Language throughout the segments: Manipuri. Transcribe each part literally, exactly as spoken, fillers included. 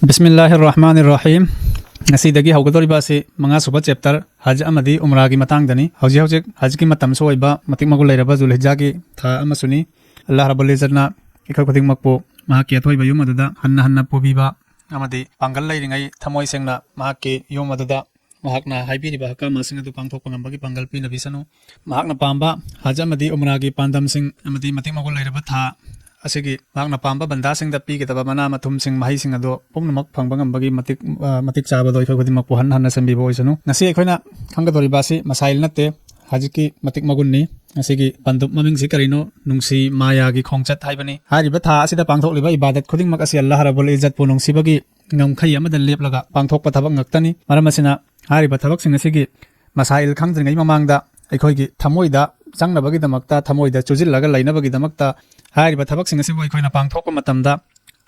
ꯕꯤꯁꯃꯤꯜꯂꯥꯍꯤꯔ ꯔꯍꯃꯥꯅꯤꯔ ꯔꯍꯤꯝ꯫ ꯉꯁꯤꯗꯒꯤ ꯍꯧꯒꯗꯧꯔꯤꯕ ꯑꯁꯤ ꯃꯉꯥꯁꯨꯕ ꯆꯦꯞꯇꯔ ꯍꯖ ꯑꯃꯗꯤ ꯎꯝꯔꯥꯒꯤ ꯃꯇꯥꯡꯗꯅꯤ꯫ ꯍꯧꯖꯤꯛ ꯍꯧꯖꯤꯛ ꯍꯖꯀꯤ ꯃꯇꯝꯁꯨ ꯑꯣꯏꯕ, ꯃꯇꯤꯛ ꯃꯒꯨꯟ ꯂꯩꯔꯕ ꯖꯨꯜꯍꯤꯖꯥꯒꯤ ꯊꯥ ꯑꯃꯁꯨꯅꯤ꯫ ꯑꯜꯂꯥꯍ ꯔꯕꯨꯜ ꯏꯖꯠꯅ ꯑꯩꯈꯣꯏ ꯈꯨꯗꯤꯡꯃꯛꯄꯨ ꯃꯍꯥꯛꯀꯤ ꯑꯊꯣꯏꯕ ꯌꯨꯝ ꯑꯗꯨꯗ ꯍꯟꯅ ꯍꯟꯅ ꯄꯨꯕꯤꯕ ꯑꯃꯗꯤ ꯄꯥꯡꯒꯜ ꯂꯩꯔꯤꯉꯩ ꯊꯃꯣꯏ ꯁꯦꯡꯅ ꯃꯍꯥꯛꯀꯤ ꯌꯨꯝ ꯑꯗꯨꯗ ꯃꯍꯥꯛꯅ ꯍꯥꯏꯕꯤꯔꯤꯕ ꯑꯍꯀꯥꯝꯁꯤꯡ ꯑꯗꯨ ꯄꯥꯡꯊꯣꯛꯄ ꯉꯝꯕꯒꯤ ꯄꯥꯡꯒꯜ ꯄꯤꯅꯕꯤꯁꯅꯨ꯫ ꯃꯍꯥꯛꯅ ꯄꯥꯝꯕ ꯍꯖ ꯑꯃꯗꯤ ꯎꯝꯔꯥꯒꯤ ꯄꯥꯟꯗꯝꯁꯤꯡ ꯑꯃꯗꯤ ꯃꯇꯤꯛ ꯃꯒꯨꯟ ꯂꯩꯔꯕ ꯊꯥ ꯑꯁꯤꯒꯤ ꯃꯍꯥꯛꯅ ꯄꯥꯝꯕ ꯕꯟꯗꯥꯁꯤꯡꯗ ꯄꯤꯒꯗꯕ ꯃꯅꯥ ꯃꯊꯨꯝꯁꯤꯡ, ꯃꯍꯩꯁꯤꯡ ꯑꯗꯨ ꯄꯨꯝꯅꯃꯛ ꯐꯪꯕ ꯉꯝꯕꯒꯤ ꯃꯇꯤꯛ, ꯑ, ꯃꯇꯤꯛ ꯆꯥꯕꯗꯣ ꯑꯩꯈꯣꯏ ꯈꯨꯗꯤꯡꯃꯛꯄꯨ ꯍꯟꯅ ꯍꯟꯅ ꯁꯦꯝꯕꯤꯕ ꯑꯣꯏꯁꯅꯨ꯫ ꯉꯁꯤ ꯑꯩꯈꯣꯏꯅ ꯈꯪꯒꯗꯧꯔꯤꯕ ꯑꯁꯤ ꯃꯁꯥꯏꯜ ꯅꯠꯇꯦ, ꯍꯖꯀꯤ ꯃꯇꯤꯛ ꯃꯒꯨꯟꯅꯤ꯫ ꯉꯁꯤꯒꯤ ꯄꯟꯗꯨꯞ ꯃꯃꯤꯡꯁꯤ ꯀꯔꯤꯅꯣ? ꯅꯨꯡꯁꯤ ꯃꯥꯌꯥꯒꯤ ꯈꯣꯡꯆꯠ ꯍꯥꯏꯕꯅꯤ꯫ ꯍꯥꯏꯔꯤꯕ ꯊꯥ ꯑꯁꯤꯗ ꯄꯥꯡꯊꯣꯛꯂꯤꯕ ꯏꯕꯥꯗꯠ ꯈꯨꯗꯤꯡꯃꯛ ꯑꯁꯤ ꯑꯜꯂꯥꯍ ꯔꯕꯨꯜ ꯏꯖꯠꯄꯨ ꯅꯨꯡꯁꯤꯕꯒꯤ ꯉꯝꯈꯩ ꯑꯃꯗ ꯂꯦꯞꯂꯒ ꯄꯥꯡꯊꯣꯛꯄ ꯊꯕꯛ ꯉꯥꯛꯇꯅꯤ꯫ ꯃꯔꯝ ꯑꯁꯤꯅ ꯍꯥꯏꯔꯤꯕ ꯊꯕꯛꯁꯤꯡ ꯑꯁꯤꯒꯤ ꯃꯁꯥꯏꯜ ꯈꯪꯗ꯭ꯔꯤꯉꯩ ꯃꯃꯥꯡꯗ ꯑꯩꯈꯣꯏꯒꯤ ꯊꯃꯣꯏꯗ ꯆꯪꯅꯕꯒꯤꯗꯃꯛꯇ, ꯊꯃꯣꯏꯗ ꯆꯨꯁꯤꯜꯂꯒ ꯂꯩꯅꯕꯒꯤꯗꯃꯛꯇ ꯍꯥꯏꯔꯤꯕ ꯊꯕꯛꯁꯤꯡ ꯑꯁꯤꯕꯨ ꯑꯩꯈꯣꯏꯅ ꯄꯥꯡꯊꯣꯛꯄ ꯃꯇꯝꯗ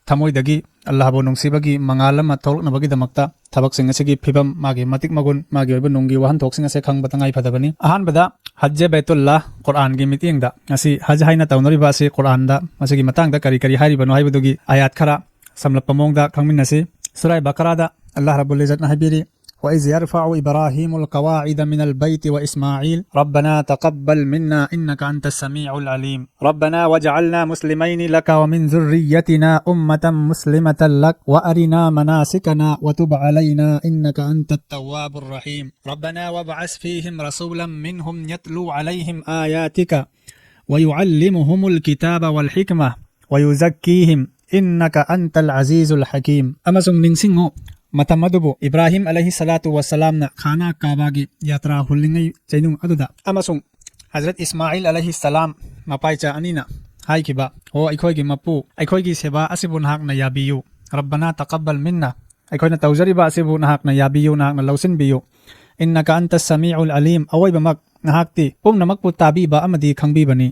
ꯊꯃꯣꯏꯗꯒꯤ ꯑꯜꯂꯥꯍꯕꯨ ꯅꯨꯡꯁꯤꯕꯒꯤ ꯃꯉꯥꯜ ꯑꯃ ꯊꯣꯛꯂꯛꯅꯕꯒꯤꯗꯃꯛꯇ ꯊꯕꯛꯁꯤꯡ ꯑꯁꯤꯒꯤ ꯐꯤꯕꯝ, ꯃꯥꯒꯤ ꯃꯇꯤꯛ ꯃꯒꯨꯟ, ꯃꯥꯒꯤ ꯑꯣꯏꯕ ꯅꯨꯡꯒꯤ ꯋꯥꯍꯟꯊꯣꯛꯁꯤꯡ ꯑꯁꯦ ꯈꯪꯕ ꯇꯉꯥꯏ ꯐꯗꯕꯅꯤ꯫ ꯑꯍꯥꯟꯕꯗ ꯍꯖ ꯕꯩꯇꯨꯜꯂꯥ, ꯀꯨꯔꯥꯟꯒꯤ ꯃꯤꯠꯌꯦꯡꯗ ꯉꯁꯤ ꯍꯖ ꯍꯥꯏꯅ ꯇꯧꯅꯔꯤꯕ ꯑꯁꯤ ꯀꯨꯔꯥꯟꯗ ꯃꯁꯤꯒꯤ ꯃꯇꯥꯡꯗ ꯀꯔꯤ ꯀꯔꯤ ꯍꯥꯏꯔꯤꯕꯅꯣ ꯍꯥꯏꯕꯗꯨꯒꯤ ꯑꯥꯌꯥꯠ ꯈꯔ ꯁꯝꯂꯞꯄ ꯃꯑꯣꯡꯗ ꯈꯪꯃꯤꯟꯅꯁꯤ꯫ ꯁꯨꯔꯥꯏ ꯕꯀꯔꯥꯗ ꯑꯜꯂꯥꯍ ꯔꯕꯨꯜ ꯏꯖꯠꯅ ꯍꯥꯏꯕꯤꯔꯤ, وإذ يرفع إبراهيم القواعد من البيت وإسماعيل ربنا تقبل منا إنك أنت السميع العليم ربنا واجعلنا مسلمين لك ومن ذريتنا أمة مسلمة لك وأرنا مناسكنا وتب علينا إنك أنت التواب الرحيم ربنا وابعث فيهم رسولا منهم يتلو عليهم آياتك ويعلمهم الكتاب والحكمة ويزكيهم إنك أنت العزيز الحكيم. ꯑꯃꯁꯨꯡ ꯅꯤꯡꯁꯤꯡꯉꯨ, ꯃꯇꯝ ꯑꯗꯨꯕꯨ ꯏꯕ꯭ꯔꯥꯍꯤꯝ ꯑꯂꯩꯍꯤ ꯁꯂꯥꯇꯨ ꯋꯁꯂꯥꯝꯅ ꯈꯥꯅꯥ ꯀꯥꯕꯥꯒꯤ ꯌꯥꯇ꯭ꯔꯥ ꯍꯨꯜꯂꯤꯉꯩ ꯆꯩꯅꯨꯡ ꯑꯗꯨꯗ, ꯑꯃꯁꯨꯡ ꯍꯖꯔꯠ ꯏꯁꯃꯥꯏꯜ ꯑꯂꯩꯍꯤ ꯁꯂꯥꯝ ꯃꯄꯥꯏꯆꯥ ꯑꯅꯤꯅ ꯍꯥꯏꯈꯤꯕ, "ꯑꯣ ꯑꯩꯈꯣꯏꯒꯤ ꯃꯄꯨ, ꯑꯩꯈꯣꯏꯒꯤ ꯁꯦꯕꯥ ꯑꯁꯤꯕꯨ ꯅꯍꯥꯛꯅ ꯌꯥꯕꯤꯌꯨ꯫ ꯔꯕꯅꯥ ꯇꯀꯕꯜ ꯃꯤꯟꯅ, ꯑꯩꯈꯣꯏꯅ ꯇꯧꯖꯔꯤꯕ ꯑꯁꯤꯕꯨ ꯅꯍꯥꯛꯅ ꯌꯥꯕꯤꯌꯨ, ꯅꯍꯥꯛꯅ ꯂꯧꯁꯤꯟꯕꯤꯌꯨ꯫ ꯏꯟꯅꯀ ꯑꯟꯇ ꯁꯃꯤꯎꯜ ꯑꯂꯤꯝ, ꯑꯋꯣꯏꯕꯃꯛ ꯅꯍꯥꯛꯇꯤ ꯄꯨꯝꯅꯃꯛꯄꯨ ꯇꯥꯕꯤꯕ ꯑꯃꯗꯤ ꯈꯪꯕꯤꯕꯅꯤ꯫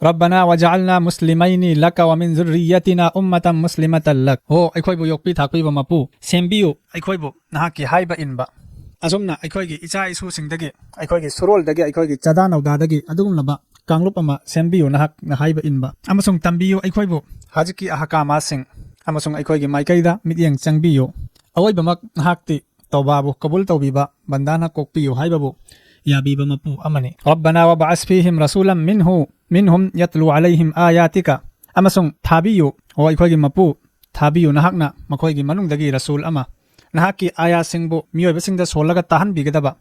ꯔꯕꯅꯥ ꯋꯥꯖꯥꯜꯅꯥ ꯃꯨꯁꯂꯤꯃꯩꯅꯤ ꯂꯀ ꯋꯥꯃꯤꯟ ꯖꯨꯔꯤꯌꯇꯤꯅꯥ ꯎꯝꯃꯇꯝ ꯃꯨꯁꯂꯤꯃꯇꯜ ꯂꯛ꯫ ꯍꯣ ꯑꯩꯈꯣꯏꯕꯨ ꯌꯣꯛꯄꯤ ꯊꯥꯛꯄꯤꯕ ꯃꯄꯨ, ꯁꯦꯝꯕꯤꯌꯨ ꯑꯩꯈꯣꯏꯕꯨ ꯅꯍꯥꯛꯀꯤ ꯍꯥꯏꯕ ꯏꯟꯕ꯫ ꯑꯁꯨꯝꯅ ꯑꯩꯈꯣꯏꯒꯤ ꯏꯆꯥ ꯏꯁꯨꯁꯤꯡꯗꯒꯤ, ꯑꯩꯈꯣꯏꯒꯤ ꯁꯨꯔꯣꯜꯗꯒꯤ, ꯑꯩꯈꯣꯏꯒꯤ ꯆꯥꯗꯥ ꯅꯧꯗꯥꯗꯒꯤ ꯑꯗꯨꯒꯨꯝꯂꯕ ꯀꯥꯡꯂꯨꯞ ꯑꯃ ꯁꯦꯝꯕꯤꯌꯨ, ꯅꯍꯥꯛꯅ ꯍꯥꯏꯕ ꯏꯟꯕ꯫ ꯑꯃꯁꯨꯡ ꯇꯝꯕꯤꯌꯨ ꯑꯩꯈꯣꯏꯕꯨ ꯍꯖꯀꯤ ꯑꯍꯀꯥꯃꯥꯁꯤꯡ, ꯑꯃꯁꯨꯡ ꯑꯩꯈꯣꯏꯒꯤ ꯃꯥꯏꯀꯩꯗ ꯃꯤꯠꯌꯦꯡ ꯆꯪꯕꯤꯌꯨ꯫ ꯑꯑꯣꯏꯕꯃꯛ ꯅꯍꯥꯛꯇꯤ ꯇꯧꯕꯥꯕꯨ ꯀꯕꯨꯜ ꯇꯧꯕꯤꯕ, ꯕꯟꯗꯥꯅ ꯀꯣꯛꯄꯤꯌꯨ ꯍꯥꯏꯕꯕꯨ ꯌꯥꯕꯤꯕ ꯃꯄꯨ ꯑꯃꯅꯤ꯫ ربنا وابعث فيهم رسولا منه منهم يتلو عليهم آياتك꯫ ꯑꯃꯁꯨꯡ ꯊꯥꯕꯤꯌꯨ, ꯑꯣ ꯑꯩꯈꯣꯏꯒꯤ ꯃꯄꯨ, ꯊꯥꯕꯤꯌꯨ ꯅꯍꯥꯛꯅ ꯃꯈꯣꯏꯒꯤ ꯃꯅꯨꯡꯗꯒꯤ ꯔꯁꯨꯜ ꯑꯃ, ꯅꯍꯥꯛꯀꯤ ꯑꯥꯌꯥꯁꯤꯡꯕꯨ ꯃꯤꯑꯣꯏꯕꯁꯤꯡꯗ ꯁꯣꯜꯂꯒ ꯇꯥꯍꯟꯕꯤꯒꯗꯕ,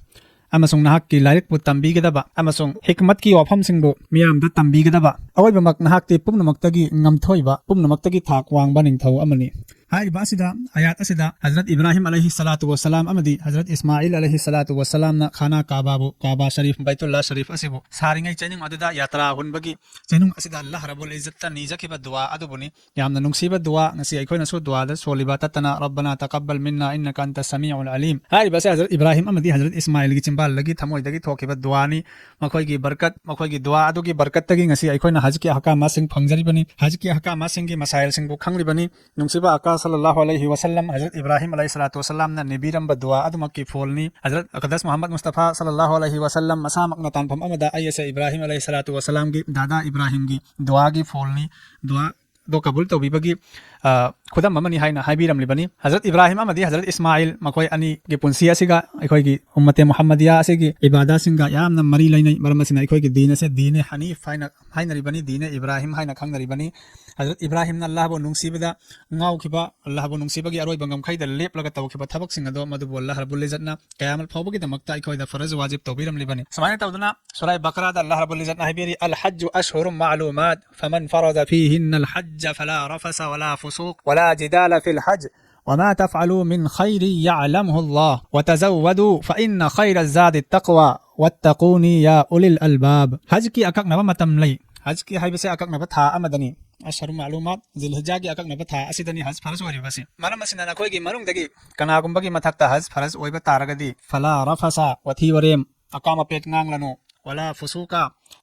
ꯑꯃꯁꯨꯡ ꯅꯍꯥꯛꯀꯤ ꯂꯥꯏꯔꯤꯛꯄꯨ ꯇꯝꯕꯤꯒꯗꯕ, ꯑꯃꯁꯨꯡ ꯍꯤꯛꯃꯠꯀꯤ ꯋꯥꯐꯝꯁꯤꯡꯕꯨ ꯃꯤꯌꯥꯝꯗ ꯇꯝꯕꯤꯒꯗꯕ꯫ ꯑꯑꯣꯏꯕꯃꯛ ꯅꯍꯥꯛꯇꯤ ꯄꯨꯝꯅꯃꯛꯇꯒꯤ ꯉꯝꯊꯣꯏꯕ, ꯄꯨꯝꯅꯃꯛꯇꯒꯤ ꯊꯥꯛ ꯋꯥꯡꯕ ꯅꯤꯡꯊꯧ ꯑꯃꯅꯤ꯫ ꯍꯥꯏꯔꯤꯕ ꯑꯁꯤꯗ, ꯑꯥꯌꯥꯠ ꯑꯁꯤꯗ ꯍꯖꯔꯠ ꯏꯕ꯭ꯔꯥꯍꯤꯝ ꯑꯂꯩꯍꯤ ꯁꯂꯥꯇꯨ ꯋꯁꯂꯥꯝ ꯑꯃꯗꯤ ꯍꯖꯔꯠ ꯏꯁꯃꯥꯏꯜ ꯑꯂꯩꯍꯤ ꯁꯂꯥꯇꯨ ꯋꯁꯂꯥꯝꯅ ꯈꯥꯅꯥ ꯀꯥꯕꯥꯕꯨ, ꯀꯥꯕꯥ ꯁꯔꯤꯐ, ꯕꯩꯇꯨꯜꯂꯥ ꯁꯔꯤꯐ ꯑꯁꯤꯕꯨ ꯁꯥꯔꯤꯉꯩ ꯆꯩꯅꯨꯡ ꯑꯗꯨꯗ ꯌꯥꯇ꯭ꯔꯥ ꯍꯨꯟꯕꯒꯤ ꯆꯩꯅꯨꯡ ꯑꯁꯤꯗ ꯑꯜꯂꯥꯍ ꯔꯕꯨꯜ ꯏꯖꯠꯇ ꯅꯤꯖꯈꯤꯕ ꯗꯨꯋꯥ ꯑꯗꯨꯕꯨꯅꯤ꯫ ꯌꯥꯝꯅ ꯅꯨꯡꯁꯤꯕ ꯗꯨꯋꯥ, ꯉꯁꯤ ꯑꯩꯈꯣꯏꯅꯁꯨ ꯗꯨꯋꯥꯗ ꯁꯣꯜꯂꯤꯕ ꯇꯠꯇꯅ "ربنا تقبل منا إنك أنت السميع العليم"꯫ ꯍꯥꯏꯔꯤꯕ ꯑꯁꯤ ꯍꯖꯔꯠ ꯏꯕ꯭ꯔꯥꯍꯤꯝ ꯑꯃꯗꯤ ꯍꯖꯔꯠ ꯏꯁꯃꯥꯏꯜꯒꯤ ꯆꯤꯝꯕꯥꯜꯗꯒꯤ ꯊꯃꯣꯏꯗꯒꯤ ꯊꯣꯛꯈꯤꯕ ꯗꯨꯋꯥꯅꯤ꯫ ꯃꯈꯣꯏꯒꯤ ꯕꯔꯀꯠ, ꯃꯈꯣꯏꯒꯤ ꯗꯨꯋꯥ ꯑꯗꯨꯒꯤ ꯕꯔꯀꯠꯇꯒꯤ ꯉꯁꯤ ꯑꯩꯈꯣꯏꯅ ꯍꯖꯀꯤ ꯑꯍꯀꯥꯃꯥꯁꯤꯡ ꯐꯪꯖꯔꯤꯕꯅꯤ, ꯍꯖꯀꯤ ꯑꯍꯀꯥꯃꯥꯁꯤꯡꯒꯤ ꯃꯁꯥꯏꯜꯁꯤꯡꯕꯨ ꯈꯪꯂꯤꯕꯅꯤ꯫ ꯅꯨꯡꯁꯤꯕ ꯑꯀꯥ ꯁꯜꯂꯜꯂꯥꯍꯨ ꯑꯂꯩꯍꯤ ꯋꯁꯜꯂꯝ, ꯍꯖꯔꯠ ꯏꯕ꯭ꯔꯥꯍꯤꯝ ꯑꯂꯩꯍꯤ ꯁꯂꯥꯇꯨ ꯋꯁꯂꯥꯝꯅ ꯅꯤꯕꯤꯔꯝꯕ ꯗꯨꯋꯥ ꯑꯗꯨꯃꯛꯀꯤ ꯐꯣꯜꯅꯤ꯫ ꯍꯖꯔꯠ ꯑꯀꯗꯁ ꯃꯨꯍꯝꯃꯗ ꯃꯨꯁꯇꯐꯥ ꯁꯜꯂꯜꯂꯥꯍꯨ ꯑꯂꯩꯍꯤ ꯋꯁꯜꯂꯝ ꯃꯁꯥꯃꯛꯅ ꯇꯥꯟꯐꯝ ꯑꯃꯗ ꯑꯩ ꯑꯁꯦ ꯏꯕ꯭ꯔꯥꯍꯤꯝ ꯑꯂꯩꯍꯤ ꯁꯂꯥꯇꯨ ꯋꯁꯂꯥꯝꯒꯤ ꯗꯥꯗꯥ ꯏꯕ꯭ꯔꯥꯍꯤꯝꯒꯤ ꯗꯨꯋꯥꯒꯤ ꯐꯣꯜꯅꯤ꯫ ꯗꯨꯋꯥ ꯑꯗꯣ ꯀꯕꯨꯜ ꯇꯧꯕꯤꯕꯒꯤ, ꯑ, ꯈꯨꯗꯝ ꯑꯃꯅꯤ ꯍꯥꯏꯅ ꯍꯥꯏꯕꯤꯔꯝꯂꯤꯕꯅꯤ꯫ ꯍꯖꯔꯠ ꯏꯕ꯭ꯔꯥꯍꯤꯝ ꯑꯃꯗꯤ ꯍꯖꯔꯠ ꯏꯁꯃꯥꯏꯜ, ꯃꯈꯣꯏ ꯑꯅꯤꯒꯤ ꯄꯨꯟꯁꯤ ꯑꯁꯤꯒ ꯑꯩꯈꯣꯏꯒꯤ ꯎꯝꯃꯇꯦ ꯃꯨꯍꯝꯃꯗꯤꯌꯥ ꯑꯁꯤꯒꯤ ꯏꯕꯥꯗꯥꯁꯤꯡꯒ ꯌꯥꯝꯅ ꯃꯔꯤ ꯂꯩꯅꯩ꯫ ꯃꯔꯝ ꯑꯁꯤꯅ ꯑꯩꯈꯣꯏꯒꯤ ꯗꯤꯟ ꯑꯁꯦ ꯗꯤꯅꯦ ꯍꯅꯤꯐ ꯍꯥꯏꯅ ꯍꯥꯏꯅꯔꯤꯕꯅꯤ, ꯗꯤꯅꯦ ꯏꯕ꯭ꯔꯥꯍꯤꯝ ꯍꯥꯏꯅ ꯈꯪꯅꯔꯤꯕꯅꯤ꯫ ꯍꯖꯔꯠ ꯏꯕ꯭ꯔꯥꯍꯤꯝꯅ ꯑꯜꯂꯥꯍꯕꯨ ꯅꯨꯡꯁꯤꯕꯗ ꯉꯥꯎꯈꯤꯕ, ꯑꯜꯂꯥꯍꯕꯨ ꯅꯨꯡꯁꯤꯕꯒꯤ ꯑꯔꯣꯏꯕ ꯉꯝꯈꯩꯗ ꯂꯦꯞꯂꯒ ꯇꯧꯈꯤꯕ ꯊꯕꯛꯁꯤꯡ ꯑꯗꯣ ꯃꯗꯨꯕꯨ ꯑꯜꯂꯥꯍ ꯔꯕꯨꯜ ꯏꯖꯠꯅ ꯀꯌꯥꯃꯠ ꯐꯥꯎꯕꯒꯤꯗꯃꯛꯇ ꯑꯩꯈꯣꯏꯗ ꯐꯔꯖ ꯋꯥꯖꯤꯕ ꯇꯧꯕꯤꯔꯝꯂꯤꯕꯅꯤ꯫ ꯁꯨꯃꯥꯏꯅ ꯇꯧꯗꯅ ꯁꯨꯔꯥꯏ ꯕꯀꯔꯥꯗ ꯑꯜꯂꯥꯍ ꯔꯕꯨꯜ ꯏꯖꯠꯅ ꯍꯥꯏꯕꯤꯔꯤ, "الحج أشهر معلومات فمن فرض فيهن الحج فلا رفث ولا فسوق ولا جدال في الحج وما تفعلوا من خير يعلمه الله وتزودوا فإن خير الزاد التقوى واتقون يا أولي الألباب"꯫ ꯍꯖꯀꯤ ꯑꯀꯛꯅꯕ ꯃꯇꯝ ꯂꯩ꯫ ꯍꯖꯀꯤ ꯍꯥꯏꯕꯁꯦ ꯑꯀꯛꯅꯕ ꯊꯥ ꯑꯃꯗꯅꯤ꯫ ꯑꯁꯍꯔꯨ ꯃꯥꯂꯨꯃꯥꯠ, ꯖꯤꯜꯍꯤꯖꯥꯒꯤ ꯑꯀꯛꯅꯕ ꯊꯥ ꯑꯁꯤꯗꯅꯤ ꯍꯖ ꯐꯔꯖ ꯑꯣꯏꯔꯤꯕꯁꯤ꯫ ꯃꯔꯝ ꯑꯁꯤꯅ ꯅꯈꯣꯏꯒꯤ ꯃꯅꯨꯡꯗꯒꯤ ꯀꯅꯥꯒꯨꯝꯕꯒꯤ ꯃꯊꯛꯇ ꯍꯖ ꯐꯔꯖ ꯑꯣꯏꯕ ꯇꯥꯔꯒꯗꯤ, "فلا رفث", ꯋꯥꯊꯤ ꯋꯥꯔꯦꯝ, ꯑꯀꯥꯝ ꯑꯄꯦꯠ ꯉꯥꯡꯂꯅꯨ, "ولا فسوق",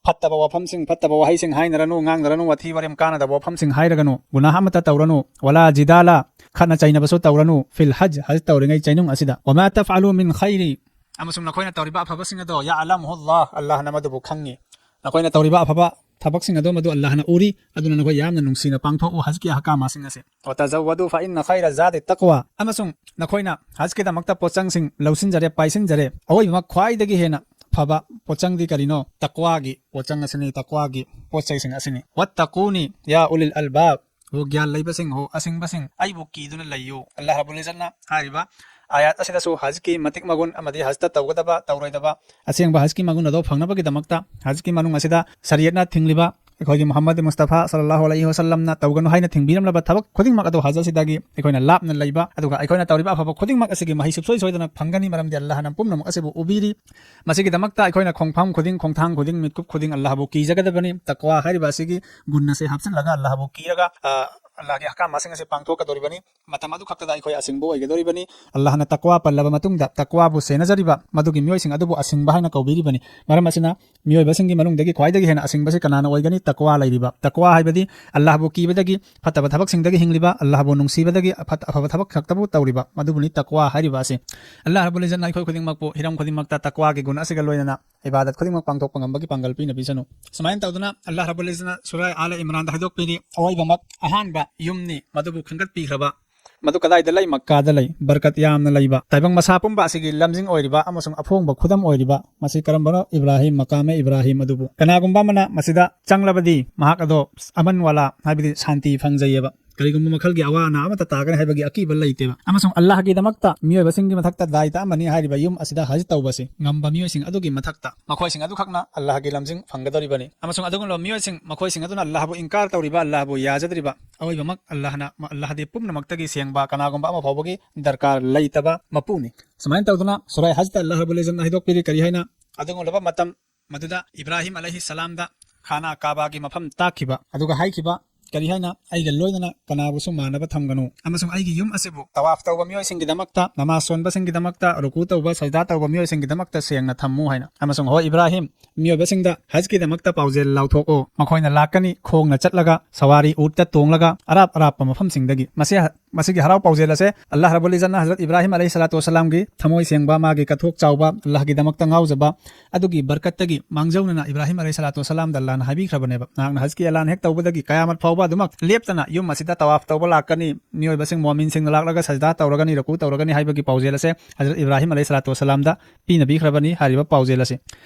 ꯐꯠꯇꯕ ꯋꯥꯐꯝꯁꯤꯡ, ꯐꯠꯇꯕ ꯋꯥꯍꯩꯁꯤꯡ ꯍꯥꯏꯅꯔꯅꯨ, ꯉꯥꯡꯅꯔꯅꯨ, ꯋꯥꯊꯤ ꯋꯥꯔꯦꯝ ꯀꯥꯟꯅꯗꯕ ꯋꯥꯐꯝꯁꯤꯡ ꯍꯥꯏꯔꯒꯅꯨ, ꯒꯨꯅꯥꯍ ꯑꯃꯠꯇ ꯇꯧꯔꯅꯨ, "ولا جدال", ꯈꯠꯅ ꯆꯩꯅꯕꯁꯨ ꯇꯧꯔꯅꯨ, "في الحج", ꯍꯖ ꯇꯧꯔꯤꯉꯩ ꯆꯩꯅꯨꯡ ꯑꯁꯤꯗ, "وما تفعلوا من خير", ꯑꯃꯁꯨꯡ ꯅꯈꯣꯏꯅ ꯇꯧꯔꯤꯕ ꯑꯐꯕꯁꯤꯡ ꯑꯗꯣ, "يعلمه الله", ꯑꯜꯂꯥꯍꯅ ꯃꯗꯨꯕꯨ ꯈꯪꯉꯤ꯫ ꯅꯈꯣꯏꯅ ꯇꯧꯔꯤꯕ ꯑꯐꯕ ꯊꯕꯛꯁꯤꯡ ꯑꯗꯣ ꯃꯗꯨ ꯑꯜꯂꯥꯍꯅ ꯎꯔꯤ꯫ ꯑꯗꯨꯅ ꯅꯈꯣꯏ ꯌꯥꯝꯅ ꯅꯨꯡꯁꯤꯅ ꯄꯥꯡꯊꯣꯛꯎ ꯍꯖꯀꯤ ꯑꯍꯀꯥꯝꯁꯤꯡ ꯑꯁꯦ꯫ "ꯋꯇꯖꯧꯋꯗꯨ ꯐꯏꯟꯅ ꯈꯩꯔ ꯖꯥꯗꯤ ꯇꯛꯋꯥ", ꯑꯃꯁꯨꯡ ꯅꯈꯣꯏꯅ ꯍꯖꯀꯤꯗꯃꯛꯇ ꯄꯣꯠꯆꯪꯁꯤꯡ ꯂꯧꯁꯤꯟꯖꯔꯦ, ꯄꯥꯏꯁꯤꯟꯖꯔꯦ, ꯑꯋꯣꯏꯕꯃꯛ ꯈ꯭ꯋꯥꯏꯗꯒꯤ ꯍꯦꯟꯅ ꯐꯕ ꯄꯣꯠꯆꯪꯗꯤ ꯀꯔꯤꯅꯣ? ꯇꯛꯋꯥꯒꯤ ꯄꯣꯠꯆꯪ ꯑꯁꯤꯅꯤ, ꯇꯛꯋꯥꯒꯤ ꯄꯣꯠ ꯆꯩꯁꯤꯡ ꯑꯁꯤꯅꯤ꯫ "ꯋꯠꯇꯀꯨꯅꯤ ꯌꯥ ꯎꯂꯤꯜ ꯑꯜꯕꯥꯕ", ꯍꯣ ꯒ꯭ꯌꯥꯟ ꯂꯩꯕꯁꯤꯡ, ꯍꯣ ꯑꯁꯤꯡꯕꯁꯤꯡ, "ꯑꯩꯕꯨ ꯀꯤꯗꯨꯅ ꯂꯩꯌꯨ"꯫ ꯑꯜꯂꯥꯍ ꯔꯕꯨꯜ ꯏꯖꯠꯅ ꯍꯥꯏꯔꯤꯕ ꯑꯥꯌꯥꯠ ꯑꯁꯤꯗꯁꯨ ꯍꯖꯀꯤ ꯃꯇꯤꯛ ꯃꯒꯨꯟ ꯑꯃꯗꯤ ꯍꯖꯇ ꯇꯧꯒꯗꯕ ꯇꯧꯔꯣꯏꯗꯕ ꯑꯁꯦꯡꯕ ꯍꯖꯀꯤ ꯃꯒꯨꯟ ꯑꯗꯨ ꯐꯪꯅꯕꯒꯤꯗꯃꯛꯇ ꯍꯖꯀꯤ ꯃꯅꯨꯡ ꯑꯁꯤꯗ ꯁꯔꯤꯌꯠꯅ ꯊꯤꯡꯂꯤꯕ, ꯑꯩꯈꯣꯏꯒꯤ ꯃꯨꯍꯝꯃꯗ ꯃꯨꯁꯇꯐꯥ ꯁꯜꯂꯜꯂꯥꯍꯨ ꯑꯂꯩꯍꯤ ꯋꯁꯜꯂꯝꯅ ꯇꯧꯒꯅꯨ ꯍꯥꯏꯅ ꯊꯤꯡꯕꯤꯔꯝꯂꯕ ꯊꯕꯛ ꯈꯨꯗꯤꯡꯃꯛ ꯑꯗꯨ ꯍꯖ ꯑꯁꯤꯗꯒꯤ ꯑꯩꯈꯣꯏꯅ ꯂꯥꯞꯅ ꯂꯩꯕ, ꯑꯗꯨꯒ ꯑꯩꯈꯣꯏꯅ ꯇꯧꯔꯤꯕ ꯑꯐꯕ ꯈꯨꯗꯤꯡꯃꯛ ꯑꯁꯤꯒꯤ ꯃꯍꯩꯁꯨ ꯁꯨꯡꯁꯣꯏ ꯁꯣꯏꯗꯅ ꯐꯪꯒꯅꯤ, ꯃꯔꯝꯗꯤ ꯑꯜꯂꯥꯍꯅ ꯄꯨꯝꯅꯃꯛ ꯑꯁꯤꯕꯨ ꯎꯕꯤꯔꯤ꯫ ꯃꯁꯤꯒꯤꯗꯃꯛꯇ ꯑꯩꯈꯣꯏꯅ ꯈꯣꯡꯐꯝ ꯈꯨꯗꯤꯡ, ꯈꯣꯡꯊꯥꯡ ꯈꯨꯗꯤꯡ, ꯃꯤꯠꯀꯨꯞ ꯈꯨꯗꯤꯡ ꯑꯜꯂꯥꯍꯕꯨ ꯀꯤꯖꯒꯗꯕꯅꯤ꯫ ꯇꯛꯋꯥ ꯍꯥꯏꯔꯤꯕ ꯑꯁꯤꯒꯤ ꯒꯨꯟ ꯑꯁꯤ ꯍꯥꯞꯆꯤꯜꯂꯒ ꯑꯜꯂꯥꯍꯕꯨ ꯀꯤꯔꯒ, ꯑ, ꯑꯜꯂꯥꯍꯒꯤ ꯑꯍꯀꯥꯝ ꯑꯁꯤꯡ ꯑꯁꯤ ꯄꯥꯡꯊꯣꯛꯀꯗꯧꯔꯤꯕꯅꯤ꯫ ꯃꯇꯝ ꯑꯗꯨ ꯈꯛꯇꯗ ꯑꯩꯈꯣꯏ ꯑꯁꯤꯡꯕ ꯑꯣꯏꯒꯗꯧꯔꯤꯕꯅꯤ꯫ ꯑꯜꯂꯥꯍꯅ ꯇꯛꯋꯥ ꯄꯜꯂꯕ ꯃꯇꯨꯡꯗ ꯇꯛꯋꯥꯕꯨ ꯁꯦꯟꯅꯖꯔꯤꯕ ꯃꯗꯨꯒꯤ ꯃꯤꯑꯣꯏꯁꯤꯡ ꯑꯗꯨꯕꯨ ꯑꯁꯤꯡꯕ ꯍꯥꯏꯅ ꯀꯧꯕꯤꯔꯤꯕꯅꯤ꯫ ꯃꯔꯝ ꯑꯁꯤꯅ ꯃꯤꯑꯣꯏꯕꯁꯤꯡꯒꯤ ꯃꯅꯨꯡꯗꯒꯤ ꯈ꯭ꯋꯥꯏꯗꯒꯤ ꯍꯦꯟꯅ ꯑꯁꯤꯡꯕꯁꯤ ꯀꯅꯥꯅ ꯑꯣꯏꯒꯅꯤ? ꯇꯛꯋꯥ ꯂꯩꯔꯤꯕ꯫ ꯇꯛꯋꯥ ꯍꯥꯏꯕꯗꯤ ꯑꯜꯂꯥꯍꯕꯨ ꯀꯤꯕꯗꯒꯤ, ꯐꯠꯇꯕ ꯊꯕꯛꯁꯤꯡꯗꯒꯤ ꯍꯤꯡꯂꯤꯕ, ꯑꯜꯂꯥꯍꯕꯨ ꯅꯨꯡꯁꯤꯕꯗꯒꯤ ꯑꯐꯠ-, ꯑꯐꯕ ꯊꯕꯛ ꯈꯛꯇꯕꯨ ꯇꯧꯔꯤꯕ, ꯃꯗꯨꯕꯨꯅꯤ ꯇꯛꯋꯥ ꯍꯥꯏꯔꯤꯕ ꯑꯁꯤ꯫ ꯑꯜꯂꯥꯍ ꯔꯕꯨꯜ ꯏꯖꯠꯅ ꯑꯩꯈꯣꯏ ꯈꯨꯗꯤꯡꯃꯛꯄꯨ ꯍꯤꯔꯝ ꯈꯨꯗꯤꯡꯃꯛꯇ ꯇꯛꯋꯥꯒꯤ ꯒꯨꯟ ꯑꯁꯤꯒ ꯂꯣꯏꯅꯅ ꯏꯕꯥꯗꯠ ꯈꯨꯗꯤꯡꯃꯛ ꯄꯥꯡꯊꯣꯛꯄ ꯉꯝꯕꯒꯤ ꯄꯥꯡꯒꯜ ꯄꯤꯅꯕꯤꯁꯅꯨ꯫ ꯁꯨꯃꯥꯏꯅ ꯇꯧꯗꯨꯅ ꯑꯜꯂꯥꯍ ꯔꯕꯨꯜ ꯏꯖꯠꯅ ꯁꯨꯔꯥ ꯑꯥꯂ ꯏꯝꯔꯥꯟꯗ ꯍꯥꯏꯗꯣꯛꯄꯤꯔꯤ, ꯑꯋꯥꯏꯕꯃꯛ ꯑꯍꯥꯟꯕ ꯌꯨꯝꯅꯤ, ꯃꯗꯨꯕꯨ ꯈꯟꯒꯠꯄꯤꯈ꯭ꯔꯕ꯫ ꯃꯗꯨ ꯀꯗꯥꯏꯗ ꯂꯩ? ꯃꯛꯀꯥꯗ ꯂꯩ꯫ ꯕꯔꯀꯠ ꯌꯥꯝꯅ ꯂꯩꯕ, ꯇꯥꯏꯕꯪ ꯃꯁꯥ ꯄꯨꯝꯕ ꯑꯁꯤꯒꯤ ꯂꯝꯖꯤꯡ ꯑꯣꯏꯔꯤꯕ ꯑꯃꯁꯨꯡ ꯑꯐꯣꯡꯕ ꯈꯨꯗꯝ ꯑꯣꯏꯔꯤꯕ, ꯃꯁꯤ ꯀꯔꯝꯕꯅꯣ? ꯏꯕ꯭ꯔꯥꯍꯤꯝ, ꯃꯀꯥꯃꯦ ꯏꯕ꯭ꯔꯥꯍꯤꯝ ꯑꯗꯨꯕꯨ꯫ ꯀꯅꯥꯒꯨꯝꯕ ꯑꯃꯅ ꯃꯁꯤꯗ ꯆꯪꯂꯕꯗꯤ ꯃꯍꯥꯛ ꯑꯗꯣ ꯑꯃꯟ ꯋꯥꯂꯥ, ꯍꯥꯏꯕꯗꯤ ꯁꯥꯟꯇꯤ ꯐꯪꯖꯩꯌꯦꯕ꯫ ꯀꯔꯤꯒꯨꯝꯕ ꯃꯈꯜꯒꯤ ꯑꯋꯥ ꯑꯅꯥ ꯑꯃꯠꯇ ꯇꯥꯒꯅꯤ ꯍꯥꯏꯕꯒꯤ ꯑꯀꯤꯕ ꯂꯩꯇꯦꯕ꯫ ꯑꯃꯁꯨꯡ ꯑꯜꯂꯥꯍꯒꯤꯗꯃꯛꯇ ꯃꯤꯑꯣꯏꯕꯁꯤꯡꯒꯤ ꯃꯊꯛꯇ ꯗꯥꯏꯇ ꯑꯃꯅꯤ ꯍꯥꯏꯔꯤꯕ ꯌꯨꯝ ꯑꯁꯤꯗ ꯍꯖ ꯇꯧꯕꯁꯤ ꯉꯝꯕ ꯃꯤꯑꯣꯏꯁꯤꯡ ꯑꯗꯨꯒꯤ ꯃꯊꯛꯇ, ꯃꯈꯣꯏꯁꯤꯡ ꯑꯗꯨꯈꯛꯅ ꯑꯜꯂꯥꯍꯒꯤ ꯂꯝꯖꯤꯡ ꯐꯪꯒꯗꯧꯔꯤꯕꯅꯤ꯫ ꯑꯃꯁꯨꯡ ꯑꯗꯨꯒꯨꯝꯂꯕ ꯃꯤꯑꯣꯏꯁꯤꯡ, ꯃꯈꯣꯏꯁꯤꯡ ꯑꯗꯨꯅ ꯑꯜꯂꯥꯍꯕꯨ ꯏꯟꯀꯥꯔ ꯇꯧꯔꯤꯕ, ꯑꯜꯂꯥꯍꯕꯨ ꯌꯥꯖꯗ꯭ꯔꯤꯕ, ꯑꯋꯣꯏꯕꯃꯛ ꯑꯜꯂꯥꯍꯅ, ꯑꯜꯂꯥꯍꯗꯤ ꯄꯨꯝꯅꯃꯛꯇꯒꯤ ꯁꯦꯡꯕ, ꯀꯅꯥꯒꯨꯝꯕ ꯑꯃ ꯐꯥꯎꯕꯒꯤ ꯗꯔꯀꯥꯔ ꯂꯩꯇꯕ ꯃꯄꯨꯅꯤ꯫ ꯁꯨꯃꯥꯏꯅ ꯇꯧꯗꯨꯅ ꯁꯨꯔꯥꯏ ꯍꯖꯇ ꯑꯜꯂꯥꯍ ꯔꯕꯨꯜ ꯏꯖꯠꯅ ꯍꯥꯏꯗꯣꯛꯄꯤꯔꯤ ꯀꯔꯤ ꯍꯥꯏꯅ? ꯑꯗꯨꯒꯨꯝꯂꯕ ꯃꯇꯝ ꯃꯗꯨꯗ ꯏꯕ꯭ꯔꯥꯍꯤꯝ ꯑꯂꯩꯍꯤ ꯁꯂꯥꯝꯗ ꯈꯥꯅꯥ ꯀꯥꯕꯥꯒꯤ ꯃꯐꯝ ꯇꯥꯛꯈꯤꯕ, ꯑꯗꯨꯒ ꯍꯥꯏꯈꯤꯕ, ꯀꯔꯤ ꯍꯥꯏꯅ? "ꯑꯩꯒ ꯂꯣꯏꯅꯅ ꯀꯅꯥꯕꯨꯁꯨ ꯃꯥꯟꯅꯕ ꯊꯝꯒꯅꯨ, ꯑꯃꯁꯨꯡ ꯑꯩꯒꯤ ꯌꯨꯝ ꯑꯁꯤꯕꯨ ꯇꯋꯥꯐ ꯇꯧꯕ ꯃꯤꯑꯣꯏꯁꯤꯡꯒꯤꯗꯃꯛꯇ, ꯅꯃꯥꯖ ꯁꯣꯟꯕꯁꯤꯡꯒꯤꯗꯃꯛꯇ, ꯔꯨꯀꯨ ꯇꯧꯕ, ꯁꯖꯗꯥ ꯇꯧꯕ ꯃꯤꯑꯣꯏꯁꯤꯡꯒꯤꯗꯃꯛꯇ ꯁꯦꯡꯅ ꯊꯝꯃꯨ" ꯍꯥꯏꯅ꯫ ꯑꯃꯁꯨꯡ ꯍꯣꯏ, ꯏꯕ꯭ꯔꯥꯍꯤꯝ, ꯃꯤꯑꯣꯏꯕꯁꯤꯡꯗ ꯍꯖꯀꯤꯗꯃꯛꯇ ꯄꯥꯎꯖꯦꯜ ꯂꯥꯎꯊꯣꯛꯑꯣ꯫ ꯃꯈꯣꯏꯅ ꯂꯥꯛꯀꯅꯤ, ꯈꯣꯡꯅ ꯆꯠꯂꯒ, ꯁꯋꯥꯔꯤ ꯎꯠꯇ ꯇꯣꯡꯂꯒ, ꯑꯔꯥꯞ ꯑꯔꯥꯞꯄ ꯃꯐꯝꯁꯤꯡꯗꯒꯤ꯫ ꯃꯁꯤ, ꯃꯁꯤꯒꯤ ꯍꯔꯥꯎ ꯄꯥꯎꯖꯦꯜ ꯑꯁꯦ ꯑꯜꯂꯥꯍ ꯔꯕꯨꯜ ꯏꯖꯠꯅ ꯍꯖꯔꯠ ꯏꯕ꯭ꯔꯥꯍꯤꯝ ꯑꯂꯩꯍꯤ ꯁꯂꯥꯇꯨ ꯋꯁꯂꯥꯝꯒꯤ ꯊꯃꯣꯏ ꯁꯦꯡꯕ, ꯃꯥꯒꯤ ꯀꯠꯊꯣꯛ ꯆꯥꯎꯕ, ꯑꯜꯂꯥꯍꯒꯤꯗꯃꯛꯇ ꯉꯥꯎꯖꯕ, ꯑꯗꯨꯒꯤ ꯕꯔꯀꯠꯇꯒꯤ ꯃꯥꯡꯖꯧꯅꯅ ꯏꯕ꯭ꯔꯥꯍꯤꯝ ꯑꯂꯩꯍꯤ ꯁꯂꯥꯇꯨ ꯋꯁꯂꯥꯝꯗ ꯑꯜꯂꯥꯍꯅ ꯍꯥꯏꯕꯤꯈ꯭ꯔꯕꯅꯦꯕ, "ꯅꯍꯥꯛꯅ ꯍꯖꯀꯤ ꯑꯦꯂꯥꯟ ꯍꯦꯛ ꯇꯧꯕꯗꯒꯤ ꯀꯌꯥꯃꯠ ꯐꯥꯎꯕ ꯑꯗꯨꯃꯛ ꯂꯦꯞꯇꯅ ꯌꯨꯝ ꯑꯁꯤꯗ ꯇꯋꯥꯐ ꯇꯧꯕ ꯂꯥꯛꯀꯅꯤ, ꯃꯤꯑꯣꯏꯕꯁꯤꯡ ꯃꯣꯃꯤꯟꯁꯤꯡꯅ ꯂꯥꯛꯂꯒ ꯁꯖꯗꯥ ꯇꯧꯔꯒꯅꯤ, ꯔꯨꯀꯨ ꯇꯧꯔꯒꯅꯤ" ꯍꯥꯏꯕꯒꯤ ꯄꯥꯎꯖꯦꯜ ꯑꯁꯦ ꯍꯖꯔꯠ ꯏꯕ꯭ꯔꯥꯍꯤꯝ ꯑꯂꯩꯍꯤ ꯁꯂꯥꯇꯨ ꯋꯁꯂꯥꯝꯗ ꯄꯤꯅꯕꯤꯈ꯭ꯔꯕꯅꯤ ꯍꯥꯏꯔꯤꯕ ꯄꯥꯎꯖꯦꯜ ꯑꯁꯤ꯫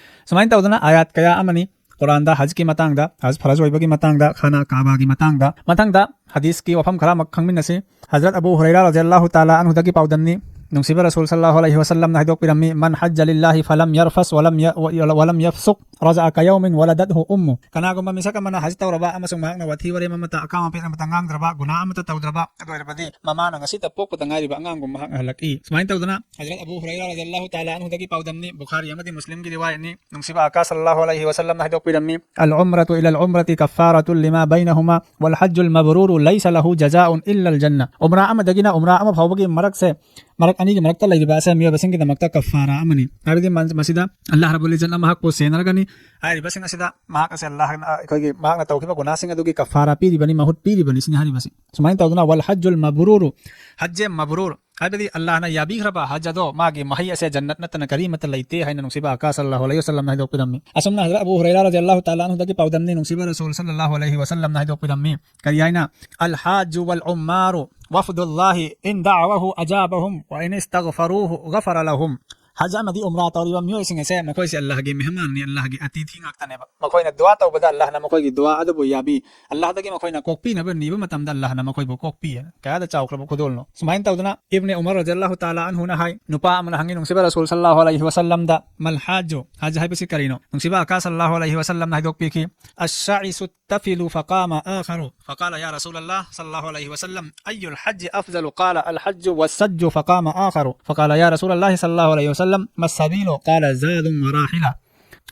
ꯁꯨꯃꯥꯏꯅ ꯇꯧꯗꯅ ꯑꯥꯌꯥꯠ ꯀꯌꯥ ꯑꯃꯅꯤ ꯀꯨꯔꯥꯟꯗ ꯍꯖꯀꯤ ꯃꯇꯥꯡꯗ, ꯍꯖ ꯐꯔꯖ ꯑꯣꯏꯕꯒꯤ ꯃꯇꯥꯡꯗ, ꯈꯥꯅꯥ ꯀꯥꯕꯥꯒꯤ ꯃꯇꯥꯡꯗ꯫ ꯃꯊꯪꯗ ꯍꯗꯤꯁꯀꯤ ꯋꯥꯐꯝ ꯈꯔ ꯑꯃꯨꯛ ꯈꯪꯃꯤꯟꯅꯁꯤ꯫ ꯍꯖꯔꯠ ꯑꯕꯨ ꯍꯨꯔꯩꯔꯥ ꯔꯖꯤꯌꯜꯂꯥꯍꯨ ꯇꯥꯂꯥ ꯑꯟꯍꯨꯗꯒꯤ ꯄꯥꯎꯗꯝꯅꯤ꯫ ꯅꯨꯡꯁꯤꯕ ꯔꯁꯨꯜ ꯁꯜꯂꯥꯍꯨ ꯑꯂꯩꯍꯤ ꯋꯁꯜꯂꯝꯅ ꯍꯥꯏꯗꯣꯛꯄꯤꯔꯝꯃꯤ, "ꯃꯟ ꯍꯖꯖ ꯂꯤꯜꯂꯥꯍꯤ ꯐꯂꯝ ꯌꯔꯐꯁ ꯋꯂꯝ ꯌ-, ꯋ-, ꯋꯂꯝ ꯌꯐꯁꯨꯛ ꯔꯖꯑ ꯀꯌꯧꯃꯤꯟ ꯋꯂꯗꯠꯍꯨ ꯎꯝꯃꯨ"꯫ ꯀꯅꯥꯒꯨꯝꯕ ꯃꯤꯁꯛ ꯑꯃꯅ ꯍꯖ ꯇꯧꯔꯕ ꯑꯃꯁꯨꯡ ꯃꯍꯥꯛꯅ ꯋꯥꯊꯤ ꯋꯥꯔꯦꯝ ꯑꯃꯠꯇ, ꯑꯀꯥꯝ ꯑꯄꯦꯠ ꯑꯃꯠꯇ ꯉꯥꯡꯗ꯭ꯔꯕ, ꯒꯨꯅꯥ ꯑꯃꯠꯇ ꯇꯧꯗ꯭ꯔꯕ, ꯑꯗꯨ ꯑꯣꯏꯔꯕꯗꯤ ꯃꯃꯥꯅ ꯉꯁꯤꯇ ꯄꯣꯛꯄꯗ ꯉꯥꯏꯔꯤꯕ ꯑꯉꯥꯡꯒꯨꯝ ꯃꯍꯥꯛꯅ ꯍꯜꯂꯛꯏ꯫ ꯁꯨꯃꯥꯏꯅ ꯇꯧꯗꯅ ꯍꯖꯔꯠ ꯑꯕꯨ ꯍꯨꯔꯩꯔꯥ ꯔꯖꯤꯌꯜꯂꯥꯍꯨ ꯇꯥꯂꯥ ꯑꯟꯍꯨꯗꯒꯤ ꯄꯥꯎꯗꯝꯅꯤ, ꯕꯨꯈꯥꯔꯤ ꯑꯃꯗꯤ ꯃꯨꯁꯂꯤꯝꯒꯤ ꯔꯤꯋꯥꯌꯠꯅꯤ꯫ ꯅꯨꯡꯁꯤꯕ ꯑꯀꯥ ꯁꯜꯂꯥꯍꯨ ꯑꯂꯩꯍꯤ ꯋꯁꯜꯂꯝꯅ ꯍꯥꯏꯗꯣꯛꯄꯤꯔꯝꯃꯤ, "ꯑꯜ ꯎꯝꯔꯥꯇꯨ ꯏꯂꯜ ꯎꯝꯔꯥꯇꯤ ꯀꯐꯥꯔꯥꯇꯨꯜ ꯂꯤꯃꯥ ꯕꯩꯅꯍꯨꯃꯥ ꯋꯜ ꯍꯖ꯭ꯖꯨꯜ ꯃꯕ꯭ꯔꯨꯔꯨ ꯂꯩꯁ ꯂꯍꯨ ꯖꯖꯥꯎꯟ ꯏꯜꯂꯜ ꯖꯟꯅ"꯫ ꯎꯝꯔꯥ ꯑꯃꯗꯒꯤꯅ ꯎꯝꯔꯥ ꯑꯃ ꯐꯥꯎꯕꯒꯤ ꯃꯔꯛꯁꯦ, ꯃꯔꯛ ꯑꯅꯤꯒꯤ ꯃꯔꯛꯇ ꯂꯩꯔꯤꯕ ꯑꯁꯦ ꯃꯤꯑꯣꯏꯕꯁꯤꯡꯒꯤꯗꯃꯛꯇ ꯀꯐꯥꯔꯥ ꯑꯃꯅꯤ꯫ ꯍꯥꯏꯕꯗꯤ ꯃ-, ꯃꯁꯤꯗ ꯑꯜꯂꯥꯍ ꯔꯕꯨꯜ ꯏꯖꯠꯅ ꯃꯍꯥꯛꯄꯨ ꯁꯦꯟꯅꯔꯒꯅꯤ꯫ ꯍꯥꯏꯔꯤꯕꯁꯤꯡ ꯑꯁꯤꯗ ꯃꯍꯥꯛ ꯑꯁꯦ ꯑꯜꯂꯥꯍꯅ ꯑꯩꯈꯣꯏꯒꯤ ꯃꯍꯥꯛꯅ ꯇꯧꯈꯤꯕ ꯒꯨꯅꯥꯁꯤꯡ ꯑꯗꯨꯒꯤ ꯀꯐꯥꯔꯥ ꯄꯤꯔꯤꯕꯅꯤ, ꯃꯍꯨꯠ ꯄꯤꯔꯤꯕꯅꯤ ꯁꯤꯅꯤ ꯍꯥꯏꯔꯤꯕꯁꯤ꯫ ꯁꯨꯃꯥꯏꯅ ꯇꯧꯗꯅ ꯋꯜ ꯍꯖ꯭ꯖꯨꯜ ꯃꯕ꯭ꯔꯨꯔꯨ, ꯍꯖ꯭ꯖꯦ ꯃꯕ꯭ꯔꯨꯔ, ꯍꯥꯏꯕꯗꯤ ꯑꯜꯂꯥꯍꯅ ꯌꯥꯕꯤꯈ꯭ꯔꯕ ꯍꯖ ꯑꯗꯣ ꯃꯥꯒꯤ ꯃꯍꯩ ꯑꯁꯦ ꯖꯟꯅꯠ ꯅꯠꯇꯅ ꯀꯔꯤꯃꯠꯇ ꯂꯩꯇꯦ ꯍꯥꯏꯅ ꯅꯨꯡꯁꯤꯕ ꯑꯀꯥ ꯁꯜꯂꯥꯍꯨ ꯑꯂꯩꯍꯤ ꯋꯁꯜꯂꯝꯅ ꯍꯥꯏꯗꯣꯛꯄꯤꯔꯝꯃꯤ꯫ ꯑꯁꯨꯝꯅ ꯍꯖꯔꯠ ꯑꯕꯨ ꯍꯨꯔꯩꯔꯥ ꯔꯖꯤꯌꯜꯂꯥꯍꯨ ꯇꯥꯂꯥ ꯑꯟꯍꯨꯗꯒꯤ ꯄꯥꯎꯗꯝꯅꯤ, ꯅꯨꯡꯁꯤꯕ ꯔꯁꯨꯜ ꯁꯜꯂꯥꯍꯨ ꯑꯂꯩꯍꯤ ꯋꯁꯜꯂꯝꯅ ꯍꯥꯏꯗꯣꯛꯄꯤꯔꯝꯃꯤ꯫ ꯀꯔꯤ ꯍꯥꯏꯅ? "ꯑꯜ ꯍꯥꯖꯨ ꯋꯜ ꯎꯝꯃꯥꯔꯨ ꯋꯐꯗꯨꯜꯂꯥꯍꯤ ꯏꯟ ꯗꯑꯋꯍꯨ ꯑꯖꯥꯕꯍꯨꯝ ꯋ ꯏꯟ ꯏꯁꯇꯒꯐꯔꯨꯍꯨ ꯒꯐꯔ ꯂꯍꯨꯝ"꯫ ꯍꯖ ꯑꯃꯗꯤ ꯎꯝꯔꯥ ꯇꯧꯔꯤꯕ ꯃꯤꯑꯣꯏꯁꯤꯡ ꯑꯁꯦ ꯃꯈꯣꯏꯁꯦ ꯑꯜꯂꯥꯍꯒꯤ ꯃꯦꯍꯃꯥꯟꯅꯤ, ꯑꯜꯂꯥꯍꯒꯤ ꯑꯇꯤꯊꯤ ꯉꯥꯛꯇꯅꯦꯕ꯫ ꯃꯈꯣꯏꯅ ꯗꯨꯋꯥ ꯇꯧꯕꯗ ꯑꯜꯂꯥꯍꯅ ꯃꯈꯣꯏꯒꯤ ꯗꯨꯋꯥ ꯑꯗꯨꯕꯨ ꯌꯥꯕꯤ, ꯑꯜꯂꯥꯍꯗꯒꯤ ꯃꯈꯣꯏꯅ ꯀꯣꯛꯄꯤꯅꯕ ꯅꯤꯕ ꯃꯇꯝꯗ ꯑꯜꯂꯥꯍꯅ ꯃꯈꯣꯏꯕꯨ ꯀꯣꯛꯄꯤ꯫ ꯀꯌꯥꯗ ꯆꯥꯎꯈ꯭ꯔꯕ ꯈꯨꯗꯣꯜꯅꯣ! ꯁꯨꯃꯥꯏꯅ ꯇꯧꯗꯅ ꯏꯕꯅꯦ ꯎꯃꯔ ꯔꯖꯤꯌꯜꯂꯥꯍꯨ ꯇꯥꯂꯥ ꯑꯟꯍꯨꯅ ꯍꯥꯏ, ꯅꯨꯄꯥ ꯑꯃꯅ ꯍꯪꯉꯤ ꯅꯨꯡꯁꯤꯕ ꯔꯁꯨꯜ ꯁꯜꯂꯥꯍꯨ ꯑꯂꯩꯍꯤ ꯋꯁꯜꯂꯝꯗ, "ꯃꯜ ꯍꯥꯖꯨ?" ꯍꯖ ꯍꯥꯏꯕꯁꯤ ꯀꯔꯤꯅꯣ? ꯅꯨꯡꯁꯤꯕ ꯑꯀꯥ ꯁꯜꯂꯥꯍꯨ ꯑꯂꯩꯍꯤ ꯋꯁꯜꯂꯝꯅ ꯍꯥꯏꯗꯣꯛꯄꯤꯈꯤ, "ꯑꯁ ꯁꯥꯏꯁꯨ ꯇꯐꯤꯂꯨ ꯐꯀꯥꯃ ꯑꯥꯈꯔꯨ." ꯐꯀꯥꯂ, "ꯌꯥ ꯔꯁꯨꯜ ꯑꯜꯂꯥꯍ ꯁꯜꯂꯥꯍꯨ ꯑꯂꯩꯍꯤ ꯋꯁꯜꯂꯝ, ꯑꯌꯨꯜ ꯍꯖ ꯑꯐꯖꯂꯨ?" ꯀꯥꯂ, "ꯑꯜ ꯍꯖ ꯋꯁꯁꯖ ꯐꯀꯥꯃ ꯑꯥꯈꯔꯨ." ꯐꯀꯥꯂ, "ꯌꯥ ꯔꯁꯨꯜ ꯑꯜꯂꯥꯍ ꯁꯜꯂꯥꯍꯨ ꯑꯂꯩꯍꯤ ꯋꯁꯜꯂꯝ, ꯃꯁ ꯁꯕꯤꯂꯨ?" ꯀꯥꯂ, "ꯖꯥꯗꯨꯝ ꯋ ꯔꯥꯍꯤꯂꯥ."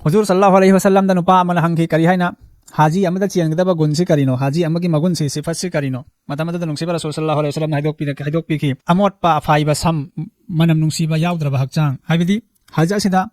ꯍꯨꯖꯨꯔ ꯁꯜꯂꯥꯍꯨ ꯑꯂꯩꯍꯤ ꯋꯁꯜꯂꯝꯗ ꯅꯨꯄꯥ ꯑꯃꯅ ꯍꯪꯈꯤ, ꯀꯔꯤ ꯍꯥꯏꯅ? ꯍꯥꯖꯤ ꯑꯃꯗ ꯆꯦꯟꯒꯗꯕ ꯒꯨꯟꯁꯤ ꯀꯔꯤꯅꯣ? ꯍꯥꯖꯤ ꯑꯃꯒꯤ ꯃꯒꯨꯟꯁꯤ, ꯁꯤꯐꯠꯁꯤ ꯀꯔꯤꯅꯣ? ꯃꯇꯝ ꯑꯗꯨꯗ ꯅꯨꯡꯁꯤꯕ ꯔꯁꯨꯜ ꯁꯜꯂꯜꯂꯥꯍꯨ ꯑꯂꯩꯍꯤ ꯋꯁꯜꯂꯝꯅ ꯍꯥꯏꯗꯣꯛꯄꯤꯔꯛ-, ꯍꯥꯏꯗꯣꯛꯄꯤꯈꯤ, ꯑꯃꯣꯠꯄ ꯑꯐꯥꯏꯕ ꯁꯝ, ꯃꯅꯝ ꯅꯨꯡꯁꯤꯕ ꯌꯥꯎꯗ꯭ꯔꯕ ꯍꯛꯆꯥꯡ, ꯍꯥꯏꯕꯗꯤ ꯍꯖ ꯑꯁꯤꯗ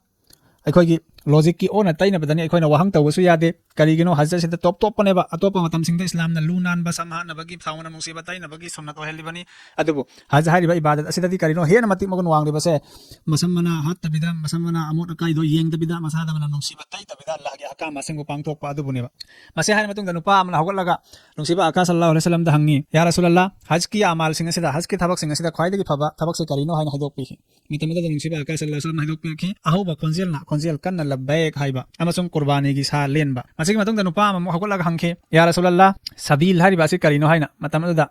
ꯑꯩꯈꯣꯏꯒꯤ ꯂꯣꯖꯤꯛꯀꯤ ꯑꯣꯟꯅ ꯇꯩꯅꯕꯗꯅꯤ ꯑꯩꯈꯣꯏꯅ ꯋꯥꯍꯪ ꯇꯧꯕꯁꯨ ꯌꯥꯗꯦ꯫ ꯀꯔꯤꯒꯤꯅꯣ? ꯍꯖ ꯑꯁꯤꯗ ꯇꯣꯞ ꯇꯣꯞꯄꯅꯦꯕ꯫ ꯑꯇꯣꯞꯄ ꯃꯇꯝꯁꯤꯡꯗ ꯏꯁꯂꯥꯝꯅ ꯂꯨ ꯅꯥꯟꯕ, ꯁꯝ ꯍꯥꯠꯅꯕꯒꯤ, ꯊꯥꯎ ꯃꯅꯝ ꯅꯨꯡꯁꯤꯕ ꯇꯩꯅꯕꯒꯤ ꯁꯨꯟꯅꯠ ꯑꯣꯏꯍꯜꯂꯤꯕꯅꯤ꯫ ꯑꯗꯨꯕꯨ ꯍꯖ ꯍꯥꯏꯔꯤꯕ ꯏꯕꯥꯗꯠ ꯑꯁꯤꯗꯗꯤ ꯀꯔꯤꯅꯣ ꯍꯦꯟꯅ ꯃꯇꯤꯛ ꯃꯒꯨꯟ ꯋꯥꯡꯂꯤꯕꯁꯦ? ꯃꯁꯝ ꯃꯅꯥ ꯍꯥꯠꯇꯕꯤꯗ, ꯃꯁꯝ ꯃꯅꯥ ꯑꯃꯣꯠ ꯑꯀꯥꯏꯗꯣ ꯌꯦꯡꯗꯕꯤꯗ, ꯃꯁꯥꯗ ꯃꯅꯝ ꯅꯨꯡꯁꯤꯕ ꯇꯩꯇꯕꯤꯗ ꯑꯜꯂꯥꯍꯒꯤ ꯑꯍꯀꯥꯝ ꯑꯁꯤꯡꯕꯨ ꯄꯥꯡꯊꯣꯛꯄ ꯑꯗꯨꯕꯨꯅꯦꯕ꯫ ꯃꯁꯤ ꯍꯥꯏꯔ ꯃꯇꯨꯡꯗ ꯅꯨꯄꯥ ꯑꯃꯅ ꯍꯧꯒꯠꯂꯒ ꯅꯨꯡꯁꯤꯕ ꯑꯀꯥ ꯁꯜꯂꯜꯂꯥꯍꯨ ꯑꯂꯩꯍꯤ ꯋꯁꯜꯂꯝꯗ ꯍꯪꯉꯤ, "ꯌꯥ ꯔꯁꯨꯂꯜꯂꯥꯍ, ꯍꯖꯀꯤ ꯑꯃꯥꯜꯁꯤꯡ ꯑꯁꯤꯗ, ꯍꯖꯀꯤ ꯊꯕꯛꯁꯤꯡ ꯑꯁꯤꯗ ꯈ꯭ꯋꯥꯏꯗꯒꯤ ꯐꯕ ꯊꯕꯛꯁꯤ ꯀꯔꯤꯅꯣ?" ꯍꯥꯏꯅ ꯍꯥꯏꯗꯣꯛꯄꯤꯈꯤ꯫ ꯃꯇꯝ ꯑꯗꯨꯗ ꯅꯨꯡꯁꯤꯕ ꯑꯀꯥ ꯁꯜꯂꯜꯂꯥꯍꯨ ꯑꯂꯩꯍꯤ ꯋꯁꯜꯂꯝꯅ ꯍꯥꯏꯗꯣꯛꯄꯤꯔꯛꯈꯤ, ꯑꯍꯧꯕ ꯈꯣꯟꯖꯦꯜꯅ, ꯈꯣꯟꯖꯦꯜ ꯀꯟꯅ ꯂꯕꯕꯩꯛ ꯍꯥꯏꯕ ꯑꯃꯁꯨꯡ ꯀꯨꯔꯕꯥꯅꯤꯒꯤ ꯁꯥ ꯂꯦꯟꯕ꯫ ꯃꯁꯤꯒꯤ ꯃꯇꯨꯡꯗ ꯅꯨꯄꯥ ꯑꯃꯃꯨꯛ ꯍꯧꯒꯠꯂꯒ ꯍꯪꯈꯤ, "ꯌꯥ ꯔꯁꯨꯂꯜꯂꯥꯍ, ꯁꯕꯤꯜ ꯍꯥꯏꯔꯤꯕ ꯑꯁꯤ ꯀꯔꯤꯅꯣ?" ꯍꯥꯏꯅ꯫ ꯃꯇꯝ ꯑꯗꯨꯗ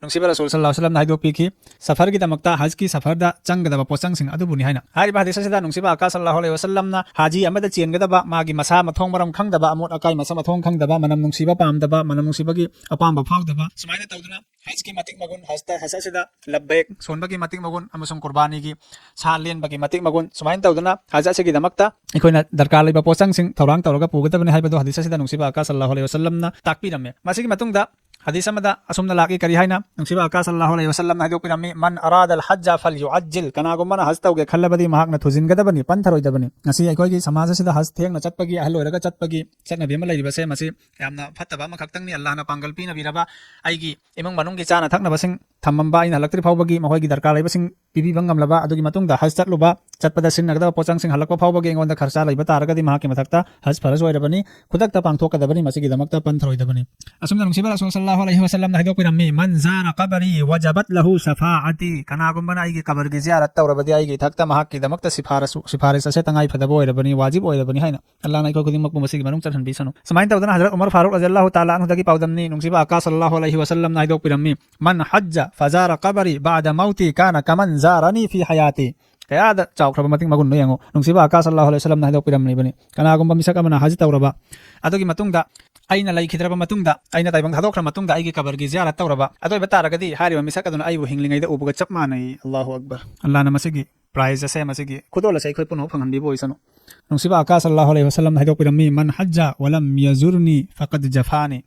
ꯅꯨꯡꯁꯤꯕ ꯔꯁꯨꯜ ꯁꯜꯂꯜꯂꯥꯍꯨ ꯑꯂꯩꯍꯤ ꯋꯁꯜꯂꯝꯅ ꯍꯥꯏꯗꯣꯛꯄꯤꯈꯤ, ꯁꯐꯔꯒꯤꯗꯃꯛꯇ ꯍꯖꯀꯤ ꯁꯐꯔꯗ ꯆꯪꯒꯗꯕ ꯄꯣꯠꯆꯪꯁꯤꯡ ꯑꯗꯨꯕꯨꯅꯤ ꯍꯥꯏꯅ꯫ ꯍꯥꯏꯔꯤꯕ ꯍꯗꯤꯁ ꯑꯁꯤꯗ ꯅꯨꯡꯁꯤꯕ ꯑꯀꯥ ꯁꯜꯂꯜꯂꯥꯍꯨ ꯑꯂꯩꯍꯤ ꯋꯁꯜꯂꯝꯅ ꯍꯥꯖꯤ ꯑꯃꯗ ꯆꯦꯟꯒꯗꯕ ꯃꯥꯒꯤ ꯃꯁꯥ ꯃꯊꯣꯡ ꯃꯔꯝ ꯈꯪꯗꯕ, ꯑꯃꯣꯠ ꯑꯀꯥꯏ ꯃꯁꯥ ꯃꯊꯣꯡ ꯈꯪꯗꯕ, ꯃꯅꯝ ꯅꯨꯡꯁꯤꯕ ꯄꯥꯝꯗꯕ, ꯃꯅꯝ ꯅꯨꯡꯁꯤꯕꯒꯤ ꯑꯄꯥꯝꯕ ꯐꯥꯎꯗꯕ, ꯁꯨꯃꯥꯏꯅ ꯇꯧꯗꯨꯅ ꯍꯖꯀꯤ ꯃꯇꯤꯛ ꯃꯒꯨꯟ, ꯍꯖꯇ, ꯍꯖ ꯑꯁꯤꯗ ꯂꯕꯕꯩꯛ ꯁꯣꯟꯕꯒꯤ ꯃꯇꯤꯛ ꯃꯒꯨꯟ ꯑꯃꯁꯨꯡ ꯀꯨꯔꯕꯥꯅꯤꯒꯤ ꯁꯥ ꯂꯦꯟꯕꯒꯤ ꯃꯇꯤꯛ ꯃꯒꯨꯟ, ꯁꯨꯃꯥꯏꯅ ꯇꯧꯗꯨꯅ ꯍꯖ ꯑꯁꯤꯒꯤꯗꯃꯛꯇ ꯑꯩꯈꯣꯏꯅ ꯗꯔꯀꯥꯔ ꯂꯩꯕ ꯄꯣꯠꯆꯪꯁꯤꯡ ꯊꯧꯔꯥꯡ ꯇꯧꯔꯒ ꯄꯨꯒꯗꯕꯅꯤ ꯍꯥꯏꯕꯗꯨ ꯍꯗꯤꯁ ꯑꯁꯤꯗ ꯅꯨꯡꯁꯤꯕ ꯑꯀꯥ ꯁꯜꯂꯜꯂꯥꯍꯨ ꯑꯂꯩꯍꯤ ꯋꯁꯜꯂꯝꯅ ꯇꯥꯛꯄꯤꯔꯝꯃꯦ꯫ ꯃꯁꯤꯒꯤ ꯃꯇꯨꯡꯗ ꯍꯗꯤꯁ ꯑꯃꯗ ꯑꯁꯨꯝꯅ ꯂꯥꯛꯏ, ꯀꯔꯤ ꯍꯥꯏꯅ? ꯅꯨꯡꯁꯤꯕ ꯑꯀꯥ ꯁꯜꯂꯜꯂꯥꯍꯨ ꯑꯂꯩꯍꯤ ꯋꯁꯜꯂꯝꯅ ꯍꯥꯏꯗꯣꯛꯄꯤꯔꯝꯃꯤ, "ꯃꯟ ꯑꯔꯥꯗꯜ ꯍꯖ ꯐꯜ ꯌꯨꯑꯖꯤꯜ", ꯀꯅꯥꯒꯨꯝꯕꯅ ꯍꯖ ꯇꯧꯒꯦ ꯈꯜꯂꯕꯗꯤ ꯃꯍꯥꯛꯅ ꯊꯨꯖꯤꯟꯒꯗꯕꯅꯤ, ꯄꯟꯊꯔꯣꯏꯗꯕꯅꯤ꯫ ꯉꯁꯤ ꯑꯩꯈꯣꯏꯒꯤ ꯁꯃꯥꯖ ꯑꯁꯤꯗ ꯍꯖ ꯊꯦꯡꯅ ꯆꯠꯄꯒꯤ, ꯑꯍꯜ ꯑꯣꯏꯔꯒ ꯆꯠꯄꯒꯤ ꯆꯠꯅꯕꯤ ꯑꯃ ꯂꯩꯔꯤꯕꯁꯦ, ꯃꯁꯤ ꯌꯥꯝꯅ ꯐꯠꯇꯕ ꯑꯃꯈꯛꯇꯪꯅꯤ꯫ ꯑꯜꯂꯥꯍꯅ ꯄꯥꯡꯒꯜ ꯄꯤꯅꯕꯤꯔꯕ, ꯑꯩꯒꯤ ꯏꯃꯨꯡ ꯃꯅꯨꯡꯒꯤ ꯆꯥꯅ ꯊꯛꯅꯕꯁꯤꯡ ꯊꯝꯃꯝꯕ, ꯑꯩꯅ ꯍꯜꯂꯛꯇ꯭ꯔꯤ ꯐꯥꯎꯕꯒꯤ ꯃꯈꯣꯏꯒꯤ ꯗꯔꯀꯥꯔ ꯂꯩꯕꯁꯤꯡ ꯄꯤꯕꯤꯕ ꯉꯝꯂꯕ, ꯑꯗꯨꯒꯤ ꯃꯇꯨꯡꯗ ꯍꯖ ꯆꯠꯂꯨꯕ, ꯆꯠꯄꯗ ꯁꯤꯖꯤꯟꯅꯒꯗꯕ ꯄꯣꯠꯆꯪꯁꯤꯡ ꯍꯜꯂꯛꯄ ꯐꯥꯎꯕꯒꯤ ꯑꯩꯉꯣꯟꯗ ꯈꯔꯆꯥ ꯂꯩꯕ ꯇꯥꯔꯒꯗꯤ ꯃꯍꯥꯛꯀꯤ ꯃꯊꯛꯇ ꯍꯖ ꯐꯔꯖ ꯑꯣꯏꯔꯕꯅꯤ, ꯈꯨꯗꯛꯇ ꯄꯥꯡꯊꯣꯛꯀꯗꯕꯅꯤ, ꯃꯁꯤꯒꯤꯗꯃꯛꯇ ꯄꯟꯊꯔꯣꯏꯗꯕꯅꯤ꯫ ꯑꯁꯨꯝꯅ ꯅꯨꯡꯁꯤꯕ ꯔꯁꯨꯜ ꯁꯜꯂꯜꯂꯥꯍꯨ ꯑꯂꯩꯍꯤ ꯋꯁꯜꯂꯝꯅ ꯍꯥꯏꯗꯣꯛꯄꯤꯔꯝꯃꯤ, "ꯃꯟ ꯖꯥꯔ ꯀꯕꯔꯤ ꯋꯖꯕꯠ ꯂꯍꯨ ꯁꯐꯥꯑꯇꯤ", ꯀꯅꯥꯒꯨꯝꯕꯅ ꯑꯩꯒꯤ ꯀꯕꯔꯒꯤ ꯖꯤꯌꯥꯔꯠ ꯇꯧꯔꯕꯗꯤ ꯑꯩꯒꯤ ꯏꯊꯛꯇ ꯃꯍꯥꯛꯀꯤꯗꯃꯛꯇ ꯁꯤꯐꯥꯔꯁꯨ, ꯁꯤꯐꯥꯔꯤꯁ ꯑꯁꯦ ꯇꯉꯥꯏ ꯐꯗꯕ ꯑꯣꯏꯔꯕꯅꯤ, ꯋꯥꯖꯤꯕ ꯑꯣꯏꯔꯕꯅꯤ ꯍꯥꯏꯅ꯫ ꯑꯜꯂꯥꯍꯅ ꯑꯩꯈꯣꯏ ꯈꯨꯗꯤꯡꯃꯛꯄꯨ ꯃꯁꯤꯒꯤ ꯃꯅꯨꯡ ꯆꯠꯍꯟꯕꯤꯁꯅꯨ꯫ ꯁꯨꯃꯥꯏꯅ ꯇꯧꯗꯅ ꯍꯖꯔꯠ ꯎꯃꯔ ꯐꯥꯔꯨꯛ ꯔꯖꯤꯌꯜꯂꯥꯍꯨ ꯇꯥꯂꯥ ꯑꯟꯍꯨꯗꯒꯤ ꯄꯥꯎꯗꯝꯅꯤ, ꯅꯨꯡꯁꯤꯕ ꯑꯀꯥ ꯁꯜꯂꯜꯂꯥꯍꯨ ꯑꯂꯩꯍꯤ ꯋꯁꯜꯂꯝꯅ ꯍꯥꯏꯗꯣꯛꯄꯤꯔꯝꯃꯤ, "ꯃꯟ ꯍꯖ ꯐꯖꯥꯔ ꯀꯕꯔꯤ ꯕꯥꯗ ꯃꯧꯇꯤ ꯀꯥꯅ ꯀꯃꯟ ꯖꯥꯔꯅꯤ ꯐꯤ ꯍꯌꯥꯇꯤ"꯫ ꯀꯌꯥꯗ ꯆꯥꯎꯈ꯭ꯔꯕ ꯃꯇꯤꯛ ꯃꯒꯨꯟꯅꯣ ꯌꯦꯡꯉꯨ꯫ ꯅꯨꯡꯁꯤꯕ ꯑꯀꯥ ꯁꯜꯂꯜꯂꯥꯍꯨ ꯑꯂꯩꯍꯤ ꯋꯁꯜꯂꯝꯅ ꯍꯥꯏꯗꯣꯛꯄꯤꯔꯝꯂꯤꯕꯅꯤ, ꯀꯅꯥꯒꯨꯝꯕ ꯃꯤꯁꯛ ꯑꯃꯅ ꯍꯖ ꯇꯧꯔꯕ, ꯑꯗꯨꯒꯤ ꯃꯇꯨꯡꯗ ꯑꯩꯅ ꯂꯩꯈꯤꯗ꯭ꯔꯕ ꯃꯇꯨꯡꯗ, ꯑꯩꯅ ꯇꯥꯏꯕꯪ ꯊꯥꯗꯣꯛꯈ꯭ꯔ ꯃꯇꯨꯡꯗ ꯑꯩꯒꯤ ꯀꯕꯔꯒꯤ ꯖꯤꯌꯥꯔꯠ ꯇꯧꯔꯕ, ꯑꯗꯨ ꯑꯣꯏꯕ ꯇꯥꯔꯒꯗꯤ ꯍꯥꯏꯔꯤꯕ ꯃꯤꯁꯛ ꯑꯗꯨꯅ ꯑꯩꯕꯨ ꯍꯤꯡꯂꯤꯉꯩꯗ ꯎꯕꯒ ꯆꯞ ꯃꯥꯟꯅꯩ꯫ ꯑꯜꯂꯥꯍꯨ ꯑꯛꯕꯔ꯫ ꯑꯜꯂꯥꯍꯅ ꯃꯁꯤꯒꯤ prize ꯑꯁꯦ, ꯃꯁꯤꯒꯤ ꯈꯨꯗꯣꯜ ꯑꯁꯦ ꯑꯩꯈꯣꯏ ꯄꯨꯝꯅꯃꯛ ꯐꯪꯍꯟꯕꯤꯕ ꯑꯣꯏꯁꯅꯨ꯫ ꯅꯨꯡꯁꯤꯕ ꯑꯀꯥ ꯁꯜꯂꯥꯍꯨ ꯑꯂꯩꯍꯤ ꯋꯥꯁꯂꯝꯅ ꯍꯥꯏꯗꯣꯛꯄꯤꯔꯝꯃꯤ, "ꯃꯟ ꯍꯖ ꯋꯂꯝ ꯌꯖꯨꯔꯅꯤ ꯐꯀꯠ ꯖꯐꯥꯅꯤ"꯫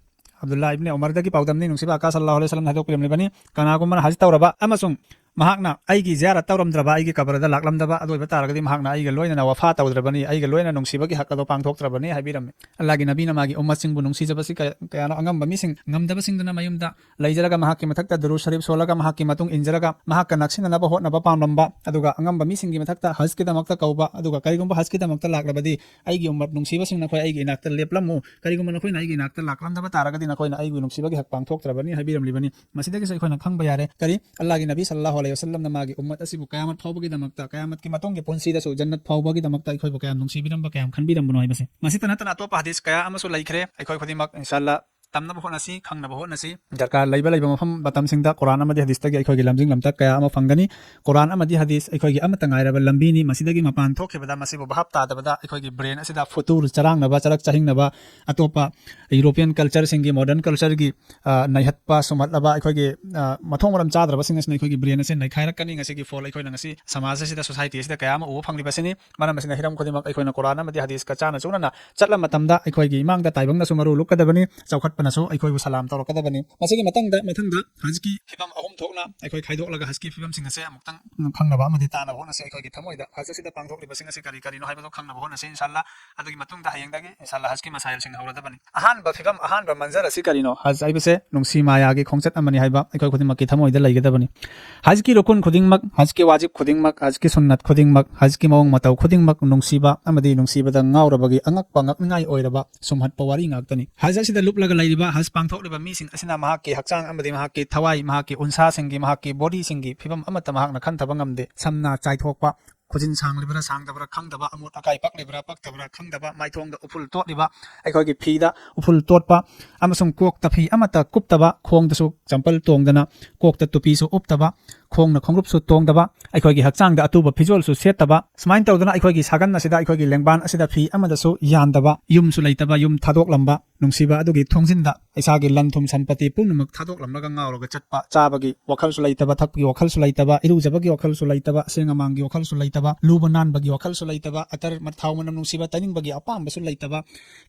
ꯑꯕꯗꯨꯜꯂꯥ ꯏꯕꯅꯦ ꯎꯃꯔꯗꯒꯤ ꯄꯥꯎꯗꯝꯅꯤ, ꯅꯨꯡꯁꯤꯕ ꯑꯀꯥ ꯁꯜꯂꯥꯍꯨ ꯑꯂꯩꯍꯤ ꯋꯥꯁꯂꯝꯅ ꯍꯥꯏꯗꯣꯛꯄꯤꯔꯝꯂꯤꯕꯅꯤ, "ꯀꯅꯥꯒꯨꯝꯕꯅ ꯍꯖ ꯇꯧꯔꯕ ꯑꯃꯁꯨꯡ ꯃꯍꯥꯛꯅ ꯑꯩꯒꯤ ꯖꯤꯌꯥꯔꯠ ꯇꯧꯔꯝꯗ꯭ꯔꯕ, ꯑꯩꯒꯤ ꯀꯕꯔꯗ ꯂꯥꯛꯂꯝꯗꯕ, ꯑꯗꯨ ꯑꯣꯏꯕ ꯇꯥꯔꯒꯗꯤ ꯃꯍꯥꯛꯅ ꯑꯩꯒ ꯂꯣꯏꯅꯅ ꯋꯐꯥ ꯇꯧꯗ꯭ꯔꯕꯅꯤ, ꯑꯩꯒ ꯂꯣꯏꯅ ꯅꯨꯡꯁꯤꯕꯒꯤ ꯍꯛ ꯑꯗꯣ ꯄꯥꯡꯊꯣꯛꯇ꯭ꯔꯕꯅꯤ" ꯍꯥꯏꯕꯤꯔꯝꯃꯤ꯫ ꯑꯜꯂꯥꯍꯒꯤ ꯅꯕꯤꯅ ꯃꯥꯒꯤ ꯎꯝꯃꯠꯁꯤꯡꯕꯨ ꯅꯨꯡꯁꯤꯖꯕꯁꯤ ꯀꯌꯥ-, ꯀꯌꯥꯅꯣ꯫ ꯑꯉꯝꯕ ꯃꯤꯁꯤꯡ, ꯉꯝꯗꯕꯁꯤꯡꯗꯨꯅ ꯃꯌꯨꯝꯗ ꯂꯩꯖꯔꯒ ꯃꯍꯥꯛꯀꯤ ꯃꯊꯛꯇ ꯗꯨꯔꯨ ꯁꯔꯤꯐ ꯁꯣꯜꯂꯒ ꯃꯍꯥꯛꯀꯤ ꯃꯇꯨꯡ ꯏꯟꯖꯔꯒ ꯃꯍꯥꯛꯀ ꯅꯛꯁꯤꯟꯅꯅꯕ ꯍꯣꯠꯅꯕ ꯄꯥꯝꯂꯝꯕ, ꯑꯗꯨꯒ ꯑꯉꯝꯕ ꯃꯤꯁꯤꯡꯒꯤ ꯃꯊꯛꯇ ꯍꯖꯀꯤꯗꯃꯛꯇ ꯀꯧꯕ, ꯑꯗꯨꯒ ꯀꯔꯤꯒꯨꯝꯕ ꯍꯖꯀꯤꯗꯃꯛꯇ ꯂꯥꯛꯂꯕꯗꯤ, "ꯑꯩꯒꯤ ꯎꯝꯃꯠ ꯅꯨꯡꯁꯤꯕꯁꯤꯡ, ꯅꯈꯣꯏ ꯑꯩꯒꯤ ꯏꯅꯥꯛꯇ ꯂꯦꯞꯂꯝꯃꯨ, ꯀꯔꯤꯒꯨꯝꯕ ꯅꯈꯣꯏꯅ ꯑꯩꯒꯤ ꯏꯅꯥꯛꯇ ꯂꯥꯛꯂꯝꯗꯕ ꯇꯥꯔꯒꯗꯤ ꯅꯈꯣꯏꯅ ꯑꯩꯒꯤ ꯅꯨꯡꯁꯤꯕꯒꯤ ꯍꯛ ꯄꯥꯡꯊꯣꯛꯇ꯭ꯔꯕꯅꯤ" ꯍꯥꯏꯕꯤꯔꯝꯂꯤꯕꯅꯤ꯫ ꯃꯁꯤꯗꯒꯤꯁꯨ ꯑꯩꯈꯣꯏꯅ ꯈꯪꯕ ꯌꯥꯔꯦ, ꯀꯔꯤ, ꯑꯜꯂꯥꯍꯒꯤ ꯅꯕꯤ ꯁꯜꯂꯥꯍꯨ ꯑꯂꯩꯍꯤ ꯋꯥꯁꯂꯝꯅ ꯃꯥꯒꯤ ꯎꯝꯃꯠ ꯑꯁꯤꯕꯨ ꯀꯌꯥꯃꯠ ꯐꯥꯎꯕꯒꯤꯗꯃꯛꯇ, ꯀꯌꯥꯃꯠꯀꯤ ꯃꯇꯨꯡꯒꯤ ꯄꯨꯟꯁꯤꯗꯁꯨ ꯖꯟꯅꯠ ꯐꯥꯎꯕꯒꯤꯗꯃꯛꯇ ꯑꯩꯈꯣꯏꯕꯨ ꯀꯌꯥꯝ ꯅꯨꯡꯁꯤꯕꯤꯔꯝꯕ, ꯀꯌꯥꯝ ꯈꯟꯕꯤꯔꯝꯕꯅꯣ ꯍꯥꯏꯕꯁꯦ꯫ ꯃꯁꯤꯇ ꯅꯠꯇꯅ ꯑꯇꯣꯞꯄ ꯍꯗꯤꯁ ꯀꯌꯥ ꯑꯃꯁꯨ ꯂꯩꯈ꯭ꯔꯦ꯫ ꯑꯩꯈꯣꯏ ꯈꯨꯗꯤꯡꯃꯛ ꯏꯟꯁꯥ ꯑꯜꯂꯥꯍ ꯇꯝꯅꯕ ꯍꯣꯠꯅꯁꯤ, ꯈꯪꯅꯕ ꯍꯣꯠꯅꯁꯤ꯫ ꯗꯔꯀꯥꯔ ꯂꯩꯕ ꯂꯩꯕ ꯃꯐꯝ ꯃꯇꯝꯁꯤꯡꯗ ꯀꯨꯔꯥꯟ ꯑꯃꯗꯤ ꯍꯗꯤꯁꯇꯒꯤ ꯑꯩꯈꯣꯏꯒꯤ ꯂꯝꯖꯤꯡ ꯂꯝꯇꯥꯛ ꯀꯌꯥ ꯑꯃ ꯐꯪꯒꯅꯤ꯫ ꯀꯨꯔꯥꯟ ꯑꯃꯗꯤ ꯍꯗꯤꯁ ꯑꯩꯈꯣꯏꯒꯤ ꯑꯃꯠꯇ ꯉꯥꯏꯔꯕ ꯂꯝꯕꯤꯅꯤ꯫ ꯃꯁꯤꯗꯒꯤ ꯃꯄꯥꯟ ꯊꯣꯛꯈꯤꯕꯗ, ꯃꯁꯤꯕꯨ ꯚꯥꯞ ꯇꯥꯗꯕꯗ, ꯑꯩꯈꯣꯏꯒꯤ brain ꯑꯁꯤꯗ ꯐꯨꯇꯨꯔ ꯆꯔꯥꯡꯅꯕ, ꯆꯔꯛ ꯆꯍꯤꯡꯅꯕ, ꯑꯇꯣꯞꯄ European cultureꯁꯤꯡꯒꯤ, modern cultureꯒꯤ, ꯑ, ꯅꯩꯍꯠꯄ ꯁꯨꯝꯍꯠꯂꯕ, ꯑꯩꯈꯣꯏꯒꯤ, ꯑ, ꯃꯊꯣꯡ ꯃꯔꯝ ꯆꯥꯗ꯭ꯔꯕꯁꯤꯡ ꯑꯁꯤꯅ ꯑꯩꯈꯣꯏꯒꯤ brain ꯑꯁꯤ ꯅꯩꯈꯥꯏꯔꯛꯀꯅꯤ꯫ ꯉꯁꯤꯒꯤ ꯐꯣꯜ ꯑꯩꯈꯣꯏꯅ ꯉꯁꯤ ꯁꯃꯥꯖ ꯑꯁꯤꯗ, society ꯑꯁꯤꯗ ꯀꯌꯥ ꯑꯃ ꯎꯕ ꯐꯪꯂꯤꯕꯁꯤꯅꯤ꯫ ꯃꯔꯝ ꯑꯁꯤꯅ ꯍꯤꯔꯝ ꯈꯨꯗꯤꯡꯃꯛ ꯑꯩꯈꯣꯏꯅ ꯀꯨꯔꯥꯟ ꯑꯃꯗꯤ ꯍꯗꯤꯁꯀ ꯆꯥꯟꯅ ꯆꯨꯅꯅ ꯆꯠꯂ ꯃꯇꯝꯗ ꯑꯩꯈꯣꯏꯒꯤ ꯏꯃꯥꯡꯗ ꯇꯥꯏꯕꯪꯅꯁꯨ ꯃꯔꯨ ꯂꯨꯞꯀꯗꯕꯅꯤ, ꯆꯥꯎꯈꯠꯄꯅꯁꯨ ꯑꯩꯈꯣꯏꯕꯨ ꯁꯂꯥꯝ ꯇꯧꯔꯛꯀꯗꯕꯅꯤ꯫ ꯃꯁꯤꯒꯤ ꯃꯇꯥꯡꯗ ꯃꯊꯪꯗ ꯍꯖꯀꯤ ꯐꯤꯕꯝ ꯑꯍꯨꯝ ꯊꯣꯛꯅ ꯑꯩꯈꯣꯏ ꯈꯥꯏꯗꯣꯛꯂꯒ ꯍꯖꯀꯤ ꯐꯤꯕꯝꯁꯤꯡ ꯑꯁꯦ ꯑꯃꯨꯛꯇꯪ ꯈꯪꯅꯕ ꯑꯃꯗꯤ ꯇꯥꯅꯕ ꯍꯣꯠꯅꯁꯤ꯫ ꯑꯩꯈꯣꯏꯒꯤ ꯊꯃꯣꯏꯗ ꯍꯖ ꯑꯁꯤꯗ ꯄꯥꯡꯊꯣꯛꯂꯤꯕꯁꯤꯡ ꯑꯁꯤ ꯀꯔꯤ ꯀꯔꯤꯅꯣ ꯍꯥꯏꯕꯗꯨ ꯈꯪꯅꯕ ꯍꯣꯠꯅꯁꯤ, ꯏꯟꯁꯥ ꯑꯜꯂꯥꯍ꯫ ꯑꯗꯨꯒꯤ ꯃꯇꯨꯡꯗ ꯍꯌꯦꯡꯗꯒꯤ ꯏꯟꯁꯥ ꯑꯜꯂꯥꯍ ꯍꯖꯀꯤ ꯃꯁꯥꯏꯜꯁꯤꯡ ꯍꯧꯔꯗꯕꯅꯤ꯫ ꯑꯍꯥꯟꯕ ꯐꯤꯕꯝ, ꯑꯍꯥꯟꯕ ꯃꯟꯖꯔ ꯑꯁꯤ ꯀꯔꯤꯅꯣ? ꯍꯖ ꯍꯥꯏꯕꯁꯦ ꯅꯨꯡꯁꯤ ꯃꯥꯌꯥꯒꯤ ꯈꯣꯡꯆꯠ ꯑꯃꯅꯤ ꯍꯥꯏꯕ ꯑꯩꯈꯣꯏ ꯈꯨꯗꯤꯡꯃꯛꯀꯤ ꯊꯃꯣꯏꯗ ꯂꯩꯒꯗꯕꯅꯤ꯫ ꯍꯖꯀꯤ ꯔꯨꯀꯨꯟ ꯈꯨꯗꯤꯡꯃꯛ, ꯍꯖꯀꯤ ꯋꯥꯖꯤꯕ ꯈꯨꯗꯤꯡꯃꯛ, ꯍꯖꯀꯤ ꯁꯨꯟꯅꯠ ꯈꯨꯗꯤꯡꯃꯛ, ꯍꯖꯀꯤ ꯃꯑꯣꯡ ꯃꯇꯧ ꯈꯨꯗꯤꯡꯃꯛ ꯅꯨꯡꯁꯤꯕ ꯑꯃꯗꯤ ꯅꯨꯡꯁꯤꯕꯗ ꯉꯥꯎꯔꯕꯒꯤ ꯑꯉꯛꯄ ꯉꯛꯅꯤꯡꯉꯥꯏ ꯑꯣꯏꯔꯕ ꯁꯨꯝꯍꯠꯄ ꯋꯥꯔꯤ ꯉꯥꯛꯇꯅꯤ꯫ ꯍꯖ ꯑꯁꯤꯗ ꯂꯨꯞꯂꯒ ꯂꯩꯔꯤꯕ ꯍꯖ ꯄꯥꯡꯊꯣꯛꯂꯤꯕ ꯃꯤꯁꯤꯡ ꯑꯁꯤꯅ ꯃꯍꯥꯛꯀꯤ ꯍꯛꯆꯥꯡ ꯑꯃꯗꯤ ꯃꯍꯥꯛꯀꯤ ꯊꯋꯥꯏ, ꯃꯍꯥꯛꯀꯤ ꯎꯟꯁꯥꯁꯤꯡꯒꯤ, ꯃꯍꯥꯛꯀꯤ bodyꯁꯤꯡꯒꯤ ꯐꯤꯕꯝ ꯑꯃꯠꯇ ꯃꯍꯥꯛꯅ ꯈꯟꯊꯕ ꯉꯝꯗꯦ꯫ ꯁꯝꯅ ꯆꯥꯏꯊꯣꯛꯄ, ꯈꯨꯖꯤꯟ ꯁꯥꯡꯂꯤꯕ꯭ꯔꯥ ꯁꯥꯡꯗꯕ꯭ꯔꯥ ꯈꯪꯗꯕ, ꯑꯃꯣꯠ ꯑꯀꯥꯏ ꯄꯛꯂꯤꯕ꯭ꯔꯥ ꯄꯛꯇꯕ꯭ꯔꯥ ꯈꯪꯗꯕ, ꯃꯥꯏꯊꯣꯡꯗ ꯎꯐꯨꯜ ꯇꯣꯠꯂꯤꯕ, ꯑꯩꯈꯣꯏꯒꯤ ꯐꯤꯗ ꯎꯐꯨꯜ ꯇꯣꯠꯄ, ꯑꯃꯁꯨꯡ ꯀꯣꯛꯇ ꯐꯤ ꯑꯃꯠꯇ ꯀꯨꯞꯇꯕ, ꯈꯣꯡꯗꯁꯨ ꯆꯝꯄꯜ ꯇꯣꯡꯗꯅ, ꯀꯣꯛꯇ ꯇꯨꯄꯤꯁꯨ ꯎꯞꯇꯕ, ꯈꯣꯡꯅ ꯈꯣꯡꯎꯞꯁꯨ ꯇꯣꯡꯗꯕ, ꯑꯩꯈꯣꯏꯒꯤ ꯍꯛꯆꯥꯡꯗ ꯑꯇꯨꯕ ꯐꯤꯖꯣꯜꯁꯨ ꯁꯦꯠꯇꯕ, ꯁꯨꯃꯥꯏꯅ ꯇꯧꯗꯅ ꯑꯩꯈꯣꯏꯒꯤ ꯁꯥꯒꯟ ꯑꯁꯤꯗ, ꯑꯩꯈꯣꯏꯒꯤ ꯂꯦꯡꯕꯥꯟ ꯑꯁꯤꯗ ꯐꯤ ꯑꯃꯗꯁꯨ ꯌꯥꯟꯗꯕ, ꯌꯨꯝꯁꯨ ꯂꯩꯇꯕ, ꯌꯨꯝ ꯊꯥꯗꯣꯛꯂꯝꯕ, ꯅꯨꯡꯁꯤꯕ ꯑꯗꯨꯒꯤ ꯊꯣꯡꯖꯤꯟꯗ ꯏꯁꯥꯒꯤ ꯂꯟ ꯊꯨꯝ ꯁꯝꯄꯇꯤ ꯄꯨꯝꯅꯃꯛ ꯊꯥꯗꯣꯛꯂꯝꯂꯒ ꯉꯥꯎꯔꯒ ꯆꯠꯄ, ꯆꯥꯕꯒꯤ ꯋꯥꯈꯜꯁꯨ ꯂꯩꯇꯕ, ꯊꯛꯄꯒꯤ ꯋꯥꯈꯜꯁꯨ ꯂꯩꯇꯕ, ꯏꯔꯨꯖꯕꯒꯤ ꯋꯥꯈꯜꯁꯨ ꯂꯩꯇꯕ, ꯑꯁꯦꯡ ꯑꯃꯥꯟꯒꯤ ꯋꯥꯈꯜꯁꯨ ꯂꯩꯇꯕ, ꯂꯨꯕ ꯅꯥꯟꯕꯒꯤ ꯋꯥꯈꯜꯁꯨ ꯂꯩꯇꯕ, ꯑꯇꯔ ꯊꯥꯎ ꯃꯅꯝ ꯅꯨꯡꯁꯤꯕ ꯇꯩꯅꯤꯡꯕꯒꯤ ꯑꯄꯥꯝꯕꯁꯨ ꯂꯩꯇꯕ,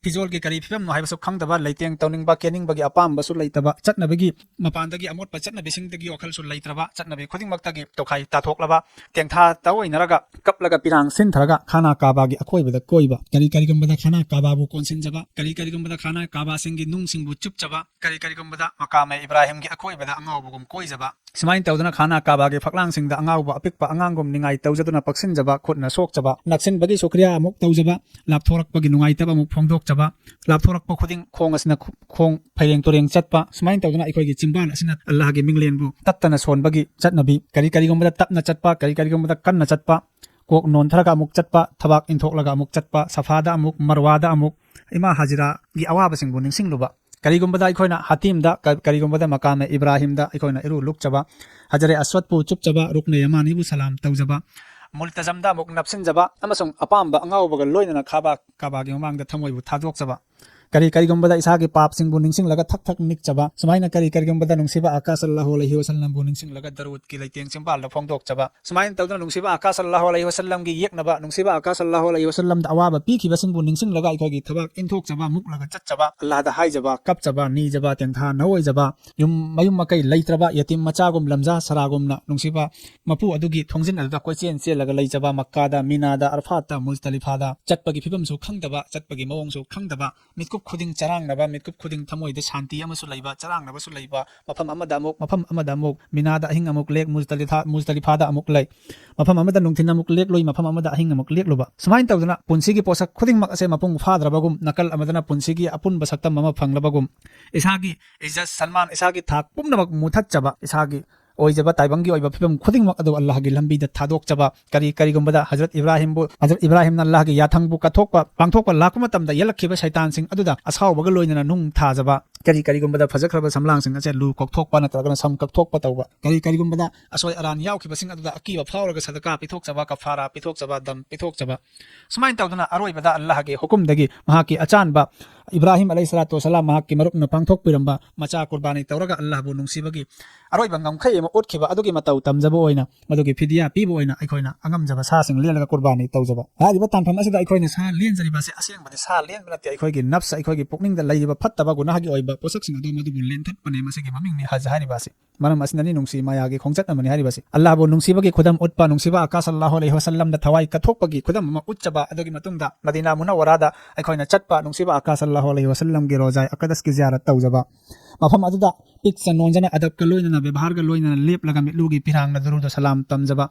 ꯐꯤꯖꯣꯜꯒꯤ ꯀꯔꯤ ꯐꯤꯕꯝꯅꯣ ꯍꯥꯏꯕꯁꯨ ꯈꯪꯗꯕ, ꯂꯩꯇꯦꯡ ꯇꯧꯅꯤꯡꯕ, ꯀꯦꯅꯤꯡꯕꯒꯤ ꯑꯄꯥꯝꯕꯁꯨ ꯂꯩꯇꯕ, ꯆꯠꯅꯕꯒꯤ ꯃꯄꯥꯟꯗꯒꯤ ꯑꯃꯣꯠꯄ ꯆꯠꯅꯕꯤꯁꯤꯡꯗꯒꯤ ꯋꯥꯈꯜꯁꯨ ꯂꯩꯇ꯭ꯔꯕ, ꯆꯠꯅꯕꯤ ꯈꯨꯗꯤꯡꯃꯛꯇꯒꯤ ꯇꯣꯈꯥꯏ ꯇꯥꯊꯣꯛꯂꯕ, ꯇꯦꯡꯊꯥ ꯇꯧꯑꯣꯏꯅꯔꯒ ꯀꯞꯂꯒ ꯄꯤꯔꯥꯡ ꯁꯤꯟꯊꯔꯒ ꯈꯥꯅꯥ ꯀꯥꯕꯥꯒꯤ ꯑꯀꯣꯏꯕꯗ ꯀꯣꯏꯕ, ꯀꯔꯤ ꯀꯔꯤꯒꯨꯝꯕꯗ ꯈꯥꯅꯥ ꯀꯥꯕꯥꯕꯨ ꯀꯣꯟꯁꯤꯟꯖꯕ, ꯀꯔꯤ ꯀꯔꯤꯒꯨꯝꯕꯗ ꯈꯥꯅꯥ ꯀꯥꯕꯥꯁꯤꯡꯒꯤ ꯅꯨꯡꯁꯤꯡꯕꯨ ꯆꯨꯞꯆꯕ, ꯀꯔꯤ ꯀꯔꯤꯒꯨꯝꯕꯗ ꯃꯀꯥꯃꯦ ꯏꯕ꯭ꯔꯥꯍꯤꯝꯒꯤ ꯑꯀꯣꯏꯕꯗ ꯑꯉꯥꯎꯕꯒꯨꯝ ꯀꯣꯏꯖꯕ, ꯁꯨꯃꯥꯏꯅ ꯇꯧꯗꯅ ꯈꯥꯅꯥ ꯀꯥꯕꯥꯒꯤ ꯐꯛꯂꯥꯡꯁꯤꯡꯗ ꯑꯉꯥꯎꯕ ꯑꯄꯤꯛꯄ ꯑꯉꯥꯡꯒꯨꯝ ꯅꯤꯡꯉꯥꯏ ꯇꯧꯖꯗꯨꯅ ꯄꯛꯁꯤꯟꯖꯕ, ꯈꯨꯠꯅ ꯁꯣꯛꯆꯕ, ꯅꯛꯁꯤꯟꯕꯒꯤ ꯁꯨꯀ꯭ꯔꯤꯌꯥ ꯑꯃꯨꯛ ꯇꯧꯖꯕ, ꯂꯥꯞꯊꯣꯔꯛꯄꯒꯤ ꯅꯨꯡꯉꯥꯏꯇꯕ ꯑꯃꯨꯛ ꯐꯣꯡꯗꯣꯛꯆꯕ, ꯂꯥꯞꯊꯣꯔꯛꯄ ꯈꯨꯗꯤꯡ ꯈꯣꯡ ꯑꯁꯤꯅ ꯈꯨ-, ꯈꯣꯡ ꯐꯩꯔꯦꯡ ꯇꯨꯔꯦꯡ ꯆꯠꯄ, ꯁꯨꯃꯥꯏꯅ ꯇꯧꯗꯅ ꯑꯩꯈꯣꯏꯒꯤ ꯆꯤꯝꯕꯥꯜ ꯑꯁꯤꯅ ꯑꯜꯂꯥꯍꯒꯤ ꯃꯤꯡꯂꯦꯟꯕꯨ ꯇꯠꯇꯅ ꯁꯣꯟꯕꯒꯤ ꯆꯠꯅꯕꯤ, ꯀꯔꯤ ꯀꯔꯤꯒꯨꯝꯕꯗ ꯇꯞꯅ ꯆꯠꯄ, ꯀꯔꯤ ꯀꯔꯤꯒꯨꯝꯕꯗ ꯀꯟꯅ ꯆꯠꯄ, ꯀꯣꯛ ꯅꯣꯟꯊꯔꯒ ꯑꯃꯨꯛ ꯆꯠꯄ, ꯊꯕꯥꯛ ꯏꯟꯊꯣꯛꯂꯒ ꯑꯃꯨꯛ ꯆꯠꯄ, ꯁꯐꯥꯗ ꯑꯃꯨꯛ, ꯃꯔꯋꯥꯗ ꯑꯃꯨꯛ, ꯏꯃꯥ ꯍꯥꯖꯤꯔꯥꯒꯤ ꯑꯋꯥꯕꯁꯤꯡꯕꯨ ꯅꯤꯡꯁꯤꯡꯂꯨꯕ, ꯀꯔꯤꯒꯨꯝꯕꯗ ꯑꯩꯈꯣꯏꯅ ꯍꯥꯇꯤꯝꯗ, ꯀ-, ꯀꯔꯤꯒꯨꯝꯕꯗ ꯃꯀꯥꯃꯦ ꯏꯕ꯭ꯔꯥꯍꯤꯝꯗ ꯑꯩꯈꯣꯏꯅ ꯏꯔꯨ ꯂꯨꯛꯆꯕ, ꯍꯖꯔꯦ ꯑꯁꯋꯠꯄꯨ ꯆꯨꯞꯆꯕ, ꯔꯨꯛꯅꯦ ꯌꯃꯥꯅꯤꯕꯨ ꯁꯂꯥꯝ ꯇꯧꯖꯕ, ꯃꯨꯜꯇꯖꯝꯗ ꯑꯃꯨꯛ ꯅꯞꯁꯤꯟꯖꯕ, ꯑꯃꯁꯨꯡ ꯑꯄꯥꯝꯕ ꯑꯉꯥꯎꯕꯒ ꯂꯣꯏꯅꯅ ꯈꯥꯕꯥ ꯀꯥꯕꯥꯒꯤ ꯃꯃꯥꯡꯗ ꯊꯃꯣꯏꯕꯨ ꯊꯥꯗꯣꯛꯆꯕ, ꯀꯔꯤ ꯀꯔꯤꯒꯨꯝꯕꯗ ꯏꯁꯥꯒꯤ ꯄꯥꯞꯁꯤꯡꯕꯨ ꯅꯤꯡꯁꯤꯡꯂꯒ ꯊꯛ ꯊꯛ ꯅꯤꯛꯆꯕ, ꯁꯨꯃꯥꯏꯅ ꯀꯔꯤ ꯀꯔꯤꯒꯨꯝꯕꯗ ꯅꯨꯡꯁꯤꯕ ꯑꯀꯥ ꯁꯜꯂꯥꯍꯨ ꯑꯂꯩꯍꯤ ꯋꯥꯁꯜꯂꯝꯕꯨ ꯅꯤꯡꯁꯤꯡꯂꯒ ꯗꯔꯨꯗꯀꯤ ꯂꯩꯇꯦꯡ ꯆꯤꯝꯕꯥꯜꯗ ꯐꯣꯡꯗꯣꯛꯆꯕ, ꯁꯨꯃꯥꯏꯅ ꯇꯧꯗꯅ ꯅꯨꯡꯁꯤꯕ ꯑꯀꯥ ꯁꯜꯂꯥꯍꯨ ꯑꯂꯩꯍꯤ ꯋꯥꯁꯜꯂꯝꯒꯤ ꯌꯦꯛꯅꯕ, ꯅꯨꯡꯁꯤꯕ ꯑꯀꯥ ꯁꯜꯂꯥꯍꯨ ꯑꯂꯩꯍꯤ ꯋꯥꯁꯜꯂꯝꯗ ꯑꯋꯥꯕ ꯄꯤꯈꯤꯕꯁꯤꯡꯕꯨ ꯅꯤꯡꯁꯤꯡꯂꯒ ꯑꯩꯈꯣꯏꯒꯤ ꯊꯕꯛ ꯏꯟꯊꯣꯛꯆꯕ, ꯃꯨꯛꯂꯒ ꯆꯠꯆꯕ, ꯑꯜꯂꯥꯍꯗ ꯍꯥꯏꯖꯕ, ꯀꯞꯆꯕ, ꯅꯤꯖꯕ, ꯇꯦꯡꯊꯥ ꯅꯧꯑꯣꯏꯖꯕ, ꯌꯨꯝ ꯃꯌꯨꯝ ꯃꯀꯩ ꯂꯩꯇ꯭ꯔꯕ ꯌꯦꯇꯤꯝ ꯃꯆꯥꯒꯨꯝ ꯂꯝꯖꯥ ꯁꯔꯥꯒꯨꯝꯅ ꯅꯨꯡꯁꯤꯕ ꯃꯄꯨ ꯑꯗꯨꯒꯤ ꯊꯣꯡꯖꯤꯟ ꯑꯗꯨꯗ ꯀꯣꯏꯆꯦꯟ ꯆꯦꯜꯂꯒ ꯂꯩꯖꯕ, ꯃꯛꯀꯥꯗ, ꯃꯤꯅꯥꯗ, ꯑꯔꯐꯥꯠꯇ, ꯃꯨꯖꯇꯂꯤꯐꯥꯗ ꯆꯠꯄꯒꯤ ꯐꯤꯕꯝꯁꯨ ꯈꯪꯗꯕ, ꯆꯠꯄꯒꯤ ꯃꯑꯣꯡꯁꯨ ꯈꯪꯗꯕ, ꯃꯤꯠꯀꯨꯞ ꯈꯨꯗꯤꯡ ꯆꯔꯥꯡꯅꯕ, ꯃꯤꯠꯀꯨꯞ ꯈꯨꯗꯤꯡ ꯊꯃꯣꯏꯗ ꯁꯥꯟꯇꯤ ꯑꯃꯁꯨ ꯂꯩꯕ, ꯆꯔꯥꯡꯅꯕꯁꯨ ꯂꯩꯕ, ꯃꯐꯝ ꯑꯃꯗ ꯑꯃꯨꯛ, ꯃꯐꯝ ꯑꯃꯗ ꯑꯃꯨꯛ, ꯃꯤꯅꯥꯗ ꯑꯍꯤꯡ ꯑꯃꯨꯛ ꯂꯦꯛ, ꯃꯨꯖꯇꯂꯤꯐꯥ-, ꯃꯨꯖꯇꯂꯤꯐꯥꯗ ꯑꯃꯨꯛ ꯂꯩ꯫ ꯃꯐꯝ ꯑꯃꯗ ꯅꯨꯡꯊꯤꯟ ꯑꯃꯨꯛ ꯂꯦꯛꯂꯨꯏ, ꯃꯐꯝ ꯑꯃꯗ ꯑꯍꯤꯡ ꯑꯃꯨꯛ ꯂꯦꯛꯂꯨꯕ꯫ ꯁꯨꯃꯥꯏꯅ ꯇꯧꯗꯅ ꯄꯨꯟꯁꯤꯒꯤ ꯄꯣꯠꯁꯛ ꯈꯨꯗꯤꯡꯃꯛ ꯑꯁꯦ ꯃꯄꯨꯡ ꯐꯥꯗ꯭ꯔꯕꯒꯨꯝ, ꯅꯥꯀꯜ ꯑꯃꯗꯅ ꯄꯨꯟꯁꯤꯒꯤ ꯑꯄꯨꯟꯕ ꯁꯛꯇꯝ ꯑꯃ ꯐꯪꯂꯕꯒꯨꯝ, ꯏꯁꯥꯒꯤ ꯏꯖꯠ ꯁꯟꯃꯥꯟ, ꯏꯁꯥꯒꯤ ꯊꯥꯛ ꯄꯨꯝꯅꯃꯛ ꯃꯨꯊꯠꯆꯕ, ꯏꯁꯥꯒꯤ ꯑꯣꯏꯖꯕ ꯇꯥꯏꯕꯪꯒꯤ ꯑꯣꯏꯕ ꯐꯤꯕꯝ ꯈꯨꯗꯤꯡꯃꯛ ꯑꯗꯨ ꯑꯜꯂꯥꯍꯒꯤ ꯂꯝꯕꯤꯗ ꯊꯥꯗꯣꯛꯆꯕ, ꯀꯔꯤ ꯀꯔꯤꯒꯨꯝꯕꯗ ꯍꯖꯔꯠ ꯏꯕ꯭ꯔꯥꯍꯤꯝꯕꯨ, ꯍꯖꯔꯠ ꯏꯕ꯭ꯔꯥꯍꯤꯝꯅ ꯑꯜꯂꯥꯍꯒꯤ ꯌꯥꯊꯪꯕꯨ ꯀꯠꯊꯣꯛꯄ, ꯄꯥꯡꯊꯣꯛꯄ ꯂꯥꯛꯄ ꯃꯇꯝꯗ ꯌꯦꯜꯂꯛꯈꯤꯕ ꯁꯩꯇꯥꯟꯁꯤꯡ ꯑꯗꯨꯗ ꯑꯁꯥꯎꯕꯒ ꯂꯣꯏꯅꯅ ꯅꯨꯡ ꯊꯥꯖꯕ, ꯀꯔꯤ ꯀꯔꯤꯒꯨꯝꯕꯗ ꯐꯖꯈ꯭ꯔꯕ ꯁꯝꯂꯥꯡꯁꯤꯡ ꯑꯁꯦ ꯂꯨ ꯀꯣꯛꯊꯣꯛꯄ ꯅꯠꯇ꯭ꯔꯒꯅ ꯁꯝ ꯀꯛꯊꯣꯛꯄ ꯇꯧꯕ, ꯀꯔꯤ ꯀꯔꯤꯒꯨꯝꯕꯗ ꯑꯁꯣꯏ ꯑꯔꯥꯟ ꯌꯥꯎꯈꯤꯕꯁꯤꯡ ꯑꯗꯨꯗ ꯑꯀꯤꯕ ꯐꯥꯎꯔꯒ ꯁꯗꯀꯥ ꯄꯤꯊꯣꯛꯆꯕ, ꯀꯐꯥꯔꯥ ꯄꯤꯊꯣꯛꯆꯕ, ꯗꯝ ꯄꯤꯊꯣꯛꯆꯕ, ꯁꯨꯃꯥꯏꯅ ꯇꯧꯗꯅ ꯑꯔꯣꯏꯕꯗ ꯑꯜꯂꯥꯍꯒꯤ ꯍꯨꯀꯨꯝꯗꯒꯤ ꯃꯍꯥꯛꯀꯤ ꯑꯆꯥꯟꯕ ꯏꯕ꯭ꯔꯥꯍꯤꯝ ꯑꯂꯩꯍꯤ ꯁꯂꯥꯇꯨ ꯋꯁꯂꯥꯝ ꯃꯍꯥꯛꯀꯤ ꯃꯔꯨꯞꯅ ꯄꯥꯡꯊꯣꯛꯄꯤꯔꯝꯕ ꯃꯆꯥ ꯀꯨꯔꯕꯥꯅꯤ ꯇꯧꯔꯒ ꯑꯜꯂꯥꯍꯕꯨ ꯅꯨꯡꯁꯤꯕꯒꯤ ꯑꯔꯣꯏꯕ ꯉꯝꯈꯩ ꯑꯃ ꯎꯠꯈꯤꯕ ꯑꯗꯨꯒꯤ ꯃꯇꯧ ꯇꯝꯖꯕ ꯑꯣꯏꯅ, ꯃꯗꯨꯒꯤ ꯐꯤꯗꯤꯌꯥ ꯄꯤꯕ ꯑꯣꯏꯅ ꯑꯩꯈꯣꯏꯅ ꯑꯉꯝꯖꯕ ꯁꯥꯁꯤꯡ ꯂꯦꯜꯂꯒ ꯀꯨꯔꯕꯥꯅꯤ ꯇꯧꯖꯕ꯫ ꯍꯥꯏꯔꯤꯕ ꯇꯥꯟꯐꯝ ꯑꯁꯤꯗ ꯑꯩꯈꯣꯏꯅ ꯁꯥ ꯂꯦꯟꯖꯔꯤꯕ ꯑꯁꯤ ꯑꯁꯦꯡꯕꯗꯤ ꯁꯥ ꯂꯦꯟꯕ ꯅꯠꯇꯦ, ꯑꯩꯈꯣꯏꯒꯤ ꯅꯐꯁ, ꯑꯩꯈꯣꯏꯒꯤ ꯄꯨꯛꯅꯤꯡꯗ ꯂꯩꯔꯤꯕ ꯐꯠꯇꯕ ꯒꯨꯅꯥꯍꯒꯤ ꯑꯣꯏꯕ ꯄꯣꯠꯁꯛꯁꯤꯡ ꯑꯗꯨ ꯃꯗꯨꯕꯨ ꯂꯦꯟꯊꯠꯄꯅꯤ꯫ ꯃꯁꯤꯒꯤ ꯃꯃꯤꯡꯅꯤ ꯍꯖ ꯍꯥꯏꯔꯤꯕ ꯑꯁꯤ꯫ ꯃꯔꯝ ꯑꯁꯤꯅꯅꯤ ꯅꯨꯡꯁꯤ ꯃꯥꯌꯥꯒꯤ ꯈꯣꯡꯆꯠ ꯑꯃꯅꯤ ꯍꯥꯏꯔꯤꯕꯁꯤ꯫ ꯑꯜꯂꯥꯍꯕꯨ ꯅꯨꯡꯁꯤꯕꯒꯤ ꯈꯨꯗꯝ ꯎꯠꯄ, ꯅꯨꯡꯁꯤꯕ ꯑꯀꯥ ꯁꯜꯂꯥꯍꯨ ꯑꯂꯩꯍꯤ ꯋꯁꯜꯂꯝꯗ ꯊꯋꯥꯏ ꯀꯠꯊꯣꯛꯄꯒꯤ ꯈꯨꯗꯝ ꯑꯃ ꯎꯠꯆꯕ, ꯑꯗꯨꯒꯤ ꯃꯇꯨꯡꯗ ꯃꯗꯤꯅꯥ ꯃꯨꯅꯧꯋꯔꯥꯗ ꯑꯩꯈꯣꯏꯅ ꯆꯠꯄ, ꯅꯨꯡꯁꯤꯕ ꯑꯀꯥ ꯁꯜꯂꯥꯍꯨ ꯑꯂꯩꯍꯤ ꯋꯁꯜꯂꯝꯒꯤ ꯔꯣꯖꯥꯏ ꯑꯀꯗꯁꯀꯤ ꯖꯤꯌꯥꯔꯠ ꯇꯧꯖꯕ, ꯃꯐꯝ ꯑꯗꯨꯗ ꯄꯤꯛꯆ ꯅꯣꯟꯖꯅ, ꯑꯗꯕꯀ ꯂꯣꯏꯅꯅ, ꯕꯦꯕꯥꯔꯒ ꯂꯣꯏꯅꯅ ꯂꯦꯞꯂꯒ ꯃꯤꯠꯂꯨꯒꯤ ꯄꯤꯔꯥꯡꯅ ꯗꯨꯔꯨꯗ ꯁꯂꯥꯝ ꯇꯝꯖꯕ,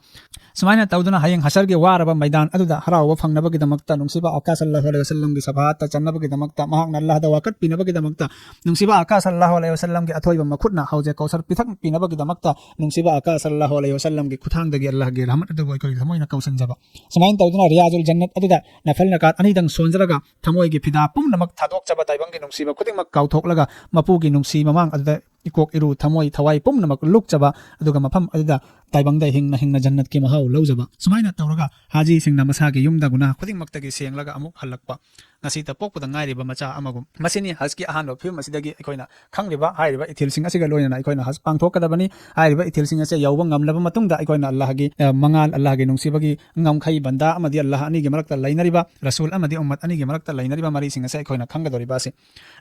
ꯁꯨꯃꯥꯏꯅ ꯇꯧꯗꯨꯅ ꯍꯌꯦꯡ ꯍꯁꯔꯒꯤ ꯋꯥꯔꯕ ꯃꯩꯗꯥꯟ ꯑꯗꯨꯗ ꯍꯔꯥꯎꯕ ꯐꯪꯅꯕꯒꯤꯗꯃꯛꯇ, ꯅꯨꯡꯁꯤꯕ ꯑꯀꯥ ꯁꯜꯂꯥꯍꯨ ꯑꯂꯩꯍꯤ ꯋꯁꯜꯂꯝꯒꯤ ꯁꯐꯥꯠꯇ ꯆꯟꯅꯕꯒꯤꯗꯃꯛꯇ, ꯃꯍꯥꯛꯅ ꯑꯜꯂꯥꯍꯗ ꯋꯥꯀꯠꯄꯤꯅꯕꯒꯤꯗꯃꯛꯇ, ꯅꯨꯡꯁꯤꯕ ꯑꯀꯥ ꯁꯜꯂꯥꯍꯨ ꯑꯂꯩꯍꯤ ꯋꯁꯜꯂꯝꯒꯤ ꯑꯊꯣꯏꯕ ꯃꯈꯨꯠꯅ ꯍꯧꯖꯤꯛ ꯀꯧꯁꯔ ꯄꯤꯊꯛ ꯄꯤꯅꯕꯒꯤꯗꯃꯛꯇ, ꯅꯨꯡꯁꯤꯕ ꯑꯀꯥ ꯁꯜꯂꯥꯍꯨ ꯑꯂꯩꯍꯤ ꯋꯁꯜꯂꯝꯒꯤ ꯈꯨꯊꯥꯡꯗꯒꯤ ꯑꯜꯂꯥꯍꯒꯤ ꯔꯍꯃꯠ ꯑꯗꯨꯕꯨ ꯑꯩꯈꯣꯏꯒꯤ ꯊꯃꯣꯏꯅ ꯀꯧꯁꯤꯟꯖꯕ꯫ ꯁꯨꯃꯥꯏꯅ ꯇꯧꯗꯨꯅ ꯔꯤꯌꯥꯖꯨꯜ ꯖꯟꯅꯠ ꯑꯗꯨꯗ ꯅꯐꯜ ꯅꯀꯥꯠ ꯑꯅꯤꯗꯪ ꯁꯣꯟꯖꯔꯒ ꯊꯃꯣꯏꯒꯤ ꯐꯤꯗꯥ ꯄꯨꯝꯅꯃꯛ ꯊꯥꯗꯣꯛꯆꯕ, ꯇꯥꯏꯕꯪꯒꯤ ꯅꯨꯡꯁꯤꯕ ꯈꯨꯗꯤꯡꯃꯛ ꯀꯥꯎꯊꯣꯛꯂꯒ ꯃꯄꯨꯒꯤ ꯅꯨꯡꯁꯤ ꯃꯃꯥꯡ ꯑꯗꯨꯗ ꯏꯀꯣꯛ ꯏꯔꯨ ꯊꯃꯣꯏ ꯊꯋꯥꯏ ꯄꯨꯝꯅꯃꯛ ꯂꯨꯞꯆꯕ, ꯑꯗꯨꯒ ꯃꯐꯝ ꯑꯗꯨꯗ ꯇꯥꯏꯕꯪꯗ ꯍꯤꯡꯅ ꯍꯤꯡꯅ ꯖꯟꯅꯠꯀꯤ ꯃꯍꯥꯎ ꯂꯧꯖꯕ꯫ ꯁꯨꯃꯥꯏꯅ ꯇꯧꯔꯒ ꯍꯥꯖꯤꯁꯤꯡꯅ ꯃꯁꯥꯒꯤ ꯌꯨꯝꯗ ꯒꯨꯅꯥꯍ ꯈꯨꯗꯤꯡꯃꯛꯇꯒꯤ ꯁꯦꯡꯂꯒ ꯑꯃꯨꯛ ꯍꯜꯂꯛꯄ꯫ ꯉꯁꯤꯇ ꯄꯣꯛꯄꯗ ꯉꯥꯏꯔꯤꯕ ꯃꯆꯥ ꯑꯃꯒꯨꯝ꯫ ꯃꯁꯤꯅꯤ ꯍꯖꯀꯤ ꯑꯍꯥꯟꯕ ꯐꯤꯕꯝ ꯑꯁꯤꯗꯒꯤ ꯑꯩꯈꯣꯏꯅ ꯈꯪꯂꯤꯕ ꯍꯥꯏꯔꯤꯕ ꯏꯊꯤꯜꯁꯤꯡ ꯑꯁꯤꯒ ꯂꯣꯏꯅꯅ ꯑꯩꯈꯣꯏꯅ ꯍꯖ ꯄꯥꯡꯊꯣꯛꯀꯗꯕꯅꯤ꯫ ꯍꯥꯏꯔꯤꯕ ꯏꯊꯤꯜꯁꯤꯡ ꯑꯁꯦ ꯌꯧꯕ ꯉꯝꯂꯕ ꯃꯇꯨꯡꯗ ꯑꯩꯈꯣꯏꯅ ꯑꯜꯂꯥꯍꯒꯤ, ꯑ, ꯃꯉꯥꯜ, ꯑꯜꯂꯥꯍꯒꯤ ꯅꯨꯡꯁꯤꯕꯒꯤ ꯉꯝꯈꯩ ꯕꯟꯗꯥ ꯑꯃꯗꯤ ꯑꯜꯂꯥꯍ ꯑꯅꯤꯒꯤ ꯃꯔꯛꯇ ꯂꯩꯅꯔꯤꯕ, ꯔꯁꯨꯜ ꯑꯃꯗꯤ ꯎꯝꯃꯠ ꯑꯅꯤꯒꯤ ꯃꯔꯛꯇ ꯂꯩꯅꯔꯤꯕ ꯃꯔꯤꯁꯤꯡ ꯑꯁꯦ ꯑꯩꯈꯣꯏꯅ ꯈꯪꯒꯗꯧꯔꯤꯕ ꯑꯁꯤ꯫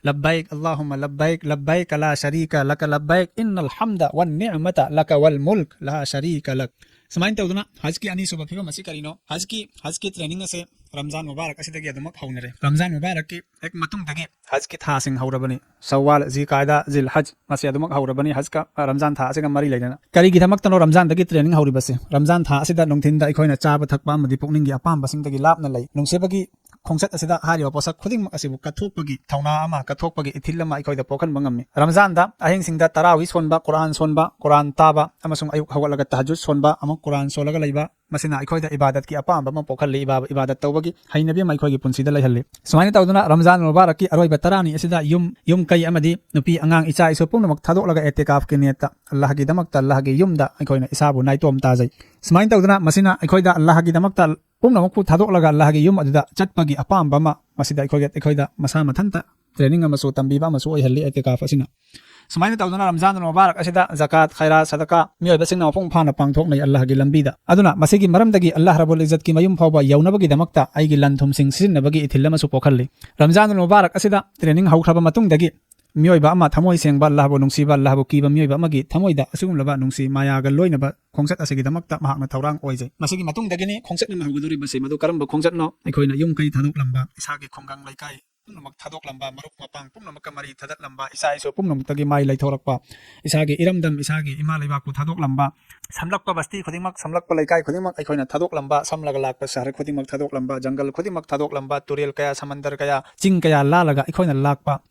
لبيك اللهم لبيك، لبيك لا شريك لك لبيك، إن الحمد والنعمة لك والملك، لا شريك لك꯫ ꯁꯨꯃꯥꯏꯅ ꯇꯧꯗꯅ ꯍꯖꯀꯤ ꯑꯅꯤꯁꯨꯕ ꯐꯤꯕꯝ ꯑꯁꯤ ꯀꯔꯤꯅꯣ? ꯍꯖꯀꯤ, ꯍꯖꯀꯤ training ꯑꯁꯦ ꯔꯝꯖꯥꯟ ꯃꯨꯕꯥꯔꯛ ꯑꯁꯤꯗꯒꯤ ꯑꯗꯨꯃꯛ ꯍꯧꯅꯔꯦ꯫ ꯔꯝꯖꯥꯟ ꯃꯨꯕꯥꯔꯛꯀꯤ ꯍꯦꯛ ꯃꯇꯨꯡꯗꯒꯤ ꯍꯖꯀꯤ ꯊꯥꯁꯤꯡ ꯍꯧꯔꯕꯅꯤ꯫ ꯁꯋꯥꯜ, ꯖꯤ ꯀꯥꯏꯗꯥ, ꯖꯤꯜ ꯍꯖ, ꯃꯁꯤ ꯑꯗꯨꯃꯛ ꯍꯧꯔꯕꯅꯤ ꯍꯖꯀ, ꯑ, ꯔꯝꯖꯥꯟ ꯊꯥ ꯑꯁꯤꯒ ꯃꯔꯤ ꯂꯩꯅꯅ꯫ ꯀꯔꯤꯒꯤꯗꯃꯛꯇꯅꯣ ꯔꯝꯖꯥꯟꯗꯒꯤ training ꯍꯧꯔꯤꯕꯁꯤ? ꯔꯝꯖꯥꯟ ꯊꯥ ꯑꯁꯤꯗ ꯅꯨꯡꯊꯤꯟꯗ ꯑꯩꯈꯣꯏꯅ ꯆꯥꯕ ꯊꯛꯄ ꯑꯃꯗꯤ ꯄꯨꯛꯅꯤꯡꯒꯤ ꯑꯄꯥꯝꯕꯁꯤꯡꯗꯒꯤ ꯂꯥꯞꯅ ꯂꯩ꯫ ꯅꯨꯡꯁꯤꯕꯒꯤ ꯈꯣꯡꯆꯠ ꯑꯁꯤꯗ ꯍꯥꯏꯔꯤꯕ ꯄꯣꯠꯁꯛ ꯈꯨꯗꯤꯡꯃꯛ ꯑꯁꯤꯕꯨ ꯀꯠꯊꯣꯛꯄꯒꯤ ꯊꯧꯅꯥ ꯑꯃ, ꯀꯠꯊꯣꯛꯄꯒꯤ ꯏꯊꯤꯜ ꯑꯃ ꯑꯩꯈꯣꯏꯗ ꯄꯣꯛꯍꯟꯕ ꯉꯝꯃꯤ꯫ ꯔꯝꯖꯥꯟꯗ ꯑꯍꯤꯡꯁꯤꯡꯗ ꯇꯔꯥꯋꯤ ꯁꯣꯟꯕ, ꯀꯨꯔꯥꯟ ꯁꯣꯟꯕ, ꯀꯨꯔꯥꯟ ꯇꯥꯕ, ꯑꯃꯁꯨꯡ ꯑꯌꯨꯛ ꯍꯧꯒꯠꯂꯒ ꯇꯍꯖꯨꯗ ꯁꯣꯟꯕ ꯑꯃꯨꯛ ꯀꯨꯔꯥꯟ ꯁꯣꯜꯂꯒ ꯂꯩꯕ, ꯃꯁꯤꯅ ꯑꯩꯈꯣꯏꯗ ꯏꯕꯥꯗꯠꯀꯤ ꯑꯄꯥꯝꯕ ꯑꯃ ꯄꯣꯛꯍꯜꯂꯤ, ꯏꯕꯥ-, ꯏꯕꯥꯗꯠ ꯇꯧꯕꯒꯤ ꯍꯩꯅꯕꯤ ꯑꯃ ꯑꯩꯈꯣꯏꯒꯤ ꯄꯨꯟꯁꯤꯗ ꯂꯩꯍꯜꯂꯤ꯫ ꯁꯨꯃꯥꯏꯅ ꯇꯧꯗꯅ ꯔꯝꯖꯥꯟ ꯃꯨꯕꯥꯔꯛꯀꯤ ꯑꯔꯣꯏꯕ ꯇꯔꯥꯅꯤ ꯑꯁꯤꯗ ꯌꯨꯝ, ꯌꯨꯝ ꯀꯩ ꯑꯃꯗꯤ ꯅꯨꯄꯤ ꯑꯉꯥꯡ ꯏꯆꯥ ꯏꯁꯨ ꯄꯨꯝꯅꯃꯛ ꯊꯥꯗꯣꯛꯂꯒ ꯑꯦꯇꯤꯀꯥꯐꯀꯤ ꯅꯤꯌꯠꯇ ꯑꯜꯂꯥꯍꯒꯤꯗꯃꯛꯇ ꯑꯜꯂꯥꯍꯒꯤ ꯌꯨꯝꯗ ꯑꯩꯈꯣꯏꯅ ꯏꯁꯥꯕꯨ ꯅꯥꯏꯇꯣꯝ ꯇꯥꯖꯩ꯫ ꯁꯨꯃꯥꯏꯅ ꯇꯧꯗꯅ ꯃꯁꯤꯅ ꯑꯩꯈꯣꯏꯗ ꯑꯜꯂꯥꯍꯒꯤꯗꯃꯛꯇ ꯄꯨꯝꯅꯃꯛꯄꯨ ꯊꯥꯗꯣꯛꯂꯒ ꯑꯜꯂꯥꯍꯒꯤ ꯌꯨꯝ ꯑꯗꯨꯗ ꯆꯠꯄꯒꯤ ꯑꯄꯥꯝꯕ ꯑꯃ ꯃꯁꯤꯗ ꯑꯩꯈꯣꯏꯒꯤ, ꯑꯩꯈꯣꯏꯗ ꯃꯁꯥ ꯃꯊꯟꯇ ꯇ꯭ꯔꯦꯅꯤꯡ ꯑꯃꯁꯨ ꯇꯝꯕꯤꯕ ꯑꯃꯁꯨ ꯑꯣꯏꯍꯜꯂꯤ ꯑꯦꯇꯤꯀꯥꯐ ꯑꯁꯤꯅ꯫ ꯁꯨꯃꯥꯏꯅ ꯇꯧꯗꯨꯅ ꯔꯝꯖꯥꯟ ꯃꯨꯕꯥꯔꯛ ꯑꯁꯤꯗ ꯖꯀꯥꯠ, ꯈꯩꯔꯥꯠ, ꯁꯗꯀꯥ ꯃꯤꯑꯣꯏꯕꯁꯤꯡꯅ ꯃꯄꯨꯡ ꯐꯥꯅ ꯄꯥꯡꯊꯣꯛꯅꯩ ꯑꯜꯂꯥꯍꯒꯤ ꯂꯝꯕꯤꯗ꯫ ꯑꯗꯨꯅ ꯃꯁꯤꯒꯤ ꯃꯔꯝꯗꯒꯤ ꯑꯜꯂꯥꯍ ꯔꯕꯨꯜ ꯏꯖꯠꯀꯤ ꯃꯌꯨꯝ ꯐꯥꯎꯕ ꯌꯧꯅꯕꯒꯤꯗꯃꯛꯇ ꯑꯩꯒꯤ ꯂꯟ ꯊꯨꯝꯁꯤꯡ ꯁꯤꯖꯤꯟꯅꯕꯒꯤ ꯏꯊꯤꯜ ꯑꯃꯁꯨ ꯄꯣꯛꯍꯜꯂꯤ꯫ ꯔꯝꯖꯥꯟ ꯃꯨꯕꯥꯔꯛ ꯑꯁꯤꯗ ꯇ꯭ꯔꯦꯅꯤꯡ ꯍꯧꯈ꯭ꯔꯕ ꯃꯇꯨꯡꯗꯒꯤ ꯃꯤꯑꯣꯏꯕ ꯑꯃ ꯊꯃꯣꯏ ꯁꯦꯡꯕ, ꯑꯜꯂꯥꯍꯕꯨ ꯅꯨꯡꯁꯤꯕ, ꯑꯜꯂꯥꯍꯕꯨ ꯀꯤꯕ ꯃꯤꯑꯣꯏꯕ ꯑꯃꯒꯤ ꯊꯃꯣꯏꯗ ꯑꯁꯤꯒꯨꯝꯂꯕ ꯅꯨꯡꯁꯤ ꯃꯥꯌꯥꯒ ꯂꯣꯏꯅꯕ ꯈꯣꯡꯆꯠ ꯑꯁꯤꯒꯤꯗꯃꯛꯇ ꯃꯍꯥꯛꯅ ꯊꯧꯔꯥꯡ ꯑꯣꯏꯖꯩ꯫ ꯃꯁꯤꯒꯤ ꯃꯇꯨꯡꯗꯒꯤꯅꯤ ꯈꯣꯡꯆꯠ ꯑꯃ ꯍꯧꯒꯗꯧꯔꯤꯕꯁꯤ꯫ ꯃꯗꯨ ꯀꯔꯝꯕ ꯈꯣꯡꯆꯠꯅꯣ? ꯑꯩꯈꯣꯏꯅ ꯌꯨꯝ ꯀꯩ ꯊꯥꯗꯣꯛꯂꯝꯕ, ꯏꯁꯥꯒꯤ ꯈꯨꯡꯒꯪ ꯂꯩꯀꯥꯏ ꯄꯨꯝꯅꯃꯛ ꯊꯥꯗꯣꯛꯂꯝꯕ, ꯃꯔꯨꯞ ꯃꯄꯥꯡ ꯄꯨꯝꯅꯃꯛꯀ ꯃꯔꯤ ꯊꯗꯠꯂꯝꯕ, ꯏꯆꯥ ꯏꯁꯨ ꯄꯨꯝꯅꯃꯛꯇꯒꯤ ꯃꯥꯏ ꯂꯩꯊꯣꯔꯛꯄ, ꯏꯁꯥꯒꯤ ꯏꯔꯝꯗꯝ, ꯏꯁꯥꯒꯤ ꯏꯃꯥ ꯂꯩꯕꯥꯛꯄꯨ ꯊꯥꯗꯣꯛꯂꯝꯕ, ꯁꯝꯂꯛꯄ ꯕꯁꯇꯤ ꯈꯨꯗꯤꯡꯃꯛ, ꯁꯝꯂꯛꯄ ꯂꯩꯀꯥꯏ ꯈꯨꯗꯤꯡꯃꯛ ꯑꯩꯈꯣꯏꯅ ꯊꯥꯗꯣꯛꯂꯝꯕ, ꯁꯝꯂꯒ ꯂꯥꯛꯄ ꯁꯍꯔ ꯈꯨꯗꯤꯡꯃꯛ ꯊꯥꯗꯣꯛꯂꯝꯕ, ꯖꯪꯒꯜ ꯈꯨꯗꯤꯡꯃꯛ ꯊꯥꯗꯣꯛꯂꯝꯕ, ꯇꯨꯔꯦꯜ ꯀꯌꯥ, ꯁꯃꯟꯗꯔ ꯀꯌꯥ, ꯆꯤꯡ ꯀꯌꯥ ꯂꯥꯜꯂꯒ ꯑꯩꯈꯣꯏꯅ ꯂꯥꯛꯄ,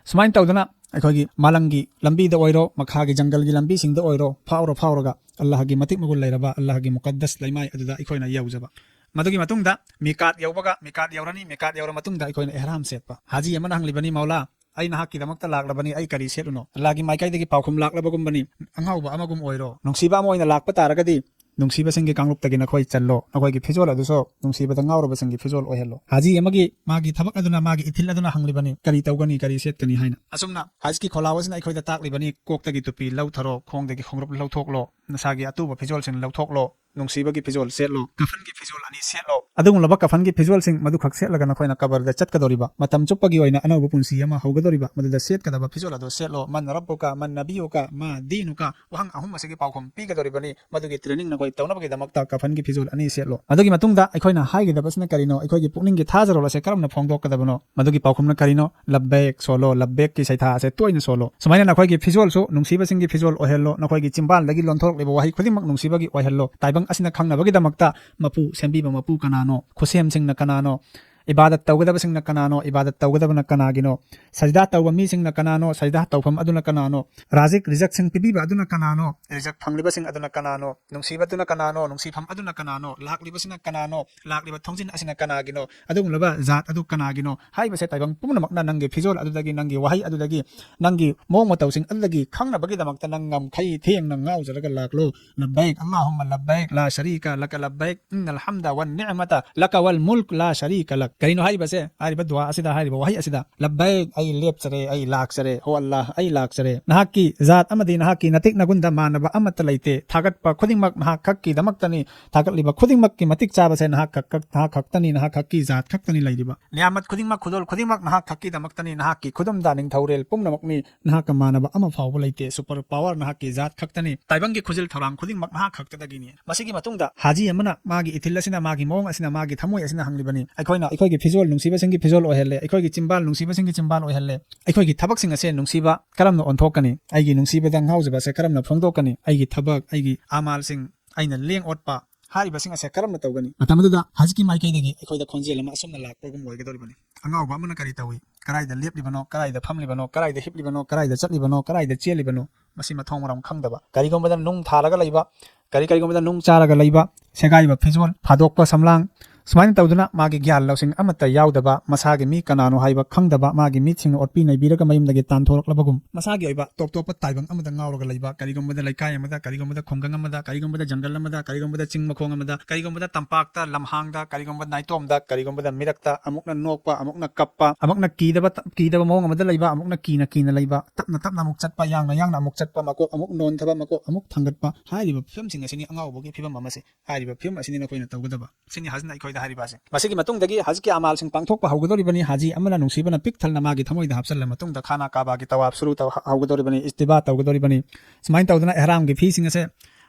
ꯁꯨꯃꯥꯏꯅ ꯇꯧꯗꯅ ꯑꯩꯈꯣꯏꯒꯤ ꯃꯥꯂꯪꯒꯤ ꯂꯝꯕꯤꯗ ꯑꯣꯏꯔꯣ, ꯃꯈꯥꯒꯤ ꯖꯪꯒꯜꯒꯤ ꯂꯝꯕꯤꯁꯤꯡꯗ ꯑꯣꯏꯔꯣ, ꯐꯥꯎꯔ ꯐꯥꯎꯔꯒ ꯑꯜꯂꯥꯍꯒꯤ ꯃꯇꯤꯛ ꯃꯒꯨꯟ ꯂꯩꯔꯕ ꯑꯜꯂꯥꯍꯒꯤ ꯃꯨꯀꯠꯗꯁ ꯂꯩꯃꯥꯏ ꯑꯗꯨꯗ ꯑꯩꯈꯣꯏꯅ ꯌꯧꯖꯕ꯫ ꯃꯗꯨꯒꯤ ꯃꯇꯨꯡꯗ ꯃꯤꯀꯥꯠ ꯌꯧꯕꯒ, ꯃꯤꯀꯥꯠ ꯌꯧꯔꯅꯤ, ꯃꯤꯀꯥꯠ ꯌꯧꯔ ꯃꯇꯨꯡꯗ ꯑꯩꯈꯣꯏꯅ ꯏꯍ꯭ꯔꯥꯝ ꯁꯦꯠꯄ꯫ ꯍꯥꯖꯤ ꯑꯃꯅ ꯍꯪꯂꯤꯕꯅꯤ, "ꯃꯧꯂꯥ, ꯑꯩ ꯅꯍꯥꯛꯀꯤꯗꯃꯛꯇ ꯂꯥꯛꯂꯕꯅꯤ, ꯑꯩ ꯀꯔꯤ ꯁꯦꯠꯂꯨꯅꯣ?" ꯑꯜꯂꯥꯍꯒꯤ ꯃꯥꯏꯀꯩꯗꯒꯤ ꯄꯥꯎꯈꯨꯝ ꯂꯥꯛꯂꯕꯒꯨꯝꯕꯅꯤ, "ꯑꯉꯥꯎꯕ ꯑꯃꯒꯨꯝ ꯑꯣꯏꯔꯣ, ꯅꯨꯡꯁꯤꯕ ꯑꯃ ꯑꯣꯏꯅ ꯂꯥꯛꯄ ꯇꯥꯔꯒꯗꯤ ꯅꯨꯡꯁꯤꯕꯁꯤꯡꯒꯤ ꯀꯥꯡꯂꯨꯞꯇꯒꯤ ꯅꯈꯣꯏ ꯆꯜꯂꯣ, ꯅꯈꯣꯏꯒꯤ ꯐꯤꯖꯣꯜ ꯑꯗꯨꯁꯨ ꯅꯨꯡꯁꯤꯕꯗ ꯉꯥꯎꯔꯕꯁꯤꯡꯒꯤ ꯐꯤꯖꯣꯜ ꯑꯣꯏꯍꯜꯂꯣ"꯫ ꯍꯥꯖꯤ ꯑꯃꯒꯤ ꯃꯥꯒꯤ ꯊꯕꯛ ꯑꯗꯨꯅ, ꯃꯥꯒꯤ ꯏꯊꯤꯜ ꯑꯗꯨꯅ ꯍꯪꯂꯤꯕꯅꯤ, "ꯀꯔꯤ ꯇꯧꯒꯅꯤ, ꯀꯔꯤ ꯁꯦꯠꯀꯅꯤ?" ꯍꯥꯏꯅ꯫ ꯑꯁꯨꯝꯅ ꯍꯖꯀꯤ ꯈꯣꯜꯂꯥꯎ ꯑꯁꯤꯅ ꯑꯩꯈꯣꯏꯗ ꯇꯥꯛꯂꯤꯕꯅꯤ, ꯀꯣꯛꯇꯒꯤ ꯇꯨꯄꯤ ꯂꯧꯊꯔꯣ, ꯈꯣꯡꯗꯒꯤ ꯈꯣꯡꯎꯞ ꯂꯧꯊꯣꯛꯂꯣ, ꯅꯁꯥꯒꯤ ꯑꯇꯨꯕ ꯐꯤꯖꯣꯜꯁꯤꯡ ꯂꯧꯊꯣꯛꯂꯣ, ꯅꯨꯡꯁꯤꯕꯒꯤ ꯐꯤꯖꯣꯜ ꯁꯦꯠꯂꯣ, ꯀꯐꯟꯒꯤ ꯐꯤꯖꯣꯜ ꯑꯅꯤ ꯁꯦꯠꯂꯣ꯫ ꯑꯗꯨꯒꯨꯝꯂꯕ ꯀꯐꯟꯒꯤ ꯐꯤꯖꯣꯜꯁꯤꯡ ꯃꯗꯨꯈꯛ ꯁꯦꯠꯂꯒ ꯅꯈꯣꯏꯅ ꯀꯕꯔꯗ ꯆꯠꯀꯗꯧꯔꯤꯕ, ꯃꯇꯝ ꯆꯨꯞꯄꯒꯤ ꯑꯣꯏꯅ ꯑꯅꯧꯕ ꯄꯨꯟꯁꯤ ꯑꯃ ꯍꯧꯒꯗꯧꯔꯤꯕ, ꯃꯗꯨꯗ ꯁꯦꯠꯀꯗꯕ ꯐꯤꯖꯣꯜ ꯑꯗꯨ ꯁꯦꯠꯂꯣ꯫ "ꯃꯟ ꯔꯕꯨꯀ, ꯃꯟ ꯅꯕꯤꯌꯨꯀ, ꯃꯥ ꯗꯤꯅꯨꯀ?" ꯋꯥꯍꯪ ꯑꯍꯨꯝ ꯑꯁꯤꯒꯤ ꯄꯥꯎꯈꯨꯝ ꯄꯤꯒꯗꯧꯔꯤꯕꯅꯤ꯫ ꯃꯗꯨꯒꯤ ꯇ꯭ꯔꯦꯅꯤꯡ ꯅꯈꯣꯏ ꯇꯧꯅꯕꯒꯤꯗꯃꯛꯇ ꯀꯐꯟꯒꯤ ꯐꯤꯖꯣꯜ ꯑꯅꯤ ꯁꯦꯠꯂꯣ꯫ ꯃꯗꯨꯒꯤ ꯃꯇꯨꯡꯗ ꯑꯩꯈꯣꯏꯅ ꯍꯥꯏꯒꯗꯕꯁꯤꯅ ꯀꯔꯤꯅꯣ? ꯑꯩꯈꯣꯏꯒꯤ ꯄꯨꯛꯅꯤꯡꯒꯤ ꯊꯥꯖꯔꯣꯜ ꯑꯁꯦ ꯀꯔꯝꯅ ꯐꯣꯡꯗꯣꯛꯀꯗꯕꯅꯣ? ꯃꯗꯨꯒꯤ ꯄꯥꯎꯈꯨꯝꯅ ꯀꯔꯤꯅꯣ? ꯂꯕꯦꯛ ꯁꯣꯜꯂꯣ, ꯂꯕꯦꯛꯀꯤ ꯁꯩꯊꯥ ꯑꯁꯦ ꯇꯣꯏꯅ ꯁꯣꯜꯂꯣ꯫ ꯁꯨꯃꯥꯏꯅ ꯅꯈꯣꯏꯒꯤ ꯐꯤꯖꯣꯜꯁꯨ ꯅꯨꯡꯁꯤꯕꯁꯤꯡꯒꯤ ꯐꯤꯖꯣꯜ ꯑꯣꯏꯍꯜꯂꯣ, ꯅꯈꯣꯏꯒꯤ ꯆꯤꯝꯕꯥꯜꯗꯒꯤ ꯂꯣꯟꯊꯣꯔꯛꯂꯤꯕ ꯋꯥꯍꯩ ꯈꯨꯗꯤꯡꯃꯛ ꯅꯨꯡꯁꯤꯕꯒꯤ ꯑꯣꯏꯍꯜꯂꯣ꯫ ꯇꯥꯏꯕꯪ ꯑꯁꯤꯅ ꯈꯪꯅꯕꯒꯤꯗꯃꯛꯇ ꯃꯄꯨ, ꯁꯦꯝꯕꯤꯕ ꯃꯄꯨ ꯀꯅꯥꯅꯣ? ꯈꯨꯠꯁꯦꯝꯁꯤꯡꯅ ꯀꯅꯥꯅꯣ? ꯏꯕꯥꯗꯠ ꯇꯧꯒꯗꯕꯁꯤꯡꯅ ꯀꯅꯥꯅꯣ? ꯏꯕꯥꯗꯠ ꯇꯧꯒꯗꯕꯅ ꯀꯅꯥꯒꯤꯅꯣ? ꯁꯖꯗꯥ ꯇꯧꯕ ꯃꯤꯁꯤꯡꯅ ꯀꯅꯥꯅꯣ? ꯁꯖꯗꯥ ꯇꯧꯐꯝ ꯑꯗꯨꯅ ꯀꯅꯥꯅꯣ? ꯔꯥꯖꯤꯛ, ꯔꯤꯖꯛꯁꯤꯡ ꯄꯤꯕꯤꯕ ꯑꯗꯨꯅ ꯀꯅꯥꯅꯣ? ꯔꯤꯖꯛ ꯐꯪꯂꯤꯕꯁꯤꯡ ꯑꯗꯨꯅ ꯀꯅꯥꯅꯣ? ꯅꯨꯡꯁꯤꯕꯗꯨꯅ ꯀꯅꯥꯅꯣ? ꯅꯨꯡꯁꯤꯐꯝ ꯑꯗꯨꯅ ꯀꯅꯥꯅꯣ? ꯂꯥꯛꯂꯤꯕꯁꯤꯅ ꯀꯅꯥꯅꯣ? ꯂꯥꯛꯂꯤꯕ ꯊꯣꯡꯖꯤꯟ ꯑꯁꯤꯅ ꯀꯅꯥꯒꯤꯅꯣ? ꯑꯗꯨꯒꯨꯝꯂꯕ ꯖꯥꯠ ꯑꯗꯨ ꯀꯅꯥꯒꯤꯅꯣ? ꯍꯥꯏꯔꯤꯕꯁꯦ ꯇꯥꯏꯕꯪ ꯄꯨꯝꯅꯃꯛꯅ ꯅꯪꯒꯤ ꯐꯤꯖꯣꯜ ꯑꯗꯨꯗꯒꯤ, ꯅꯪꯒꯤ ꯋꯥꯍꯩ ꯑꯗꯨꯗꯒꯤ, ꯅꯪꯒꯤ ꯃꯑꯣꯡ ꯃꯇꯧꯁꯤꯡ ꯑꯗꯨꯗꯒꯤ ꯈꯪꯅꯕꯒꯤꯗꯃꯛꯇ ꯅꯪ ꯉꯝꯈꯩ ꯊꯦꯡꯅ ꯉꯥꯎꯖꯔꯒ ꯂꯥꯛꯂꯣ꯫ ꯂꯕꯩꯛ ꯑꯜꯂꯥꯍꯨꯝꯃ ꯂꯕꯩꯛ ꯂꯥ ꯁꯔꯤꯀ ꯂꯀ ꯂꯕꯩꯛ ꯏꯟꯅꯜ ꯍꯝꯗ ꯋꯟ ꯅꯤ'ꯃꯇ ꯂꯀ ꯋꯜ ꯃꯨꯜꯛ ꯂꯥ ꯁꯔꯤꯀ ꯂꯛ꯫ ꯀꯔꯤꯅꯣ ꯍꯥꯏꯔꯤꯕꯁꯦ? ꯍꯥꯏꯔꯤꯕ ꯗꯨꯋꯥ ꯑꯁꯤꯗ ꯍꯥꯏꯔꯤꯕ ꯋꯥꯍꯩ ꯑꯁꯤꯗ, ꯂꯕꯩꯛ, ꯑꯩ ꯂꯦꯞꯆꯔꯦ, ꯑꯩ ꯂꯥꯛꯆꯔꯦ, ꯍꯣ ꯑꯜꯂꯥꯍ, ꯑꯩ ꯂꯥꯛꯆꯔꯦ꯫ ꯅꯍꯥꯛꯀꯤ ꯖꯥꯠ ꯑꯃꯗꯤ ꯅꯍꯥꯛꯀꯤ ꯅꯇꯤꯛ ꯅꯒꯨꯟꯗ ꯃꯥꯟꯅꯕ ꯑꯃꯠꯇ ꯂꯩꯇꯦ꯫ ꯊꯥꯒꯠꯄ ꯈꯨꯗꯤꯡꯃꯛ ꯅꯍꯥꯛ ꯈꯛꯀꯤꯗꯃꯛꯇꯅꯤ꯫ ꯊꯥꯒꯠꯂꯤꯕ ꯈꯨꯗꯤꯡꯃꯛꯀꯤ ꯃꯇꯤꯛ ꯆꯥꯕꯁꯦ ꯅꯍꯥꯛ ꯈꯛ, ꯅꯍꯥꯛ ꯈꯛꯇꯅꯤ, ꯅꯍꯥꯛ ꯈꯛꯀꯤ ꯖꯥꯠ ꯈꯛꯇꯅꯤ ꯂꯩꯔꯤꯕ꯫ ꯅꯤꯌꯥꯃꯠ ꯈꯨꯗꯤꯡꯃꯛ, ꯈꯨꯗꯣꯜ ꯈꯨꯗꯤꯡꯃꯛ ꯅꯍꯥꯛ ꯈꯛꯀꯤꯗꯃꯛꯇꯅꯤ, ꯅꯍꯥꯛꯀꯤ ꯈꯨꯗꯨꯝꯗ ꯅꯤꯡꯊꯧꯔꯦꯜ ꯄꯨꯝꯅꯃꯛꯅꯤ꯫ ꯅꯍꯥꯛꯀ ꯃꯥꯟꯅꯕ ꯑꯃ ꯐꯥꯎꯕ ꯂꯩꯇꯦ꯫ ꯁꯨꯄꯔ ꯄꯥꯋꯔ ꯅꯍꯥꯛꯀꯤ ꯖꯥꯠ ꯈꯛꯇꯅꯤ꯫ ꯇꯥꯏꯕꯪꯒꯤ ꯈꯨꯖꯤꯜ ꯊꯧꯔꯥꯡ ꯈꯨꯗꯤꯡꯃꯛ ꯅꯍꯥꯛ ꯈꯛꯇꯗꯒꯤꯅꯤ꯫ ꯃꯁꯤꯒꯤ ꯃꯇꯨꯡꯗ ꯍꯥꯖꯤ ꯑꯃꯅ ꯃꯥꯒꯤ ꯏꯊꯤꯜ ꯑꯁꯤꯅ, ꯃꯥꯒꯤ ꯃꯑꯣꯡ ꯑꯁꯤꯅ, ꯃꯥꯒꯤ ꯊꯃꯣꯏ ꯑꯁꯤꯅ ꯍꯪꯂꯤꯕꯅꯤ, ꯑꯩꯈꯣꯏꯅ ꯑꯩꯈꯣꯏꯒꯤ ꯐꯤꯖꯣꯜ ꯅꯨꯡꯁꯤꯕꯁꯤꯡꯒꯤ ꯐꯤꯖꯣꯜ ꯑꯣꯏꯍꯜꯂꯦ, ꯑꯩꯈꯣꯏꯒꯤ ꯆꯤꯝꯕꯥꯜ ꯅꯨꯡꯁꯤꯕꯁꯤꯡꯒꯤ ꯆꯤꯝꯕꯥꯜ ꯑꯣꯏꯍꯜꯂꯦ, ꯑꯩꯈꯣꯏꯒꯤ ꯊꯕꯛꯁꯤꯡ ꯑꯁꯦ ꯅꯨꯡꯁꯤꯕ ꯀꯔꯝꯅ ꯑꯣꯟꯊꯣꯛꯀꯅꯤ? ꯑꯩꯒꯤ ꯅꯨꯡꯁꯤꯕꯗ ꯉꯥꯎꯖꯕ ꯑꯁꯦ ꯀꯔꯝꯅ ꯐꯣꯡꯗꯣꯛꯀꯅꯤ? ꯑꯩꯒꯤ ꯊꯕꯛ, ꯑꯩꯒꯤ ꯑꯃꯥꯜꯁꯤꯡ, ꯑꯩꯅ ꯂꯦꯡ ꯑꯣꯠꯄ ꯍꯥꯏꯔꯤꯕꯁꯤꯡ ꯑꯁꯦ ꯀꯔꯝꯅ ꯇꯧꯒꯅꯤ? ꯃꯇꯝ ꯑꯗꯨꯗ ꯍꯖꯀꯤ ꯃꯥꯏꯀꯩꯗꯒꯤ ꯑꯩꯈꯣꯏꯗ ꯈꯣꯟꯖꯦꯜ ꯑꯃ ꯑꯁꯨꯝꯅ ꯂꯥꯛꯄꯒꯨꯝ ꯑꯣꯏꯒꯗꯧꯔꯤꯕꯅꯤ꯫ ꯑꯉꯥꯎꯕ ꯑꯃꯅ ꯀꯔꯤ ꯇꯧꯏ? ꯀꯗꯥꯏꯗ ꯂꯦꯞꯂꯤꯕꯅꯣ? ꯀꯗꯥꯏꯗ ꯐꯝꯂꯤꯕꯅꯣ? ꯀꯗꯥꯏꯗ ꯍꯤꯞꯂꯤꯕꯅꯣ? ꯀꯗꯥꯏꯗ ꯆꯠꯂꯤꯕꯅꯣ? ꯃꯁꯤ ꯃꯊꯣꯡ ꯃꯔꯝ ꯈꯪꯗꯕ, ꯀꯔꯤꯒꯨꯝꯕꯗ ꯅꯨꯡ ꯊꯥꯔꯒ ꯂꯩꯕ, ꯀꯔꯤ, ꯀꯔꯤꯒꯨꯝꯕꯗ ꯅꯨꯡ ꯆꯥꯔꯒ ꯂꯩꯕ, ꯁꯦꯒꯥꯏꯕ ꯐꯤꯖꯣꯜ, ꯐꯥꯗꯣꯛꯄ ꯁꯝꯂꯥꯡ, ꯁꯨꯃꯥꯏꯅ ꯇꯧꯗꯨꯅ ꯃꯥꯒꯤ ꯒ꯭ꯌꯥꯟ ꯂꯧꯁꯤꯡ ꯑꯃꯠꯇ ꯌꯥꯎꯗꯕ, ꯃꯁꯥꯒꯤ ꯃꯤ ꯀꯅꯥꯅꯣ ꯍꯥꯏꯕ ꯈꯪꯗꯕ, ꯃꯥꯒꯤ ꯃꯤꯠꯁꯤꯡꯅ ꯑꯣꯠꯄꯤ ꯅꯩꯕꯤꯔꯒ ꯃꯌꯨꯝꯗꯒꯤ ꯇꯥꯟꯊꯣꯔꯛꯂꯕꯒꯨꯝ, ꯃꯁꯥꯒꯤ ꯑꯣꯏꯕ ꯇꯣꯞ ꯇꯣꯞꯄ ꯇꯥꯏꯕꯪ ꯑꯃꯗ ꯉꯥꯎꯔꯒ ꯂꯩꯕ, ꯀꯔꯤꯒꯨꯝꯕꯗ ꯂꯩꯀꯥꯏ ꯑꯃꯗ, ꯀꯔꯤꯒꯨꯝꯕꯗ ꯈꯨꯡꯒꯪ ꯑꯃꯗ, ꯀꯔꯤꯒꯨꯝꯕꯗ ꯖꯪꯒꯜ ꯑꯃꯗ, ꯀꯔꯤꯒꯨꯝꯕꯗ ꯆꯤꯡ ꯃꯈꯣꯡ ꯑꯃꯗ, ꯀꯔꯤꯒꯨꯝꯕꯗ ꯇꯝꯄꯥꯛꯇ, ꯂꯝꯍꯥꯡꯗ, ꯀꯔꯤꯒꯨꯝꯕ ꯅꯥꯏꯇꯣꯝꯗ, ꯀꯔꯤꯒꯨꯝꯕꯗ ꯃꯤꯔꯛꯇ, ꯑꯃꯨꯛꯅ ꯅꯣꯛꯄ, ꯑꯃꯨꯛꯅ ꯀꯞꯄ, ꯑꯃꯨꯛꯅ ꯀꯤꯗꯕ, ꯀꯤꯗꯕ ꯃꯑꯣꯡ ꯑꯃꯗ ꯂꯩꯕ, ꯑꯃꯨꯛꯅ ꯀꯤꯅ ꯀꯤꯅ ꯂꯩꯕ, ꯇꯞꯅ ꯇꯞꯅ ꯑꯃꯨꯛ ꯆꯠꯄ, ꯌꯥꯡꯅ ꯌꯥꯡꯅ ꯑꯃꯨꯛ ꯆꯠꯄ, ꯃꯀꯣꯛ ꯑꯃꯨꯛ ꯅꯣꯟꯊꯕ, ꯃꯀꯣꯛ ꯑꯃꯨꯛ ꯊꯥꯡꯒꯠꯄ ꯍꯥꯏꯔꯤꯕ ꯐꯤꯕꯝꯁꯤꯡ ꯑꯁꯤꯅꯤ ꯑꯉꯥꯎꯕꯒꯤ ꯐꯤꯕꯝ ꯑꯃꯁꯦ꯫ ꯍꯥꯏꯔꯤꯕ ꯐꯤꯕꯝ ꯑꯁꯤꯅꯤ ꯅꯈꯣꯏꯅ ꯇꯧꯒꯗꯕ꯫ ꯁꯤꯅꯤ ꯍꯖꯅ ꯑꯩꯈꯣꯏꯗ ꯍꯥꯏꯔꯤꯕ ꯑꯁꯦ꯫ ꯃꯁꯤꯒꯤ ꯃꯇꯨꯡꯗꯒꯤ ꯍꯖꯀꯤ ꯑꯃꯥꯜꯁꯤꯡ ꯄꯥꯡꯊꯣꯛꯄ ꯍꯧꯒꯗꯧꯔꯤꯕꯅꯤ꯫ ꯍꯥꯖꯤ ꯑꯃꯅ ꯅꯨꯡꯁꯤꯕꯅ ꯄꯤꯛ ꯊꯜꯅ ꯃꯥꯒꯤ ꯊꯃꯣꯏꯗ ꯍꯥꯞꯆꯜꯂ ꯃꯇꯨꯡꯗ ꯈꯥꯅꯥ ꯀꯥꯕꯥꯒꯤ ꯇꯋꯥꯐ ꯁꯨꯔꯨ ꯇꯧ-, ꯍꯧꯒꯗꯧꯔꯤꯕꯅꯤ, ꯏꯁꯇꯤꯕꯥ ꯇꯧꯒꯗꯧꯔꯤꯕꯅꯤ꯫ ꯁꯨꯃꯥꯏꯅ ꯇꯧꯗꯅ ꯑꯦꯍꯔꯥꯝꯒꯤ ꯐꯤꯁꯤꯡ ꯑꯁꯦ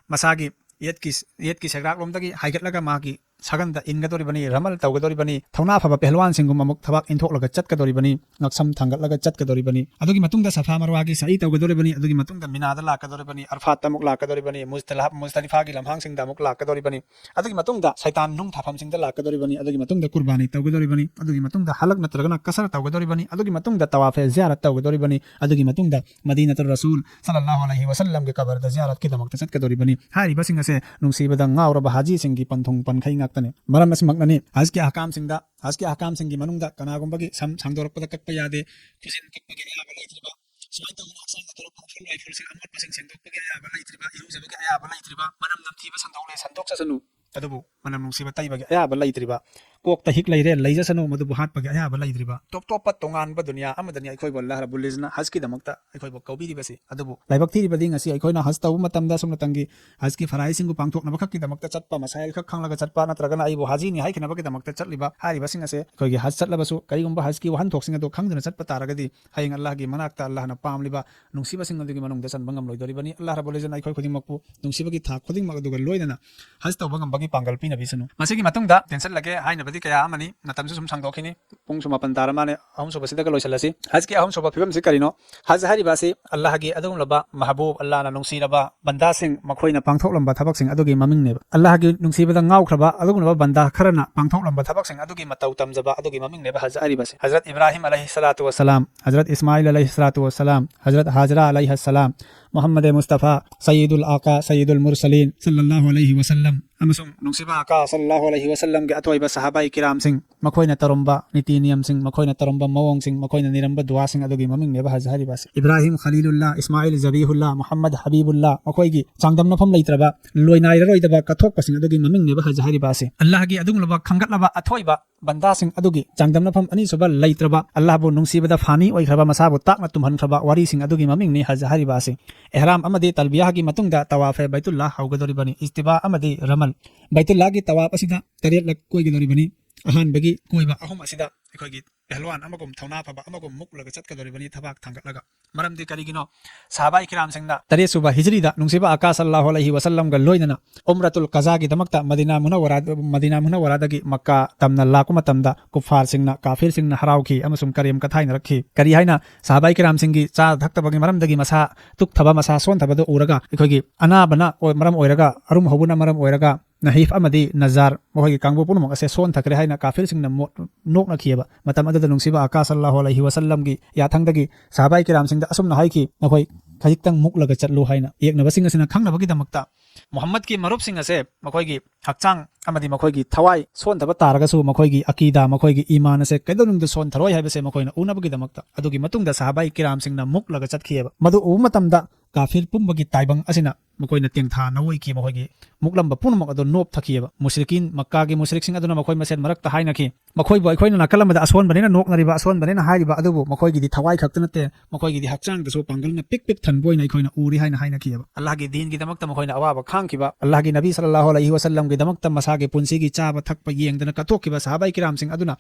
ꯃꯁꯥꯒꯤ ꯌꯦꯠꯀꯤ, ꯌꯦꯠꯀꯤ ꯁꯦꯒ꯭ꯔꯥꯛꯂꯣꯝꯗꯒꯤ ꯍꯥꯏꯒꯠꯂꯒ ꯃꯥꯒꯤ ꯁꯥꯒꯟꯗ ꯏꯟꯒꯗꯧꯔꯤꯕꯅꯤ, ꯔꯃꯜ ꯇꯧꯒꯗꯧꯔꯤꯕꯅꯤ, ꯊꯧꯅꯥ ꯐꯕ ꯄꯦꯍꯜꯋꯥꯟꯁꯤꯡꯒꯨꯝꯕ ꯑꯃꯨꯛ ꯊꯕꯥꯛ ꯏꯟꯊꯣꯛꯂꯒ ꯆꯠꯀꯗꯧꯔꯤꯕꯅꯤ, ꯉꯛꯁꯝ ꯊꯥꯡꯒꯠꯂꯒ ꯆꯠꯀꯗꯧꯔꯤꯕꯅꯤ꯫ ꯑꯗꯨꯒꯤ ꯃꯇꯨꯡꯗ ꯁꯐꯥ ꯃꯔꯋꯥꯒꯤ ꯁꯥꯏ ꯇꯧꯒꯗꯧꯔꯤꯕꯅꯤ, ꯑꯗꯨꯒꯤ ꯃꯇꯨꯡꯗ ꯃꯤꯅꯥꯗ ꯂꯥꯛꯀꯗꯧꯔꯤꯕꯅꯤ, ꯑꯔꯐꯥꯠꯇ ꯑꯃꯨꯛ ꯂꯥꯛꯀꯗꯧꯔꯤꯕꯅꯤ, ꯃꯨꯖꯇꯂꯥ-, ꯃꯨꯖꯇꯂꯤꯐꯥꯒꯤ ꯂꯝꯍꯥꯡꯁꯤꯡꯗ ꯑꯃꯨꯛ ꯂꯥꯛꯀꯗꯧꯔꯤꯕꯅꯤ꯫ ꯑꯗꯨꯒꯤ ꯃꯇꯨꯡꯗ ꯁꯩꯇꯥꯟ ꯅꯨꯡ ꯊꯥꯐꯝꯁꯤꯡꯗ ꯂꯥꯛꯀꯗꯧꯔꯤꯕꯅꯤ, ꯑꯗꯨꯒꯤ ꯃꯇꯨꯡꯗ ꯀꯨꯔꯕꯥꯅꯤ ꯇꯧꯒꯗꯧꯔꯤꯕꯅꯤ, ꯑꯗꯨꯒꯤ ꯃꯇꯨꯡꯗ ꯍꯂꯛ ꯅꯠꯇ꯭ꯔꯒꯅ ꯀꯁꯔ ꯇꯧꯒꯗꯧꯔꯤꯕꯅꯤ, ꯑꯗꯨꯒꯤ ꯃꯇꯨꯡꯗ ꯇꯋꯥꯐꯦ ꯖꯤꯌꯥꯔꯠ ꯇꯧꯒꯗꯧꯔꯤꯕꯅꯤ, ꯑꯗꯨꯒꯤ ꯃꯇꯨꯡꯗ ꯃꯗꯤꯅꯇꯨꯔ ꯔꯁꯨꯜ ꯁꯜꯂꯜꯂꯥꯍꯨ ꯑꯂꯩꯍꯤ ꯋꯁꯜꯂꯝꯒꯤ ꯀꯕꯔꯗ ꯖꯤꯌꯥꯔꯠꯀꯤꯗꯃꯛꯇ ꯆꯠꯀꯗꯧꯔꯤꯕꯅꯤ꯫ ꯍꯥꯏꯔꯤꯕꯁꯤꯡ ꯑꯁꯦ ꯅꯨꯡꯁꯤꯕꯗ ꯉꯥꯎꯔꯕ ꯍꯥꯖꯤꯁꯤꯡꯒꯤ ꯄꯟꯊꯨꯡ ꯄꯟꯈꯩ ꯉꯥꯛꯇꯅꯤ꯫ ꯃꯔꯝ ꯑꯁꯤꯃꯛꯅꯅꯤ ꯍꯖꯀꯤ ꯑꯍꯀꯥꯝꯁꯤꯡꯗ, ꯍꯖꯀꯤ ꯑꯍꯀꯥꯝꯁꯤꯡꯒꯤ ꯃꯅꯨꯡꯗ ꯀꯅꯥꯒꯨꯝꯕꯒꯤ ꯁꯝ ꯁꯥꯡꯗꯣꯔꯛꯄꯗ ꯀꯛꯄ ꯌꯥꯗꯦ, ꯈꯨꯖꯤꯟ ꯀꯛꯄꯒꯤ ꯑꯌꯥꯕ ꯂꯩꯇ꯭ꯔꯤꯕ, ꯁꯨꯃꯥꯏꯅ ꯇꯧꯗꯅ ꯍꯛꯆꯥꯡꯗ ꯊꯣꯛꯂꯛꯄ ꯎꯐꯨꯜ ꯋꯥꯏꯐꯨꯜꯁꯤꯡ ꯑꯃꯣꯠꯄꯁꯤꯡ ꯁꯦꯡꯗꯣꯛꯄꯒꯤ ꯑꯌꯥꯕ ꯂꯩꯇ꯭ꯔꯤꯕ, ꯏꯔꯨꯖꯕꯒꯤ ꯑꯌꯥꯕ ꯂꯩꯇ꯭ꯔꯤꯕ, ꯃꯅꯝ ꯅꯝꯊꯤꯕ ꯁꯟꯗꯣꯛꯂꯦ, ꯁꯟꯗꯣꯛꯆꯁꯅꯨ꯫ ꯑꯗꯨꯕꯨ ꯃꯅꯝ ꯅꯨꯡꯁꯤꯕ ꯇꯩꯕꯒꯤ ꯑꯌꯥꯕ ꯂꯩꯇ꯭ꯔꯤꯕ, ꯀꯣꯛꯇ ꯍꯤꯛ ꯂꯩꯔꯦ, ꯂꯩꯖꯁꯅꯨ, ꯃꯗꯨꯕꯨ ꯍꯥꯠꯄꯒꯤ ꯑꯌꯥꯕ ꯂꯩꯇ꯭ꯔꯤꯕ, ꯇꯣꯞ ꯇꯣꯞꯄ ꯇꯣꯉꯥꯟꯕ ꯗꯨꯅꯤꯌꯥ ꯑꯃꯗꯅꯤ ꯑꯩꯈꯣꯏꯕꯨ ꯑꯜꯂꯥꯍ ꯔꯕꯨꯜ ꯏꯖ꯭ꯖꯠꯅ ꯍꯖꯀꯤꯗꯃꯛꯇ ꯑꯩꯈꯣꯏꯕꯨ ꯀꯧꯕꯤꯔꯤꯕꯁꯤ꯫ ꯑꯗꯨꯕꯨ ꯂꯥꯏꯕꯛ ꯊꯤꯔꯤꯕꯗꯤ ꯉꯁꯤ ꯑꯩꯈꯣꯏꯅ ꯍꯖ ꯇꯧꯕ ꯃꯇꯝꯗ ꯁꯨꯝꯅꯇꯪꯒꯤ ꯍꯖꯀꯤ ꯐꯔꯥꯏꯖꯁꯤꯡꯕꯨ ꯄꯥꯡꯊꯣꯛꯅꯕ ꯈꯛꯀꯤꯗꯃꯛꯇ ꯆꯠꯄ, ꯃꯁꯥꯏꯜ ꯈꯛ ꯈꯪꯂꯒ ꯆꯠꯄ, ꯅꯠꯇ꯭ꯔꯒꯅ ꯑꯩꯕꯨ ꯍꯥꯖꯤꯅꯤ ꯍꯥꯏꯈꯤꯅꯕꯒꯤꯗꯃꯛꯇ ꯆꯠꯂꯤꯕ ꯍꯥꯏꯔꯤꯕꯁꯤꯡ ꯑꯁꯦ ꯑꯩꯈꯣꯏꯒꯤ ꯍꯖ ꯆꯠꯂꯕꯁꯨ ꯀꯔꯤꯒꯨꯝꯕ ꯍꯖꯀꯤ ꯋꯥꯍꯟꯊꯣꯛꯁꯤꯡ ꯑꯗꯨ ꯈꯪꯗꯨꯅ ꯆꯠꯄ ꯇꯥꯔꯒꯗꯤ ꯍꯌꯦꯡ ꯑꯜꯂꯥꯍꯒꯤ ꯃꯅꯥꯛꯇ ꯑꯜꯂꯥꯍꯅ ꯄꯥꯝꯂꯤꯕ ꯅꯨꯡꯁꯤꯕꯁꯤꯡ ꯑꯗꯨꯒꯤ ꯃꯅꯨꯡꯗ ꯆꯟꯕ ꯉꯝꯂꯣꯏꯗꯧꯔꯤꯕꯅꯤ꯫ ꯑꯜꯂꯥꯍ ꯔꯕꯨꯜ ꯏꯖ꯭ꯖꯠꯅ ꯑꯩꯈꯣꯏ ꯈꯨꯗꯤꯡꯃꯛꯄꯨ ꯅꯨꯡꯁꯤꯕꯒꯤ ꯊꯥꯛ ꯈꯨꯗꯤꯡꯃꯛ ꯑꯗꯨꯒ ꯂꯣꯏꯅꯅ ꯍꯖ ꯇꯧꯕ ꯉꯝꯕꯒꯤ ꯄꯥꯡꯒꯜ ꯄꯤꯅꯕꯤꯁꯅꯨ꯫ ꯃꯁꯤꯒꯤ ꯃꯇꯨꯡꯗ ꯇꯦꯟꯁꯤꯜꯂꯒꯦ ꯍꯥꯏꯅꯕꯗꯤ ꯀꯌꯥ ꯑꯃꯅꯤ, ꯃꯇꯝꯁꯨ ꯁꯨꯝ ꯁꯥꯡꯗꯣꯛꯈꯤꯅꯤ꯫ ꯄꯨꯡꯁꯨ ꯃꯥꯄꯟ ꯇꯥꯔ ꯃꯥꯜꯂꯦ꯫ ꯑꯍꯨꯝꯁꯨꯕꯁꯤꯗꯒ ꯂꯣꯏꯁꯤꯜꯂꯁꯤ꯫ ꯍꯖꯀꯤ ꯑꯍꯨꯝꯁꯨꯕ ꯐꯤꯕꯝꯁꯤ ꯀꯔꯤꯅꯣ? ꯍꯖ ꯍꯥꯏꯔꯤꯕ ꯑꯁꯤ ꯑꯜꯂꯥꯍꯒꯤ ꯑꯗꯨꯒꯨꯝꯂꯕ ꯃꯍꯕꯨꯕ, ꯑꯜꯂꯥꯍꯅ ꯅꯨꯡꯁꯤꯔꯕ ꯕꯟꯗꯥꯁꯤꯡ ꯃꯈꯣꯏꯅ ꯄꯥꯡꯊꯣꯛꯂꯝꯕ ꯊꯕꯛꯁꯤꯡ ꯑꯗꯨꯒꯤ ꯃꯃꯤꯡꯅꯦꯕ꯫ ꯑꯜꯂꯥꯍꯒꯤ ꯅꯨꯡꯁꯤꯕꯗ ꯉꯥꯎꯈ꯭ꯔꯕ ꯑꯗꯨꯒꯨꯝꯂꯕ ꯕꯟꯗꯥ ꯈꯔꯅ ꯄꯥꯡꯊꯣꯛꯂꯝꯕ ꯊꯕꯛꯁꯤꯡ ꯑꯗꯨꯒꯤ ꯃꯇꯧ ꯇꯝꯖꯕ ꯑꯗꯨꯒꯤ ꯃꯃꯤꯡꯅꯦꯕ ꯍꯖ ꯍꯥꯏꯔꯤꯕꯁꯦ꯫ ꯍꯖꯔꯠ ꯏꯕ꯭ꯔꯥꯍꯤꯝ ꯑꯂꯩꯍꯤ ꯁꯂꯥꯇꯨ ꯋꯁꯁꯂꯥꯝ, ꯍꯖꯔꯠ ꯏꯁꯃꯥꯏꯜ ꯑꯂꯩꯍꯤ ꯁꯂꯥꯇꯨ ꯋꯁꯁꯂꯥꯝ, ꯍꯖꯔꯠ ꯍꯥꯖꯔꯥ ꯑꯂꯩꯍꯤ ꯁꯂꯥꯝ, ꯃꯨꯍꯝꯃꯗ ꯃꯨꯁꯇꯐꯥ, ꯁꯌꯤꯗꯨꯜ ꯑꯥꯀꯥ, ꯁꯌꯤꯗꯨꯜ ꯃꯨꯔꯁꯂꯤꯟ, ꯁꯜꯂꯜꯂꯥꯍꯨ ꯑꯂꯩꯍꯤ ꯋꯁꯜꯂꯝ, ꯑꯃꯁꯨꯡ ꯅꯨꯡꯁꯤꯕ ꯑꯥꯀꯥ ꯁꯜꯂꯜꯂꯥꯍꯨ ꯑꯂꯩꯍꯤ ꯋꯁꯜꯂꯝꯒꯤ ꯑꯊꯣꯏꯕ ꯁꯍꯥꯕꯥꯏ ꯀꯤꯔꯥꯝꯁꯤꯡ, ꯃꯈꯣꯏꯅ ꯇꯧꯔꯝꯕ ꯅꯤꯇꯤ ꯅꯤꯌꯝꯁꯤꯡ, ꯃꯈꯣꯏꯅ ꯇꯧꯔꯝꯕ ꯃꯑꯣꯡꯁꯤꯡ, ꯃꯈꯣꯏꯅ ꯅꯤꯔꯝꯕ ꯗꯨꯋꯥꯁꯤꯡ ꯑꯗꯨꯒꯤ ꯃꯃꯤꯡꯅꯦꯕ ꯍꯖ ꯍꯥꯏꯔꯤꯕ ꯑꯁꯤ꯫ ꯏꯕ꯭ꯔꯥꯍꯤꯝ ꯈꯂꯤꯂꯨꯜꯂꯥ, ꯏꯁꯃꯥꯏꯜ ꯖꯕꯤꯍꯨꯜꯂꯥ, ꯃꯨꯍꯝꯃꯗ ꯍꯕꯤꯕꯨꯜꯂꯥ, ꯃꯈꯣꯏꯒꯤ ꯆꯥꯡꯗꯝꯅꯐꯝ ꯂꯩꯇ꯭ꯔꯕ, ꯂꯣꯏꯅꯥꯏꯔꯔꯣꯏꯗꯕ ꯀꯠꯊꯣꯛꯄꯁꯤꯡ ꯑꯗꯨꯒꯤ ꯃꯃꯤꯡꯅꯦꯕ ꯍꯖ ꯍꯥꯏꯔꯤꯕ ꯑꯁꯤ꯫ ꯑꯜꯂꯥꯍꯒꯤ ꯑꯗꯨꯒꯨꯝꯂꯕ ꯈꯟꯒꯠꯂꯕ ꯑꯊꯣꯏꯕ ꯕꯟꯗꯥꯁꯤꯡ ꯑꯗꯨꯒꯤ ꯆꯥꯡꯗꯝꯅꯐꯝ ꯑꯅꯤꯁꯨꯕ ꯂꯩꯇ꯭ꯔꯕ, ꯑꯜꯂꯥꯍꯕꯨ ꯅꯨꯡꯁꯤꯕꯗ ꯐꯥꯅꯤ ꯑꯣꯏꯈ꯭ꯔꯕ, ꯃꯁꯥꯕꯨ ꯇꯥꯛꯅ ꯇꯨꯝꯍꯟꯈ꯭ꯔꯕ ꯋꯥꯔꯤꯁꯤꯡ ꯑꯗꯨꯒꯤ ꯃꯃꯤꯡꯅꯤ ꯍꯖ ꯍꯥꯏꯔꯤꯕ ꯑꯁꯤ꯫ ꯑꯦꯍꯔꯥꯝ ꯑꯃꯗꯤ ꯇꯜꯕꯤꯌꯥꯒꯤ ꯃꯇꯨꯡꯗ ꯇꯋꯥꯐꯦ ꯕꯩꯇꯨꯜꯂꯥ ꯍꯧꯒꯗꯧꯔꯤꯕꯅꯤ꯫ ꯏꯖꯇꯤꯕꯥ ꯑꯃꯗꯤ ꯔꯃꯜ꯫ ꯕꯩꯇꯨꯜꯂꯥꯒꯤ ꯇꯋꯥꯐ ꯑꯁꯤꯗ ꯇꯔꯦꯠꯂꯛ ꯀꯣꯏꯒꯗꯧꯔꯤꯕꯅꯤ꯫ ꯑꯍꯥꯟꯕꯒꯤ ꯀꯣꯏꯕ ꯑꯍꯨꯝ ꯑꯁꯤꯗ ꯑꯩꯈꯣꯏꯒꯤ ꯄꯦꯍꯜꯋꯥꯟ ꯑꯃꯒꯨꯝ, ꯊꯧꯅꯥ ꯐꯕ ꯑꯃꯒꯨꯝ ꯃꯨꯛꯂꯒ ꯆꯠꯀꯗꯧꯔꯤꯕꯅꯤ, ꯊꯕꯥꯛ ꯊꯥꯡꯒꯠꯂꯒ꯫ ꯃꯔꯝꯗꯤ ꯀꯔꯤꯒꯤꯅꯣ? ꯁꯍꯥꯕꯥꯏ ꯀꯤꯔꯥꯝꯁꯤꯡꯅ ꯇꯔꯦꯠ ꯁꯨꯕ ꯍꯤꯖ꯭ꯔꯤꯗ ꯅꯨꯡꯁꯤꯕ ꯑꯀꯥ ꯁꯜꯂꯥꯍꯨ ꯑꯂꯩꯍꯤ ꯋꯁꯜꯂꯝꯒ ꯂꯣꯏꯅꯅ ꯎꯝꯔꯥꯇꯨꯜ ꯀꯖꯥꯒꯤꯗꯃꯛꯇ ꯃꯗꯤꯅꯥ ꯃꯨꯅꯧꯋꯔꯥ-, ꯃꯗꯤꯅꯥ ꯃꯨꯅꯧꯋꯔꯥꯗꯒꯤ ꯃꯛꯀꯥ ꯇꯝꯅ ꯂꯥꯛꯄ ꯃꯇꯝꯗ ꯀꯨꯐꯥꯔꯁꯤꯡꯅ, ꯀꯥꯐꯤꯔꯁꯤꯡꯅ ꯍꯔꯥꯎꯈꯤ ꯑꯃꯁꯨꯡ ꯀꯔꯦꯝ ꯀꯊꯥꯏꯅꯔꯛꯈꯤ꯫ ꯀꯔꯤ ꯍꯥꯏꯅ? ꯁꯍꯥꯕꯥꯏ ꯀꯤꯔꯥꯝꯁꯤꯡꯒꯤ ꯆꯥ ꯊꯛꯇꯕꯒꯤ ꯃꯔꯝꯗꯒꯤ ꯃꯁꯥ ꯇꯨꯛꯊꯕ, ꯃꯁꯥ ꯁꯣꯟꯊꯕꯗꯨ ꯎꯔꯒ ꯑꯩꯈꯣꯏꯒꯤ ꯑꯅꯥꯕꯅ ꯑꯣꯏ-, ꯃꯔꯝ ꯑꯣꯏꯔꯒ, ꯑꯔꯨꯝ ꯍꯧꯕꯅ ꯃꯔꯝ ꯑꯣꯏꯔꯒ ꯅꯍꯤꯐ ꯑꯃꯗꯤ ꯅꯖꯥꯔ, ꯃꯈꯣꯏꯒꯤ ꯀꯥꯡꯕꯨ ꯄꯨꯝꯅꯃꯛ ꯑꯁꯦ ꯁꯣꯟꯊꯈ꯭ꯔꯦ ꯍꯥꯏꯅ ꯀꯥꯐꯤꯔꯁꯤꯡꯅ ꯃꯣꯠ-, ꯅꯣꯛꯅꯈꯤꯑꯕ꯫ ꯃꯇꯝ ꯑꯗꯨꯗ ꯅꯨꯡꯁꯤꯕ ꯑꯀꯥ ꯁꯜꯂꯥꯍꯨ ꯑꯂꯩꯍꯤ ꯋꯁꯜꯂꯝꯒꯤ ꯌꯥꯊꯪꯗꯒꯤ ꯁꯍꯥꯕꯥꯏ ꯀꯤꯔꯥꯝꯁꯤꯡꯗ ꯑꯁꯨꯝꯅ ꯍꯥꯏꯈꯤ, "ꯅꯈꯣꯏ ꯈꯖꯤꯛꯇꯪ ꯃꯨꯛꯂꯒ ꯆꯠꯂꯨ" ꯍꯥꯏꯅ꯫ ꯌꯦꯛꯅꯕꯁꯤꯡ ꯑꯁꯤꯅ ꯈꯪꯅꯕꯒꯤꯗꯃꯛꯇ ꯃꯨꯍꯝꯃꯗꯀꯤ ꯃꯔꯨꯞꯁꯤꯡ ꯑꯁꯦ ꯃꯈꯣꯏꯒꯤ ꯍꯛꯆꯥꯡ ꯑꯃꯗꯤ ꯃꯈꯣꯏꯒꯤ ꯊꯋꯥꯏ ꯁꯣꯟꯊꯕ ꯇꯥꯔꯒꯁꯨ ꯃꯈꯣꯏꯒꯤ ꯑꯀꯤꯗꯥ, ꯃꯈꯣꯏꯒꯤ ꯏꯃꯥꯟ ꯑꯁꯦ ꯀꯩꯗꯧꯅꯨꯡꯗ ꯁꯣꯟꯊꯔꯣꯏ ꯍꯥꯏꯕꯁꯦ ꯃꯈꯣꯏꯅ ꯎꯅꯕꯒꯤꯗꯃꯛꯇ꯫ ꯑꯗꯨꯒꯤ ꯃꯇꯨꯡꯗ ꯁꯍꯥꯕꯥꯏ ꯀꯤꯔꯥꯝꯁꯤꯡꯅ ꯃꯨꯛꯂꯒ ꯆꯠꯈꯤꯑꯕ꯫ ꯃꯗꯨ ꯎꯕ ꯃꯇꯝꯗ ꯀꯥꯐꯤꯔ ꯄꯨꯝꯕꯒꯤ ꯇꯥꯏꯕꯪ ꯑꯁꯤꯅ ꯃꯈꯣꯏꯅ ꯇꯦꯡꯊꯥ ꯅꯧ ꯑꯣꯏꯈꯤ, ꯃꯈꯣꯏꯒꯤ ꯃꯨꯛꯂꯝꯕ ꯄꯨꯝꯅꯃꯛ ꯑꯗꯨ ꯅꯣꯞꯊꯈꯤꯑꯕ꯫ ꯃꯨꯁ꯭ꯔꯤꯀꯤꯟ, ꯃꯛꯀꯥꯒꯤ ꯃꯨꯁ꯭ꯔꯤꯛꯁꯤꯡ ꯑꯗꯨꯅ ꯃꯈꯣꯏ ꯃꯁꯦꯟ ꯃꯔꯛꯇ ꯍꯥꯏꯅꯈꯤ, "ꯃꯈꯣꯏꯕꯨ ꯑꯩꯈꯣꯏꯅ ꯅꯥꯀꯜ ꯑꯃꯗ ꯑꯁꯣꯟꯕꯅꯦꯅ ꯅꯣꯛꯅꯔꯤꯕ, ꯑꯁꯣꯟꯕꯅꯦꯅ ꯍꯥꯏꯔꯤꯕ, ꯑꯗꯨꯕꯨ ꯃꯈꯣꯏꯒꯤꯗꯤ ꯊꯋꯥꯏ ꯈꯛꯇ ꯅꯠꯇꯦ, ꯃꯈꯣꯏꯒꯤꯗꯤ ꯍꯛꯆꯥꯡꯗꯁꯨ ꯄꯥꯡꯒꯜꯅ ꯄꯤꯛ ꯄꯤꯛ ꯊꯟꯕ ꯑꯣꯏꯅ ꯑꯩꯈꯣꯏꯅ ꯎꯔꯤ" ꯍꯥꯏꯅ ꯍꯥꯏꯅꯈꯤꯑꯕ꯫ ꯑꯜꯂꯥꯍꯒꯤ ꯗꯤꯟꯒꯤꯗꯃꯛꯇ ꯃꯈꯣꯏꯅ ꯑꯋꯥꯕ ꯈꯥꯡꯈꯤꯕ, ꯑꯜꯂꯥꯍꯒꯤ ꯅꯕꯤ ꯁꯜꯂꯜꯂꯥꯍꯨ ꯑꯂꯩꯍꯤ ꯋꯁꯜꯂꯝꯒꯤꯗꯃꯛꯇ ꯃꯁꯥꯒꯤ ꯄꯨꯟꯁꯤꯒꯤ ꯆꯥꯕ ꯊꯛꯄ ꯌꯦꯡꯗꯅ ꯀꯠꯊꯣꯛꯈꯤꯕ ꯁꯍꯥꯕꯥꯏ ꯀꯤꯔꯥꯝꯁꯤꯡ ꯑꯗꯨꯅ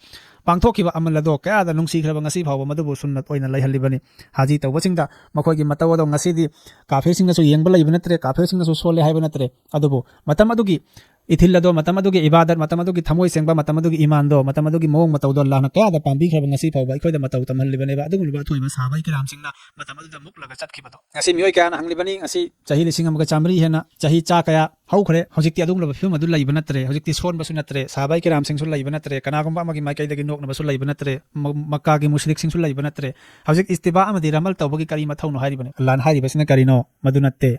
ꯄꯥꯡꯊꯣꯛꯈꯤꯕ ꯑꯃꯜ ꯑꯗꯣ ꯀꯌꯥꯗ ꯅꯨꯡꯁꯤꯈ꯭ꯔꯕ, ꯉꯁꯤ ꯐꯥꯎꯕ ꯃꯗꯨꯕꯨ ꯁꯨꯟꯅꯠ ꯑꯣꯏꯅ ꯂꯩꯍꯜꯂꯤꯕꯅꯤ꯫ ꯍꯥꯖꯤ ꯇꯧꯕꯁꯤꯡꯗ ꯃꯈꯣꯏꯒꯤ ꯃꯇꯧ ꯑꯗꯣ ꯉꯁꯤꯗꯤ ꯀꯥꯐꯤꯔꯁꯤꯡꯅꯁꯨ ꯌꯦꯡꯕ ꯂꯩꯕ ꯅꯠꯇ꯭ꯔꯦ, ꯀꯥꯐꯤꯔꯁꯤꯡꯅꯁꯨ ꯁꯣꯜꯂꯦ ꯍꯥꯏꯕ ꯅꯠꯇ꯭ꯔꯦ꯫ ꯑꯗꯨꯕꯨ ꯃꯇꯝ ꯑꯗꯨꯒꯤ ꯏꯊꯤꯜ ꯑꯗꯣ, ꯃꯇꯝ ꯑꯗꯨꯒꯤ ꯏꯕꯥꯗꯠ, ꯃꯇꯝ ꯑꯗꯨꯒꯤ ꯊꯃꯣꯏ ꯁꯦꯡꯕ, ꯃꯇꯝ ꯑꯗꯨꯒꯤ ꯏꯃꯥꯟꯗꯣ, ꯃꯇꯝ ꯑꯗꯨꯒꯤ ꯃꯑꯣꯡ ꯃꯇꯧꯗꯣ ꯑꯜꯂꯥꯍꯅ ꯀꯌꯥꯗ ꯄꯥꯝꯕꯤꯈ꯭ꯔꯕ, ꯉꯁꯤ ꯐꯥꯎꯕ ꯑꯩꯈꯣꯏꯗ ꯃꯇꯧ ꯇꯝꯍꯜꯂꯤꯕꯅꯦꯕ꯫ ꯑꯗꯨꯒꯨꯝꯂꯕ ꯑꯊꯣꯏꯕ ꯁꯍꯥꯕꯥꯏ ꯀꯤꯔꯥꯝꯁꯤꯡꯅ ꯃꯇꯝ ꯑꯗꯨꯗ ꯃꯨꯛꯂꯒ ꯆꯠꯈꯤꯕꯗꯣ꯫ ꯉꯁꯤ ꯃꯤꯑꯣꯏ ꯀꯌꯥꯅ ꯍꯪꯂꯤꯕꯅꯤ, ꯉꯁꯤ ꯆꯍꯤ ꯂꯤꯁꯤꯡ ꯑꯃꯒ ꯆꯥꯃꯔꯤ ꯍꯦꯟꯅ ꯆꯍꯤ ꯆꯥ ꯀꯌꯥ ꯍꯧꯈ꯭ꯔꯦ, ꯍꯧꯖꯤꯛꯇꯤ ꯑꯗꯨꯒꯨꯝꯂꯕ ꯐꯤꯕꯝ ꯑꯗꯨ ꯂꯩꯕ ꯅꯠꯇ꯭ꯔꯦ꯫ ꯍꯧꯖꯤꯛꯇꯤ ꯁꯣꯟꯕꯁꯨ ꯅꯠꯇ꯭ꯔꯦ, ꯁꯍꯥꯕꯥꯏ ꯀꯤꯔꯥꯝꯁꯤꯡꯁꯨ ꯂꯩꯕ ꯅꯠꯇ꯭ꯔꯦ, ꯀꯅꯥꯒꯨꯝꯕ ꯑꯃꯒꯤ ꯃꯥꯏꯀꯩꯗꯒꯤ ꯅꯣꯛꯅꯕꯁꯨ ꯂꯩꯕ ꯅꯠꯇ꯭ꯔꯦ, ꯃ-, ꯃꯛꯀꯥꯒꯤ ꯃꯨꯁ꯭ꯔꯤꯛꯁꯤꯡꯁꯨ ꯂꯩꯕ ꯅꯠꯇ꯭ꯔꯦ꯫ ꯍꯧꯖꯤꯛ ꯏꯁꯇꯤꯕꯥ ꯑꯃꯗꯤ ꯔꯃꯜ ꯇꯧꯕꯒꯤ ꯀꯔꯤ ꯃꯊꯧꯅꯣ ꯍꯥꯏꯔꯤꯕꯅꯤ? ꯑꯜꯂꯥꯍꯅ ꯍꯥꯏꯔꯤꯕꯁꯤꯅ ꯀꯔꯤꯅꯣ? ꯃꯗꯨ ꯅꯠꯇꯦ꯫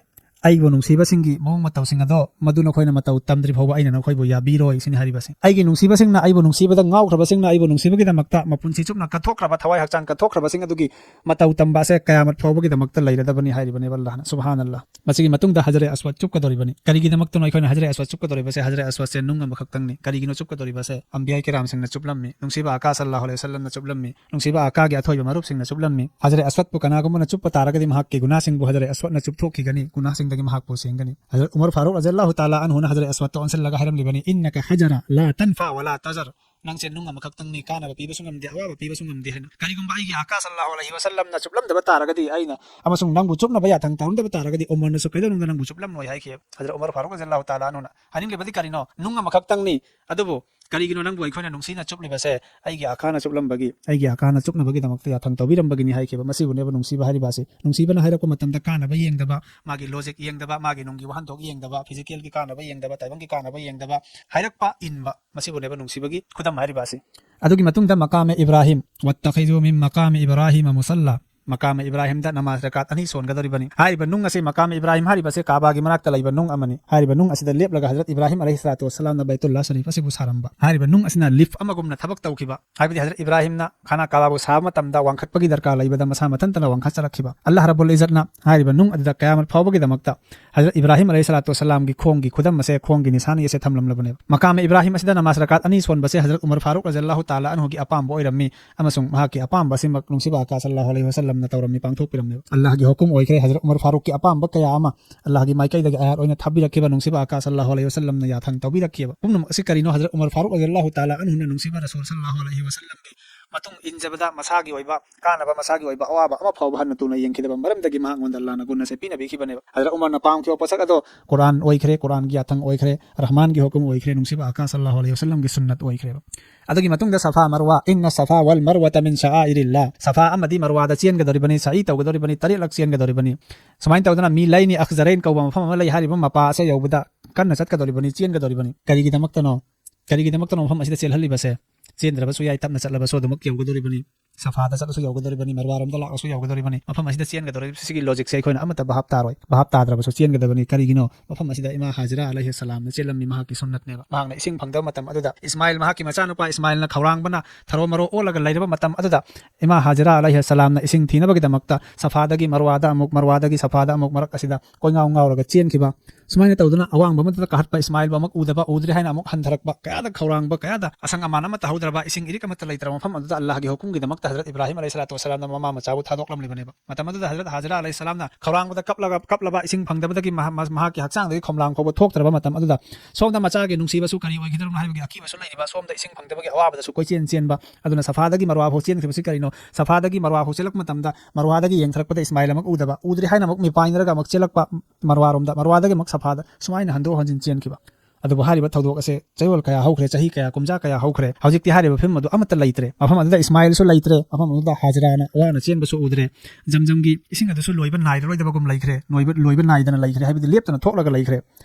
"ꯑꯩꯕꯨ ꯅꯨꯡꯁꯤꯕꯁꯤꯡꯒꯤ ꯃꯑꯣꯡ ꯃꯇꯧꯁꯤꯡ ꯑꯗꯣ ꯃꯗꯨ ꯅꯈꯣꯏꯅ ꯃꯇꯧ ꯇꯝꯗ꯭ꯔꯤ ꯐꯥꯎꯕ ꯑꯩꯅ ꯅꯈꯣꯏꯕꯨ ꯌꯥꯕꯤꯔꯣꯏ" ꯁꯤꯅꯤ ꯍꯥꯏꯔꯤꯕꯁꯦ꯫ ꯑꯩꯒꯤ ꯅꯨꯡꯁꯤꯕꯁꯤꯡꯅ, ꯑꯩꯕꯨ ꯅꯨꯡꯁꯤꯕꯗ ꯉꯥꯎꯈ꯭ꯔꯕꯁꯤꯡꯅ, ꯑꯩꯕꯨ ꯅꯨꯡꯁꯤꯕꯒꯤꯗꯃꯛꯇ ꯃꯄꯨꯟꯁꯤ ꯆꯨꯞꯅ ꯀꯠꯊꯣꯛꯈ꯭ꯔꯕ, ꯊꯋꯥꯏ ꯍꯛꯆꯥꯡ ꯀꯠꯊꯣꯛꯈ꯭ꯔꯕꯁꯤꯡ ꯑꯗꯨꯒꯤ ꯃꯇꯧ ꯇꯝꯕ ꯑꯁꯦ ꯀꯌꯥꯃꯠ ꯐꯥꯎꯕꯒꯤꯗꯃꯛꯇ ꯂꯩꯔꯗꯕꯅꯤ ꯍꯥꯏꯔꯤꯕꯅꯦꯕ ꯑꯜꯂꯥꯍꯅ꯫ ꯁꯨꯕꯍꯥꯅꯜꯂꯥꯍ꯫ ꯃꯁꯤꯒꯤ ꯃꯇꯨꯡꯗ ꯍꯖꯔꯦ ꯑꯁꯋꯗ ꯆꯨꯞꯀꯗꯧꯔꯤꯕꯅꯤ꯫ ꯀꯔꯤꯒꯤꯗꯃꯛꯇꯅꯣ ꯑꯩꯈꯣꯏꯅ ꯍꯖꯔꯦ ꯑꯁꯋꯗ ꯆꯨꯞꯀꯗꯧꯔꯤꯕꯁꯦ? ꯍꯖꯔꯦ ꯑꯁꯋꯗꯁꯦ ꯅꯨꯡ ꯑꯃꯈꯛꯇꯪꯅꯤ꯫ ꯀꯔꯤꯒꯤꯅꯣ ꯆꯨꯞꯀꯗꯧꯔꯤꯕꯁꯦ? ꯑꯝꯕꯤꯌꯥ ꯀꯤꯔꯥꯝꯁꯤꯡꯅ ꯆꯨꯞꯂꯝꯃꯤ, ꯅꯨꯡꯁꯤꯕ ꯑꯀꯥ ꯁꯜꯂꯥꯍꯨ ꯑꯂꯩꯍꯤ ꯋꯁꯜꯂꯝꯅ ꯆꯨꯞꯂꯝꯃꯤ, ꯅꯨꯡꯁꯤꯕ ꯑꯀꯥꯒꯤ ꯑꯊꯣꯏꯕ ꯃꯔꯨꯞꯁꯤꯡꯅ ꯆꯨꯞꯂꯝꯃꯤ꯫ ꯍꯖꯔꯦ ꯑꯁꯋꯗꯄꯨ ꯀꯅꯥꯒꯨꯝꯕꯅ ꯆꯨꯞꯄ ꯇꯥꯔꯒꯗꯤ ꯃꯍꯥꯛꯀꯤ ꯒꯨꯅꯥꯁꯤꯡꯕꯨ ꯍꯖꯔꯦ ꯑꯁꯋꯗꯅ ꯆꯨꯞꯊꯣꯛꯈꯤꯒꯅꯤ꯫ ꯒꯨꯅꯥꯁꯤꯡ ꯗꯒꯤ ꯃꯍꯥꯛꯄꯨ ꯁꯦꯡꯒꯅꯤ꯫ ꯍꯖꯔꯠ ꯎꯃꯔ ꯐꯥꯔꯨꯛ ꯔꯖꯤꯌꯜꯂꯥꯍꯨ ꯇꯥꯂꯥ ꯑꯟꯍꯨꯅ ꯍꯖꯔꯠ ꯑꯁꯋꯗꯇ ꯑꯣꯟꯁꯤꯜꯂꯒ ꯍꯥꯏꯔꯝꯂꯤꯕꯅꯤ, "ꯏꯟꯅꯀ ꯍꯖꯔ ꯂꯥ ꯇꯟꯐꯥ ꯋꯥ ꯂꯥ ꯇꯖꯔ꯫ ꯅꯪꯁꯦ ꯅꯨꯡ ꯑꯃꯈꯛꯇꯪꯅꯤ, ꯀꯥꯟꯅꯕ ꯄꯤꯕꯁꯨ ꯉꯝꯗꯦ, ꯑꯋꯥꯕ ꯄꯤꯕꯁꯨ ꯉꯝꯗꯦ" ꯍꯥꯏꯅ꯫ "ꯀꯔꯤꯒꯨꯝꯕ ꯑꯩꯒꯤ ꯑꯀꯥ ꯁꯜꯂꯥꯍꯨ ꯑꯂꯩꯍꯤ ꯋꯁꯜꯂꯝꯅ ꯆꯨꯞꯂꯝꯗꯕ ꯇꯥꯔꯒꯗꯤ, ꯑꯩꯅ ꯑꯃꯁꯨꯡ ꯅꯪꯕꯨ ꯆꯨꯞꯅꯕ ꯌꯥꯊꯪ ꯇꯧꯔꯝꯗꯕ ꯇꯥꯔꯒꯗꯤ, ꯎꯃꯔꯅꯁꯨ ꯀꯩꯗꯧꯅꯨꯡꯗ ꯅꯪꯕꯨ ꯆꯨꯞꯂꯝꯂꯣꯏ" ꯍꯥꯏꯈꯤ꯫ ꯍꯖꯔꯠ ꯎꯃꯔ ꯐꯥꯔꯨꯛ ꯔꯖꯤꯌꯜꯂꯥꯍꯨ ꯇꯥꯂꯥ ꯑꯟꯍꯨꯅ ꯍꯥꯏꯅꯤꯡꯂꯤꯕꯗꯤ ꯀꯔꯤꯅꯣ? ꯅꯨꯡ ꯑꯃꯈꯛꯇꯪꯅꯤ, ꯑꯗꯨꯕꯨ ꯀꯔꯤꯒꯤꯅꯣ ꯅꯪꯕꯨ ꯑꯩꯈꯣꯏꯅ ꯅꯨꯡꯁꯤꯅ ꯆꯨꯞꯂꯤꯕꯁꯦ? "ꯑꯩꯒꯤ ꯑꯀꯥꯅ ꯆꯨꯞꯂꯝꯕꯒꯤ, ꯑꯩꯒꯤ ꯑꯀꯥꯅ ꯆꯨꯞꯅꯕꯒꯤꯗꯃꯛꯇ ꯌꯥꯊꯪ ꯇꯧꯕꯤꯔꯝꯕꯒꯤꯅꯤ" ꯍꯥꯏꯈꯤꯕ꯫ ꯃꯁꯤꯕꯨꯅꯦꯕ ꯅꯨꯡꯁꯤꯕ ꯍꯥꯏꯔꯤꯕ ꯑꯁꯤ꯫ ꯅꯨꯡꯁꯤꯕꯅ ꯍꯥꯏꯔꯛꯄ ꯃꯇꯝꯗ ꯀꯥꯟꯅꯕ ꯌꯦꯡꯗꯕ, ꯃꯥꯒꯤ ꯂꯣꯖꯤꯛ ꯌꯦꯡꯗꯕ, ꯃꯥꯒꯤ ꯅꯨꯡꯒꯤ ꯋꯥꯍꯟꯊꯣꯛ ꯌꯦꯡꯗꯕ, ꯐꯤꯖꯤꯀꯦꯜꯒꯤ ꯀꯥꯟꯅꯕ ꯌꯦꯡꯗꯕ, ꯇꯥꯏꯕꯪꯒꯤ ꯀꯥꯟꯅꯕ ꯌꯦꯡꯗꯕ, ꯍꯥꯏꯔꯛꯄ ꯏꯟꯕ, ꯃꯁꯤꯕꯨꯅꯦꯕ ꯅꯨꯡꯁꯤꯕꯒꯤ ꯈꯨꯗꯝ ꯍꯥꯏꯔꯤꯕ ꯑꯁꯤ꯫ ꯑꯗꯨꯒꯤ ꯃꯇꯨꯡꯗ ꯃꯀꯥꯃꯦ ꯏꯕ꯭ꯔꯥꯍꯤꯝ, "ꯋꯠꯇꯈꯤꯖꯨ ꯃꯤꯟ ꯃꯀꯥꯃꯤ ꯏꯕ꯭ꯔꯥꯍꯤꯝ ꯃꯨꯁꯜꯂꯥ", ꯃꯀꯥꯃ ꯏꯕ꯭ꯔꯥꯍꯤꯝꯗ ꯅꯃꯥꯖ ꯔꯀꯥꯠ ꯑꯅꯤ ꯁꯣꯟꯒꯗꯧꯔꯤꯕꯅꯤ꯫ ꯍꯥꯏꯔꯤꯕ ꯅꯨꯡ ꯑꯁꯤ, ꯃꯀꯥꯃ ꯏꯕ꯭ꯔꯥꯍꯤꯝ ꯍꯥꯏꯔꯤꯕꯁꯤ ꯀꯥꯕꯥꯒꯤ ꯃꯅꯥꯛꯇ ꯂꯩꯕ ꯅꯨꯡ ꯑꯃꯅꯤ꯫ ꯍꯥꯏꯔꯤꯕ ꯅꯨꯡ ꯑꯁꯤꯗ ꯂꯦꯞꯂꯒ ꯍꯖꯔꯠ ꯏꯕ꯭ꯔꯥꯍꯤꯝ ꯑꯂꯩꯍꯤ ꯁꯂꯥꯇꯨ ꯋꯁꯁꯂꯥꯝꯅ ꯕꯩꯇꯨꯜꯂꯥ ꯁꯔꯤꯐ ꯑꯁꯤꯕꯨ ꯁꯥꯔꯝꯕ꯫ ꯍꯥꯏꯔꯤꯕ ꯅꯨꯡ ꯑꯁꯤꯅ ꯂꯤꯐ ꯑꯃꯒꯨꯝꯅ ꯊꯕꯛ ꯇꯧꯈꯤꯕ꯫ ꯍꯥꯏꯕꯗꯤ ꯍꯖꯔꯠ ꯏꯕ꯭ꯔꯥꯍꯤꯝꯅ ꯈꯥꯅꯥ ꯀꯥꯕꯥꯕꯨ ꯁꯥꯕ ꯃꯇꯝꯗ ꯋꯥꯡꯈꯠꯄꯒꯤ ꯗꯔꯀꯥꯔ ꯂꯩꯕꯗ ꯃꯁꯥ ꯃꯊꯟꯇꯅ ꯋꯥꯡꯈꯠꯆꯔꯛꯈꯤꯕ꯫ ꯑꯜꯂꯥꯍ ꯔꯕꯨꯜ ꯏꯖꯠꯅ ꯍꯥꯏꯔꯤꯕ ꯅꯨꯡ ꯑꯗꯨꯗ ꯀꯌꯥꯃꯠ ꯐꯥꯎꯕꯒꯤꯗꯃꯛꯇ ꯍꯖꯔꯠ ꯏꯕ꯭ꯔꯥꯍꯤꯝ ꯑꯂꯩꯍꯤ ꯁꯂꯥꯇꯨ ꯋꯁꯁꯂꯥꯝꯒꯤ ꯈꯣꯡꯒꯤ ꯈꯨꯗꯝ ꯑꯁꯦ, ꯈꯣꯡꯒꯤ ꯅꯤꯁꯥꯅꯤ ꯑꯁꯦ ꯊꯝꯂꯝꯂꯕꯅꯦꯕ꯫ ꯃꯀꯥꯃ ꯏꯕ꯭ꯔꯥꯍꯤꯝ ꯑꯁꯤꯗ ꯅꯃꯥꯖ ꯔꯀꯥꯠ ꯑꯅꯤ ꯁꯣꯟꯕꯁꯦ ꯍꯖꯔꯠ ꯎꯃꯔ ꯐꯥꯔꯨꯛ ꯔꯖꯤꯌꯜꯂꯥꯍꯨ ꯇꯥꯂꯥ ꯑꯟꯍꯨꯒꯤ ꯑꯄꯥꯝꯕ ꯑꯣꯏꯔꯝꯃꯤ꯫ ꯑꯃꯁꯨꯡ ꯃꯍꯥꯛꯀꯤ ꯑꯄꯥꯝꯕ ꯑꯁꯤꯃꯛ ꯅꯨꯡꯁꯤꯕ ꯑꯀꯥ ꯁꯜꯂꯥꯍꯨ ꯑꯂꯩꯍꯤ ꯋꯁꯜꯂꯝꯅ ꯇꯧꯔꯝꯃꯤ, ꯄꯥꯡꯊꯣꯛꯄꯤꯔꯝꯃꯦꯕ꯫ ꯑꯜꯂꯥꯍꯒꯤ ꯍꯨꯀꯨꯝ ꯑꯣꯏꯈ꯭ꯔꯦ, ꯍꯖꯔꯠ ꯎꯃꯔ ꯐꯥꯔꯨꯛꯀꯤ ꯑꯄꯥꯝꯕ ꯀꯌꯥ ꯑꯃ ꯑꯜꯂꯥꯍꯒꯤ ꯃꯥꯏꯀꯩꯗꯒꯤ ꯑꯥꯌꯥꯠ ꯑꯣꯏꯅ ꯊꯥꯕꯤꯔꯛꯈꯤꯕ ꯅꯨꯡꯁꯤꯕ ꯑꯀꯥ ꯁꯜꯂꯥꯍꯨ ꯑꯂꯩꯍꯤ ꯋꯁꯜꯂꯝꯅ ꯌꯥꯊꯪ ꯇꯧꯕꯤꯔꯛꯈꯤꯕ꯫ ꯄꯨꯝꯅꯃꯛ ꯑꯁꯤ ꯀꯔꯤꯅꯣ? ꯍꯖꯔꯠ ꯎꯃꯔ ꯐꯥꯔꯨꯛ ꯔꯖꯤꯌꯜꯂꯥꯍꯨ ꯇꯥꯂꯥ ꯑꯟꯍꯨꯅ ꯅꯨꯡꯁꯤꯕ ꯔꯁꯨꯜ ꯁꯜꯂꯥꯍꯨ ꯑꯂꯩꯍꯤ ꯋꯁꯜꯂꯝꯒꯤ ꯃꯇꯨꯡ ꯏꯟꯖꯕꯗ ꯃꯁꯥꯒꯤ ꯑꯣꯏꯕ ꯀꯥꯟꯅꯕ, ꯃꯁꯥꯒꯤ ꯑꯣꯏꯕ ꯑꯋꯥꯕ ꯑꯃ ꯐꯥꯎꯕ ꯍꯟꯅ ꯇꯨꯅ ꯌꯦꯡꯈꯤꯗꯕ ꯃꯔꯝꯗꯒꯤ ꯃꯍꯥꯛꯉꯣꯟꯗ ꯑꯜꯂꯥꯍꯅ ꯒꯨꯟ ꯑꯁꯦ ꯄꯤꯅꯕꯤꯈꯤꯕꯅꯦꯕ꯫ ꯍꯖꯔꯠ ꯎꯃꯔꯅ ꯄꯥꯝꯈꯤꯕ ꯄꯣꯠꯁꯛ ꯑꯗꯣ ꯀꯨꯔꯥꯟ ꯑꯣꯏꯈ꯭ꯔꯦ, ꯀꯨꯔꯥꯟꯒꯤ ꯌꯥꯊꯪ ꯑꯣꯏꯈ꯭ꯔꯦ, ꯔꯍꯃꯥꯟꯒꯤ ꯍꯨꯀꯨꯝ ꯑꯣꯏꯈ꯭ꯔꯦ, ꯅꯨꯡꯁꯤꯕ ꯑꯀꯥ ꯁꯜꯂꯥꯍꯨ ꯑꯂꯩꯍꯤ ꯋꯁꯜꯂꯝꯒꯤ ꯁꯨꯟꯅꯠ ꯑꯣꯏꯈ꯭ꯔꯦꯕ꯫ ꯑꯗꯨꯒꯤ ꯃꯇꯨꯡꯗ ꯁꯐꯥ ꯃꯔꯋꯥ, "ꯏꯟꯅ ꯁꯐꯥ ꯋꯜ ꯃꯔꯋꯥꯇ ꯃꯤꯟ ꯁꯑꯥꯏꯔꯤꯜꯂꯥ"꯫ ꯁꯐꯥ ꯑꯃꯗꯤ ꯃꯔꯋꯥꯗ ꯆꯦꯟꯒꯗꯧꯔꯤꯕꯅꯤ, ꯁꯥꯏ ꯇꯧꯒꯗꯧꯔꯤꯕꯅꯤ, ꯇꯔꯦꯠꯂꯛ ꯆꯦꯟꯒꯗꯧꯔꯤꯕꯅꯤ꯫ ꯁꯨꯃꯥꯏꯅ ꯇꯧꯗꯅ ꯃꯤ ꯂꯩꯅꯤ ꯑꯈꯖꯔꯩꯟ ꯀꯧꯕ ꯃꯐꯝ ꯑꯃ ꯂꯩ, ꯍꯥꯏꯔꯤꯕ ꯃꯄꯥ ꯑꯁꯦ ꯌꯧꯕꯗ ꯀꯟꯅ ꯆꯠꯀꯗꯧꯔꯤꯕꯅꯤ, ꯆꯦꯟꯒꯗꯧꯔꯤꯕꯅꯤ꯫ ꯀꯔꯤꯒꯤꯗꯃꯛꯇꯅꯣ? ꯀꯔꯤꯒꯤꯗꯃꯛꯇꯅꯣ ꯃꯐꯝ ꯑꯁꯤꯗ ꯆꯦꯜꯍꯜꯂꯤꯕꯁꯦ? ꯆꯦꯟꯗ꯭ꯔꯕꯁꯨ ꯌꯥꯏ, ꯇꯞꯅ ꯆꯠꯂꯕꯁꯨ ꯑꯗꯨꯃꯛ ꯌꯧꯒꯗꯧꯔꯤꯕꯅꯤ꯫ ꯁꯐꯥꯗ ꯆꯠꯂꯁꯨ ꯌꯧꯒꯗꯧꯔꯤꯕꯅꯤ, ꯃꯔꯋꯥꯔꯣꯝꯗ ꯂꯥꯛꯂꯁꯨ ꯌꯧꯒꯗꯧꯔꯤꯕꯅꯤ꯫ ꯃꯐꯝ ꯑꯁꯤꯗ ꯆꯦꯟꯒꯗꯧꯔꯤꯕ ꯁꯤꯒꯤ ꯂꯣꯖꯤꯛꯁꯦ ꯑꯩꯈꯣꯏꯅ ꯑꯃꯠꯇ ꯚꯥꯞ ꯇꯥꯔꯣꯏ꯫ ꯚꯥꯞ ꯇꯥꯗ꯭ꯔꯕꯁꯨ ꯆꯦꯟꯒꯗꯕꯅꯤ꯫ ꯀꯔꯤꯒꯤꯅꯣ? ꯃꯐꯝ ꯑꯁꯤꯗ ꯏꯃꯥ ꯍꯥꯖꯤꯔꯥ ꯑꯂꯩꯍꯤ ꯁꯂꯥꯝꯅ ꯆꯦꯜꯂꯝꯃꯤ, ꯃꯍꯥꯛꯀꯤ ꯁꯨꯟꯅꯠꯅꯦꯕ꯫ ꯃꯍꯥꯛꯅ ꯏꯁꯤꯡ ꯐꯪꯗꯕ ꯃꯇꯝ ꯑꯗꯨꯗ ꯏꯁꯃꯥꯏꯜ, ꯃꯍꯥꯛꯀꯤ ꯃꯆꯥꯅꯨꯄꯥ ꯏꯁꯃꯥꯏꯜꯅ ꯈꯧꯔꯥꯡꯕꯅ ꯊꯔꯣ ꯃꯔꯣ ꯑꯣꯜꯂꯒ ꯂꯩꯔꯕ ꯃꯇꯝ ꯑꯗꯨꯗ ꯏꯃꯥ ꯍꯥꯖꯤꯔꯥ ꯑꯂꯩꯍꯤ ꯁꯂꯥꯝꯅ ꯏꯁꯤꯡ ꯊꯤꯅꯕꯒꯤꯗꯃꯛꯇ ꯁꯐꯥꯗꯒꯤ ꯃꯔꯋꯥꯗ ꯑꯃꯨꯛ, ꯃꯔꯋꯥꯗꯒꯤ ꯁꯐꯥꯗ ꯑꯃꯨꯛ, ꯃꯔꯛ ꯑꯁꯤꯗ ꯀꯣꯏꯉꯥꯎ ꯉꯥꯎꯔꯒ ꯆꯦꯟꯈꯤꯕ ꯁꯨꯃꯥꯏꯅ ꯇꯧꯗꯨꯅ ꯑꯋꯥꯡꯕ ꯑꯃꯗ ꯀꯥꯈꯠꯄ ꯏꯁꯃꯥꯏꯜꯕꯨ ꯑꯃꯨꯛ ꯎꯗꯕ, ꯎꯗ꯭ꯔꯦ ꯍꯥꯏꯅ ꯑꯃꯨꯛ ꯍꯟꯊꯔꯛꯄ, ꯀꯌꯥꯗ ꯈꯧꯔꯥꯡꯕ, ꯀꯌꯥꯗ ꯑꯁꯪ ꯑꯃꯥꯟ ꯑꯃꯠꯇ ꯍꯧꯗ꯭ꯔꯕ, ꯏꯁꯤꯡ ꯏꯔꯤꯛ ꯑꯃꯠꯇ ꯂꯩꯇ꯭ꯔꯕ ꯃꯐꯝ ꯑꯗꯨꯗ ꯑꯜꯂꯥꯍꯒꯤ ꯍꯨꯀꯨꯝꯒꯤꯗꯃꯛꯇ ꯍꯖꯔꯠ ꯏꯕ꯭ꯔꯥꯍꯤꯝ ꯑꯂꯩꯍꯤ ꯁꯂꯥꯇꯨ ꯋꯁꯁꯂꯥꯝꯅ ꯃꯃꯥ ꯃꯆꯥꯕꯨ ꯊꯥꯗꯣꯛꯂꯝꯂꯤꯕꯅꯦꯕ꯫ ꯃꯇꯝ ꯑꯗꯨꯗ ꯍꯖꯔꯠ ꯍꯥꯖꯔꯥ ꯑꯂꯩꯍꯤ ꯁꯂꯥꯝꯅ ꯈꯧꯔꯥꯡꯕꯗ ꯀꯞꯂꯒ, ꯀꯞꯂꯕ, ꯏꯁꯤꯡ ꯐꯪꯗꯕꯗꯒꯤ ꯃꯍꯥ-, ꯃꯍꯥꯛꯀꯤ ꯍꯛꯆꯥꯡꯗꯒꯤ ꯈꯣꯝꯂꯥꯡ ꯐꯥꯎꯕ ꯊꯣꯛꯇ꯭ꯔꯕ ꯃꯇꯝ ꯑꯗꯨꯗ, ꯁꯣꯝꯗ ꯃꯆꯥꯒꯤ ꯅꯨꯡꯁꯤꯕꯁꯨ ꯀꯔꯤ ꯑꯣꯏꯒꯗꯧꯔꯤꯕꯅꯣ ꯍꯥꯏꯕꯒꯤ ꯑꯀꯤꯕꯁꯨ ꯂꯩꯔꯤꯕ, ꯁꯣꯝꯗ ꯏꯁꯤꯡ ꯐꯪꯗꯕꯒꯤ ꯑꯋꯥꯕꯗꯁꯨ ꯀꯣꯏꯆꯦꯟ ꯆꯦꯟꯕ꯫ ꯑꯗꯨꯅ ꯁꯐꯥꯗꯒꯤ ꯃꯔꯋꯥ ꯐꯥꯎ ꯆꯦꯟꯈꯤꯕꯁꯤ ꯀꯔꯤꯅꯣ? ꯁꯐꯥꯗꯒꯤ ꯃꯔꯋꯥ ꯐꯥꯎ ꯆꯦꯜꯂꯛꯄ ꯃꯇꯝꯗ ꯃꯔꯋꯥꯗꯒꯤ ꯌꯦꯡꯊꯔꯛꯄꯗ ꯏꯁꯃꯥꯏꯜ ꯑꯃꯨꯛ ꯎꯗꯕ, ꯎꯗ꯭ꯔꯦ ꯍꯥꯏꯅ ꯑꯃꯨꯛ ꯃꯤꯄꯥꯏꯅꯔꯒ ꯑꯃꯨꯛ ꯆꯦꯜꯂꯛꯄ ꯃꯔꯋꯥꯔꯣꯝꯗ, ꯃꯔꯋꯥꯗꯒꯤ ꯑꯃꯨꯛ ꯁꯐꯥꯗ, ꯁꯨꯃꯥꯏꯅ ꯍꯟꯗꯣꯛ ꯍꯟꯖꯤꯟ ꯆꯦꯟꯈꯤꯕ꯫ ꯑꯗꯨꯕꯨ ꯍꯥꯏꯔꯤꯕ ꯊꯧꯗꯣꯛ ꯑꯁꯦ ꯆꯌꯣꯜ ꯀꯌꯥ ꯍꯧꯈ꯭ꯔꯦ, ꯆꯍꯤ ꯀꯌꯥ, ꯀꯨꯝꯖꯥ ꯀꯌꯥ ꯍꯧꯈ꯭ꯔꯦ, ꯍꯧꯖꯤꯛꯇꯤ ꯍꯥꯏꯔꯤꯕ ꯐꯤꯕꯝ ꯑꯗꯨ ꯑꯃꯠꯇ ꯂꯩꯇ꯭ꯔꯦ꯫ ꯃꯐꯝ ꯑꯗꯨꯗ ꯏꯁꯃꯥꯏꯜꯁꯨ ꯂꯩꯇ꯭ꯔꯦ, ꯃꯐꯝ ꯑꯗꯨꯗ ꯍꯥꯖꯔꯥꯅ ꯋꯥꯅ ꯆꯦꯟꯕꯁꯨ ꯎꯗ꯭ꯔꯦ꯫ ꯖꯝꯖꯝꯒꯤ ꯏꯁꯤꯡ ꯑꯗꯨꯁꯨ ꯂꯣꯏꯕ ꯅꯥꯏꯔꯔꯣꯏꯗꯕꯒꯨꯝ ꯂꯩꯈ꯭ꯔꯦ, ꯂꯣꯏꯕ, ꯂꯣꯏꯕ ꯅꯥꯏꯗꯅ ꯂꯩꯈ꯭ꯔꯦ, ꯍꯥꯏꯕꯗꯤ ꯂꯦꯞꯇꯅ ꯊꯣꯛꯂꯒ ꯂꯩꯈ꯭ꯔꯦ꯫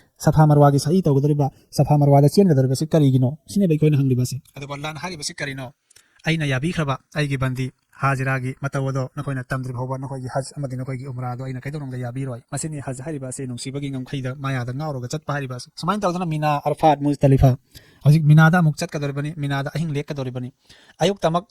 ꯁꯐꯥ ꯃꯔꯋꯥꯒꯤ ꯁꯍꯤ ꯇꯧꯒꯗꯧꯔꯤꯕ, ꯁꯐꯥ ꯃꯔꯋꯥꯗ ꯆꯦꯟꯒꯗꯧꯔꯤꯕꯁꯤ ꯀꯔꯤꯒꯤꯅꯣ? ꯁꯤꯅꯦꯕ ꯑꯩꯈꯣꯏꯅ ꯍꯪꯂꯤꯕꯁꯤ꯫ ꯑꯗꯨꯕꯨ ꯑꯜꯂꯥꯍꯅ ꯍꯥꯏꯔꯤꯕꯁꯤ ꯀꯔꯤꯅꯣ? ꯑꯩꯅ ꯌꯥꯕꯤꯈ꯭ꯔꯕ ꯑꯩꯒꯤ ꯕꯟꯗꯤ ꯍꯥꯖꯤꯔꯥꯒꯤ ꯃꯇꯧ ꯑꯗꯣ ꯅꯈꯣꯏꯅ ꯇꯝꯗ꯭ꯔꯤ ꯐꯥꯎꯕ ꯅꯈꯣꯏꯒꯤ ꯍꯖ ꯑꯃꯗꯤ ꯅꯈꯣꯏꯒꯤ ꯎꯝꯔꯥꯗꯣ ꯑꯩꯅ ꯀꯩꯗꯧꯅꯨꯡꯗ ꯌꯥꯕꯤꯔꯣꯏ꯫ ꯃꯁꯤꯅꯤ ꯍꯖ ꯍꯥꯏꯔꯤꯕ ꯑꯁꯤ ꯅꯨꯡꯁꯤꯕꯒꯤ ꯉꯝꯈꯩꯗ ꯃꯌꯥꯗ ꯉꯥꯎꯔꯒ ꯆꯠꯄ ꯍꯥꯏꯔꯤꯕ ꯑꯁꯤ꯫ ꯁꯨꯃꯥꯏꯅ ꯇꯧꯗꯅ ꯃꯤꯅꯥ, ꯑꯔꯐꯥꯠ, ꯃꯨꯖꯇꯂꯤꯐꯥ, ꯍꯧꯖꯤꯛ ꯃꯤꯅꯥꯗ ꯑꯃꯨꯛ ꯆꯠꯀꯗꯧꯔꯤꯕꯅꯤ, ꯃꯤꯅꯥꯗ ꯑꯍꯤꯡ ꯂꯦꯛꯀꯗꯧꯔꯤꯕꯅꯤ꯫ ꯑꯌꯨꯛꯇꯃꯛ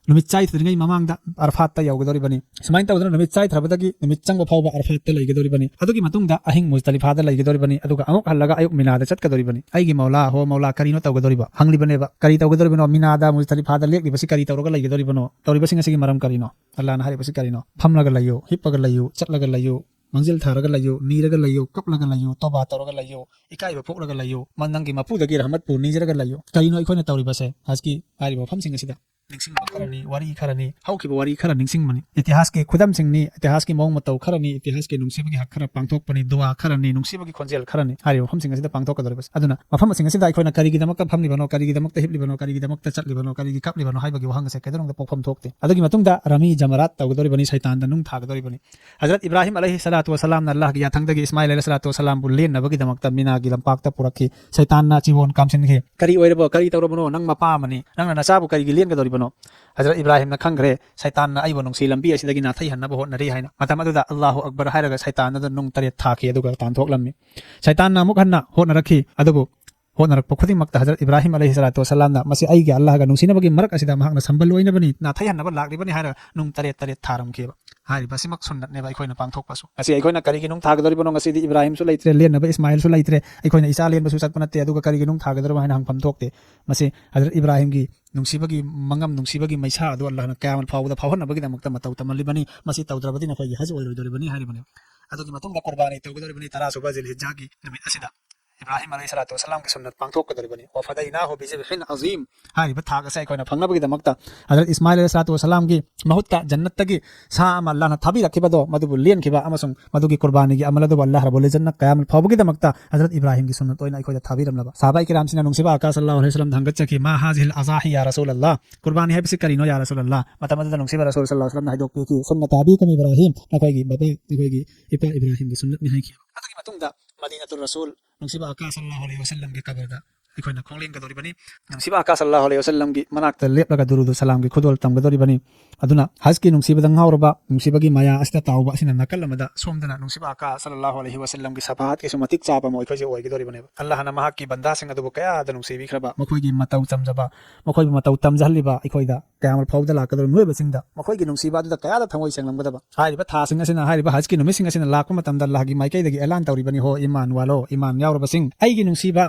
ꯅꯨꯃꯤꯠ ꯆꯥꯏꯊꯗ꯭ꯔꯤꯉꯩ ꯃꯃꯥꯡꯗ ꯑꯔꯐꯥꯠꯇ ꯌꯧꯒꯗꯧꯔꯤꯕꯅꯤ꯫ ꯁꯨꯃꯥꯏꯅ ꯇꯧꯗꯅ ꯅꯨꯃꯤꯠ ꯆꯥꯏꯊꯔꯕꯗꯒꯤ ꯅꯨꯃꯤꯠ ꯆꯪꯕ ꯐꯥꯎꯕ ꯑꯔꯐꯥꯠꯇ ꯂꯩꯒꯗꯧꯔꯤꯕꯅꯤ꯫ ꯑꯗꯨꯒꯤ ꯃꯇꯨꯡꯗ ꯑꯍꯤꯡ ꯃꯨꯖꯇꯂꯤꯐꯥꯗ ꯂꯩꯒꯗꯧꯔꯤꯕꯅꯤ꯫ ꯑꯗꯨꯒ ꯑꯃꯨꯛ ꯍꯜꯂꯒ ꯑꯌꯨꯛ ꯃꯤꯅꯥꯗ ꯆꯠꯀꯗꯧꯔꯤꯕꯅꯤ꯫ "ꯑꯩꯒꯤ ꯃꯧꯂꯥ, ꯍꯣ ꯃꯧꯂꯥ, ꯀꯔꯤꯅꯣ ꯇꯧꯒꯗꯧꯔꯤꯕ?" ꯍꯪꯂꯤꯕꯅꯦꯕ꯫ "ꯀꯔꯤ ꯇꯧꯒꯗꯧꯔꯤꯕꯅꯣ? ꯃꯤꯅꯥꯗ, ꯃꯨꯖꯇꯂꯤꯐꯥꯗ ꯂꯦꯛꯂꯤꯕꯁꯤ ꯀꯔꯤ ꯇꯧꯔꯒ ꯂꯩꯒꯗꯧꯔꯤꯕꯅꯣ? ꯇꯧꯔꯤꯕꯁꯤꯡ ꯑꯁꯤꯒꯤ ꯃꯔꯝ ꯀꯔꯤꯅꯣ?" ꯑꯜꯂꯥꯍꯅ ꯍꯥꯏꯔꯤꯕꯁꯤ ꯀꯔꯤꯅꯣ? "ꯐꯝꯂꯒ ꯂꯩꯌꯨ, ꯍꯤꯞꯄꯒ ꯂꯩꯌꯨ, ꯆꯠꯂꯒ ꯂꯩꯌꯨ, ꯃꯥꯡꯖꯤꯜ ꯊꯥꯔꯒ ꯂꯩꯌꯨ, ꯅꯤꯔꯒ ꯂꯩꯌꯨ, ꯇꯣꯕꯥ ꯇꯧꯔꯒ ꯂꯩꯌꯨ, ꯏꯀꯥꯏꯕ ꯄꯣꯛꯂꯒ ꯂꯩꯌꯨ, ꯃ-, ꯅꯪꯒꯤ ꯃꯄꯨꯗꯒꯤ ꯔꯍꯃꯠꯄꯨ ꯅꯤꯖꯔꯒ ꯂꯩꯌꯨ"꯫ ꯀꯔꯤꯅꯣ ꯑꯩꯈꯣꯏꯅ ꯇꯧꯔꯤꯕꯁꯦ? ꯍꯖꯀꯤ ꯍꯥꯏꯔꯤꯕ ꯃꯐꯝꯁꯤꯡ ꯑꯁꯤꯗ ꯅꯤꯡꯁꯤꯡꯕ ꯈꯔꯅꯤ, ꯋꯥꯔꯤ ꯈꯔꯅꯤ, ꯍꯧꯈꯤꯕ ꯋꯥꯔꯤ ꯈꯔ ꯅꯤꯡꯁꯤꯡꯕꯅꯤ, ꯏꯇꯤꯍꯥꯁꯀꯤ ꯈꯨꯗꯝꯁꯤꯡꯅꯤ, ꯏꯇꯤꯍꯥꯁꯀꯤ ꯃꯑꯣꯡ ꯃꯇꯧ ꯈꯔꯅꯤ, ꯏꯇꯤꯍꯥꯁꯀꯤ ꯅꯨꯡꯁꯤꯕꯒꯤ ꯍꯛ ꯈꯔ ꯄꯥꯡꯊꯣꯛꯄꯅꯤ, ꯗꯨꯋꯥ ꯈꯔꯅꯤ, ꯅꯨꯡꯁꯤꯕꯒꯤ ꯈꯣꯟꯖꯦꯜ ꯈꯔꯅꯤ ꯍꯥꯏꯔꯤꯕ ꯃꯐꯝꯁꯤꯡ ꯑꯁꯤꯗ ꯄꯥꯡꯊꯣꯛꯀꯗꯧꯔꯤꯕꯁꯦ꯫ ꯑꯗꯨꯅ ꯃꯐꯝꯁꯤꯡ ꯑꯁꯤꯗ ꯑꯩꯈꯣꯏꯅ ꯀꯔꯤꯒꯤꯗꯃꯛꯇ ꯐꯝꯂꯤꯕꯅꯣ, ꯀꯔꯤꯒꯤꯗꯃꯛꯇ ꯍꯤꯞꯂꯤꯕꯅꯣ, ꯀꯔꯤꯒꯤꯗꯃꯛꯇ ꯆꯠꯂꯤꯕꯅꯣ, ꯀꯔꯤꯒꯤ ꯀꯞꯂꯤꯕꯅꯣ ꯍꯥꯏꯕꯒꯤ ꯋꯥꯍꯪ ꯑꯁꯦ ꯀꯩꯗꯧꯅꯨꯡꯗ ꯄꯣꯛꯐꯝ ꯊꯣꯛꯇꯦ꯫ ꯑꯗꯨꯒꯤ ꯃꯇꯨꯡꯗ ꯔꯃꯤ ꯖꯃꯔꯥꯠ ꯇꯧꯒꯗꯧꯔꯤꯕꯅꯤ, ꯁꯩꯇꯥꯟꯗ ꯅꯨꯡ ꯊꯥꯒꯗꯧꯔꯤꯕꯅꯤ꯫ ꯍꯖꯔꯠ ꯏꯕ꯭ꯔꯥꯍꯤꯝ ꯑꯂꯩꯍꯤ ꯁꯂꯥꯇꯨ ꯋꯁꯁꯂꯥꯝꯅ ꯑꯜꯂꯥꯍꯒꯤ ꯌꯥꯊꯪꯗꯒꯤ ꯏꯁꯃꯥꯏꯜ ꯑꯂꯩꯍꯤ ꯁꯂꯥꯇꯨ ꯋꯁꯁꯂꯥꯝꯕꯨ ꯂꯦꯟꯅꯕꯒꯤꯗꯃꯛꯇ ꯃꯤꯅꯥꯒꯤ ꯂꯝꯄꯥꯛꯇ ꯄꯨꯔꯛꯈꯤ꯫ ꯁꯩꯇꯥꯟꯅ ꯆꯤꯕꯣꯟ ꯀꯥꯝꯁꯤꯟꯈꯤ꯫ "ꯀꯔꯤ ꯑꯣꯏꯔꯕꯣ? ꯀꯔꯤ ꯇꯧꯔꯕꯅꯣ? ꯅꯪ ꯃꯄꯥ ꯑꯃꯅꯤ꯫ ꯅꯪꯅ ꯅꯆꯥꯕꯨ ꯀꯔꯤꯒꯤ ꯂꯦꯟꯒꯗꯧꯔꯤꯕꯅꯣ?" ꯍꯖꯔꯠ ꯏꯕ꯭ꯔꯥꯍꯤꯝꯅ ꯈꯪꯈ꯭ꯔꯦ, ꯁꯩꯇꯥꯟꯅ ꯑꯩꯕꯨ ꯅꯨꯡꯁꯤ ꯂꯝꯕꯤ ꯑꯁꯤꯗꯒꯤ ꯅꯥꯊꯩꯍꯟꯅꯕ ꯍꯣꯠꯅꯔꯤ ꯍꯥꯏꯅ꯫ ꯃꯇꯝ ꯑꯗꯨꯗ "ꯑꯜꯂꯥꯍꯨ ꯑꯛꯕꯔ" ꯍꯥꯏꯔꯒ ꯁꯩꯇꯥꯟ ꯑꯗꯨ ꯅꯨꯡ ꯇꯔꯦꯠ ꯊꯥꯈꯤ, ꯑꯗꯨꯒ ꯇꯥꯟꯊꯣꯛꯂꯝꯃꯤ꯫ ꯁꯩꯇꯥꯟꯅ ꯑꯃꯨꯛ ꯍꯟꯅ ꯍꯣꯠꯅꯔꯛꯈꯤ, ꯑꯗꯨꯕꯨ ꯍꯣꯠꯅꯔꯛꯄ ꯈꯨꯗꯤꯡꯃꯛꯇ ꯍꯖꯔꯠ ꯏꯕ꯭ꯔꯥꯍꯤꯝ ꯑꯂꯩꯍꯤ ꯁꯂꯥꯇꯨ ꯋꯁꯁꯂꯥꯝꯅ "ꯃꯁꯤ ꯑꯩꯒꯤ ꯑꯜꯂꯥꯍꯒ ꯅꯨꯡꯁꯤꯅꯕꯒꯤ ꯃꯔꯛ ꯑꯁꯤꯗ ꯃꯍꯥꯛꯅ ꯁꯝꯕꯜ ꯑꯣꯏꯅꯕꯅꯤ, ꯅꯥꯊꯩꯍꯟꯅꯕ ꯂꯥꯛꯂꯤꯕꯅꯤ" ꯍꯥꯏꯔꯒ ꯅꯨꯡ ꯇꯔꯦꯠ ꯇꯔꯦꯠ ꯊꯥꯔꯝꯈꯤꯕ꯫ ꯍꯥꯏꯔꯤꯕ ꯑꯁꯤꯃꯛ ꯁꯨꯟꯅꯠꯅꯦꯕ ꯑꯩꯈꯣꯏꯅ ꯄꯥꯡꯊꯣꯛꯄꯁꯨ꯫ ꯉꯁꯤ ꯑꯩꯈꯣꯏꯅ ꯀꯔꯤꯒꯤ ꯅꯨꯡ ꯊꯥꯒꯗꯧꯔꯤꯕꯅꯣ? ꯉꯁꯤꯗꯤ ꯏꯕ꯭ꯔꯥꯍꯤꯝꯁꯨ ꯂꯩꯇ꯭ꯔꯦ, ꯂꯦꯟꯅꯕ ꯏꯁꯃꯥꯏꯜꯁꯨ ꯂꯩꯇ꯭ꯔꯦ, ꯑꯩꯈꯣꯏꯅ ꯏꯆꯥ ꯂꯦꯟꯕꯁꯨ ꯆꯠꯄ ꯅꯠꯇꯦ, ꯑꯗꯨꯒ ꯀꯔꯤꯒꯤ ꯅꯨꯡ ꯊꯥꯒꯗꯧꯔꯤꯕꯅꯣ ꯍꯥꯏꯅ ꯍꯪꯐꯝ ꯊꯣꯛꯇꯦ꯫ ꯃꯁꯤ ꯍꯖꯔꯠ ꯏꯕ꯭ꯔꯥꯍꯤꯝꯒꯤ ꯅꯨꯡꯁꯤꯕꯒꯤ ꯃꯉꯝ, ꯅꯨꯡꯁꯤꯕꯒꯤ ꯃꯩꯁꯥ ꯑꯗꯨ ꯑꯜꯂꯥꯍꯅ ꯀꯌꯥꯃꯠ ꯐꯥꯎꯕꯗ ꯐꯥꯎꯍꯟꯅꯕꯒꯤꯗꯃꯛꯇ ꯃꯇꯧ ꯇꯝꯍꯜꯂꯤꯕꯅꯤ꯫ ꯃꯁꯤ ꯇꯧꯗ꯭ꯔꯕꯗꯤ ꯅꯈꯣꯏꯒꯤ ꯍꯖ ꯑꯣꯏꯔꯣꯏꯗꯧꯔꯤꯕꯅꯤ ꯍꯥꯏꯔꯤꯕꯅꯤ꯫ ꯑꯗꯨꯒꯤ ꯃꯇꯨꯡꯗ ꯀꯨꯔꯕꯥꯅꯤ ꯇꯧꯒꯗꯧꯔꯤꯕꯅꯤ ꯇꯔꯥ ꯁꯨꯕ ꯖꯤꯜ ꯍꯤꯖꯥꯒꯤ ꯅꯨꯃꯤꯠ ꯑꯁꯤꯗ ꯏꯕ꯭ꯔꯥꯍꯤꯝ ꯑꯂꯩꯍꯤ ꯁꯂꯥꯇꯨ ꯋꯁꯂꯥꯝꯒꯤ ꯁꯨꯟꯅꯠ ꯄꯥꯡꯊꯣꯛꯀꯗꯧꯔꯤꯕꯅꯤ꯫ ꯋꯐꯗꯩꯅꯥꯍꯨ ꯕꯤꯖꯤꯕꯍꯤꯟ ꯑꯖꯤꯝ ꯍꯥꯏꯔꯤꯕ ꯊꯥꯛ ꯑꯁꯤ ꯑꯩꯈꯣꯏꯅ ꯐꯪꯅꯕꯒꯤꯗꯃꯛꯇ ꯍꯖꯔꯠ ꯏꯁꯃꯥꯏꯜ ꯑꯂꯩꯍꯤ ꯁꯂꯥꯇꯨ ꯋꯁꯂꯥꯝꯒꯤ ꯃꯍꯨꯠꯇ ꯖꯟꯅꯠꯇꯒꯤ ꯁꯥ ꯑꯃ ꯑꯜꯂꯥꯍꯅ ꯊꯥꯕꯤꯔꯛꯈꯤꯕꯗꯣ, ꯃꯗꯨꯕꯨ ꯂꯦꯟꯈꯤꯕ ꯑꯃꯁꯨꯡ ꯃꯗꯨꯒꯤ ꯀꯨꯔꯕꯥꯅꯤꯒꯤ ꯑꯃꯜ ꯑꯗꯨꯕꯨ ꯑꯜꯂꯥꯍ ꯔꯕꯨꯜ ꯏꯖꯠꯅ ꯀꯌꯥꯃꯠ ꯐꯥꯎꯕꯒꯤꯗꯃꯛꯇ ꯍꯖꯔꯠ ꯏꯕ꯭ꯔꯥꯍꯤꯝꯒꯤ ꯁꯨꯟꯅꯠ ꯑꯣꯏꯅ ꯑꯩꯈꯣꯏꯗ ꯊꯥꯕꯤꯔꯝꯂꯕ꯫ ꯁꯍꯥꯕꯥꯏ ꯀꯤꯔꯥꯝꯁꯤꯡꯅ ꯅꯨꯡꯁꯤꯕ ꯑꯀꯥ ꯁꯜꯂꯥꯍꯨ ꯑꯂꯩꯍꯤ ꯋꯁꯂꯝꯗ ꯍꯪꯒꯠꯆꯈꯤ, "ꯃꯥ ꯍꯥꯖꯤꯍꯤꯜ ꯑꯖꯥꯍꯤ ꯌꯥ ꯔꯁꯨꯜ ꯑꯜꯂꯥꯍ?" ꯀꯨꯔꯕꯥꯅꯤ ꯍꯥꯏꯕꯁꯤ ꯀꯔꯤꯅꯣ ꯌꯥ ꯔꯁꯨꯜ ꯑꯜꯂꯥꯍ? ꯃꯇꯝ ꯑꯗꯨꯗ ꯅꯨꯡꯁꯤꯕ ꯔꯁꯨꯜ ꯁꯜꯂꯥꯍꯨ ꯑꯂꯩꯍꯤ ꯋꯁꯂꯝꯅ ꯍꯥꯏꯗꯣꯛꯄꯤꯈꯤ, "ꯁꯨꯟꯅꯠ ꯑꯕꯤꯀꯨꯝ ꯏꯕ꯭ꯔꯥꯍꯤꯝ, ꯅꯈꯣꯏꯒꯤ ꯕꯕꯥ, ꯅꯈꯣꯏꯒꯤ ꯏꯄꯥ ꯏꯕ꯭ꯔꯥꯍꯤꯝꯒꯤ ꯁꯨꯟꯅꯠꯅꯤ" ꯍꯥꯏꯈꯤ꯫ ꯑꯗꯨꯒꯤ ꯃꯇꯨꯡꯗ ꯃꯗꯤꯅꯥꯇꯨꯜ ꯔꯁꯨꯜ ꯅꯨꯡꯁꯤꯕ ꯑꯀꯥ ꯁꯜꯂꯥꯍꯨ ꯑꯂꯩꯍꯤ ꯋꯁꯜꯂꯝꯒꯤ ꯀꯕꯔꯗ ꯑꯩꯈꯣꯏꯅ ꯈꯣꯡꯂꯦꯡꯒꯗꯧꯔꯤꯕꯅꯤ꯫ ꯅꯨꯡꯁꯤꯕ ꯑꯀꯥ ꯁꯜꯂꯥꯍꯨ ꯑꯂꯩꯍꯤ ꯋꯁꯜꯂꯝꯒꯤ ꯃꯅꯥꯛꯇ ꯂꯦꯞꯂꯒ ꯗꯨꯔꯨꯗꯨ ꯁꯂꯥꯝꯒꯤ ꯈꯨꯗꯣꯜ ꯇꯝꯒꯗꯧꯔꯤꯕꯅꯤ꯫ ꯑꯗꯨꯅ ꯍꯖꯀꯤ ꯅꯨꯡꯁꯤꯕꯗ ꯉꯥꯎꯔꯕ, ꯅꯨꯡꯁꯤꯕꯒꯤ ꯃꯌꯥ ꯑꯁꯤꯗ ꯇꯥꯎꯕ ꯑꯁꯤꯅ ꯅꯥꯀꯜ ꯑꯃꯗ, ꯁꯣꯝꯗꯅ ꯅꯨꯡꯁꯤꯕ ꯑꯀꯥ ꯁꯜꯂꯥꯍꯨ ꯑꯂꯩꯍꯤ ꯋꯁꯜꯂꯝꯒꯤ ꯁꯐꯥꯍꯠꯀꯤꯁꯨ ꯃꯇꯤꯛ ꯆꯥꯕ ꯑꯃ ꯑꯩꯈꯣꯏꯁꯦ ꯑꯣꯏꯒꯗꯧꯔꯤꯕꯅꯦꯕ꯫ ꯑꯜꯂꯥꯍꯅ ꯃꯍꯥꯛꯀꯤ ꯕꯟꯗꯥꯁꯤꯡ ꯑꯗꯨꯕꯨ ꯀꯌꯥꯗ ꯅꯨꯡꯁꯤꯕꯤꯈ꯭ꯔꯕ, ꯃꯈꯣꯏꯒꯤ ꯃꯇꯧ ꯆꯝꯖꯕ, ꯃꯈꯣꯏꯕꯨ ꯃꯇꯧ ꯇꯝꯖꯍꯜꯂꯤꯕ ꯑꯩꯈꯣꯏꯗ ꯀꯌꯥꯃꯠ ꯐꯥꯎꯕꯗ ꯂꯥꯛꯀꯗꯧꯔꯤꯕ ꯃꯤꯑꯣꯏꯕꯁꯤꯡꯗ ꯃꯈꯣꯏꯒꯤ ꯅꯨꯡꯁꯤꯕ ꯑꯗꯨꯗ ꯀꯌꯥꯗ ꯊꯃꯣꯏ ꯁꯦꯡꯂꯝꯒꯗꯕ꯫ ꯍꯥꯏꯔꯤꯕ ꯊꯥꯁꯤꯡ ꯑꯁꯤꯅ, ꯍꯥꯏꯔꯤꯕ ꯍꯖꯀꯤ ꯅꯨꯃꯤꯠꯁꯤꯡ ꯑꯁꯤꯅ ꯂꯥꯛꯄ ꯃꯇꯝꯗ ꯑꯜꯂꯥꯍꯒꯤ ꯃꯥꯏꯀꯩꯗꯒꯤ ꯑꯦꯂꯥꯟ ꯇꯧꯔꯤꯕꯅꯤ, "ꯍꯣ ꯏꯃꯥꯟ ꯋꯥꯂꯣ, ꯏꯃꯥꯟ ꯌꯥꯎꯔꯕꯁꯤꯡ, ꯑꯩꯒꯤ ꯅꯨꯡꯁꯤꯕ,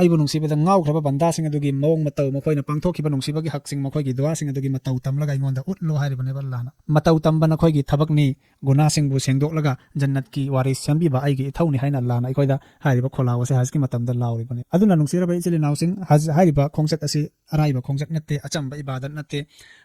ꯑꯩꯕꯨ ꯅꯨꯡꯁꯤꯕꯗ ꯉꯥꯎꯈ꯭ꯔꯕ ꯕꯟꯗꯥꯁꯤꯡ ꯑꯗꯨꯒꯤ ꯃꯑꯣꯡ ꯃꯇꯧ, ꯃꯈꯣꯏꯅ ꯄꯥꯡꯊꯣꯛꯈꯤꯕ ꯅꯨꯡꯁꯤꯕꯒꯤ ꯍꯛꯁꯤꯡ, ꯃꯈꯣꯏꯒꯤ ꯗꯨꯋꯥꯁꯤꯡ ꯑꯗꯨꯒꯤ ꯃꯇꯧ ꯇꯝꯂꯒ ꯑꯩꯉꯣꯟꯗ ꯎꯠꯂꯣ" ꯍꯥꯏꯔꯤꯕꯅꯦꯕ ꯑꯜꯂꯥꯍꯅ꯫ ꯃꯇꯧ ꯇꯝꯕ ꯅꯈꯣꯏꯒꯤ ꯊꯕꯛꯅꯤ, ꯒꯨꯅꯥꯁꯤꯡꯕꯨ ꯁꯦꯡꯗꯣꯛꯂꯒ ꯖꯟꯅꯠꯀꯤ ꯋꯥꯔꯤꯁ ꯁꯦꯝꯕꯤꯕ ꯑꯩꯒꯤ ꯏꯊꯧꯅꯤ ꯍꯥꯏꯅ ꯑꯜꯂꯥꯍꯅ ꯑꯩꯈꯣꯏꯗ ꯍꯥꯏꯔꯤꯕ ꯈꯣꯜꯂꯥꯎ ꯑꯁꯦ ꯍꯖꯀꯤ ꯃꯇꯝꯗ ꯂꯥꯎꯔꯤꯕꯅꯤ꯫ ꯑꯗꯨꯅ ꯅꯨꯡꯁꯤꯔꯕ ꯏꯆꯤꯜ ꯏꯅꯥꯎꯁꯤꯡ, ꯍꯖ ꯍꯥꯏꯔꯤꯕ ꯈꯣꯡꯆꯠ ꯑꯁꯤ ꯑꯔꯥꯏꯕ ꯈꯣꯡꯆꯠ ꯅꯠꯇꯦ, ꯑꯆꯝꯕ ꯏꯕꯥꯗꯠ ꯅꯠꯇꯦ꯫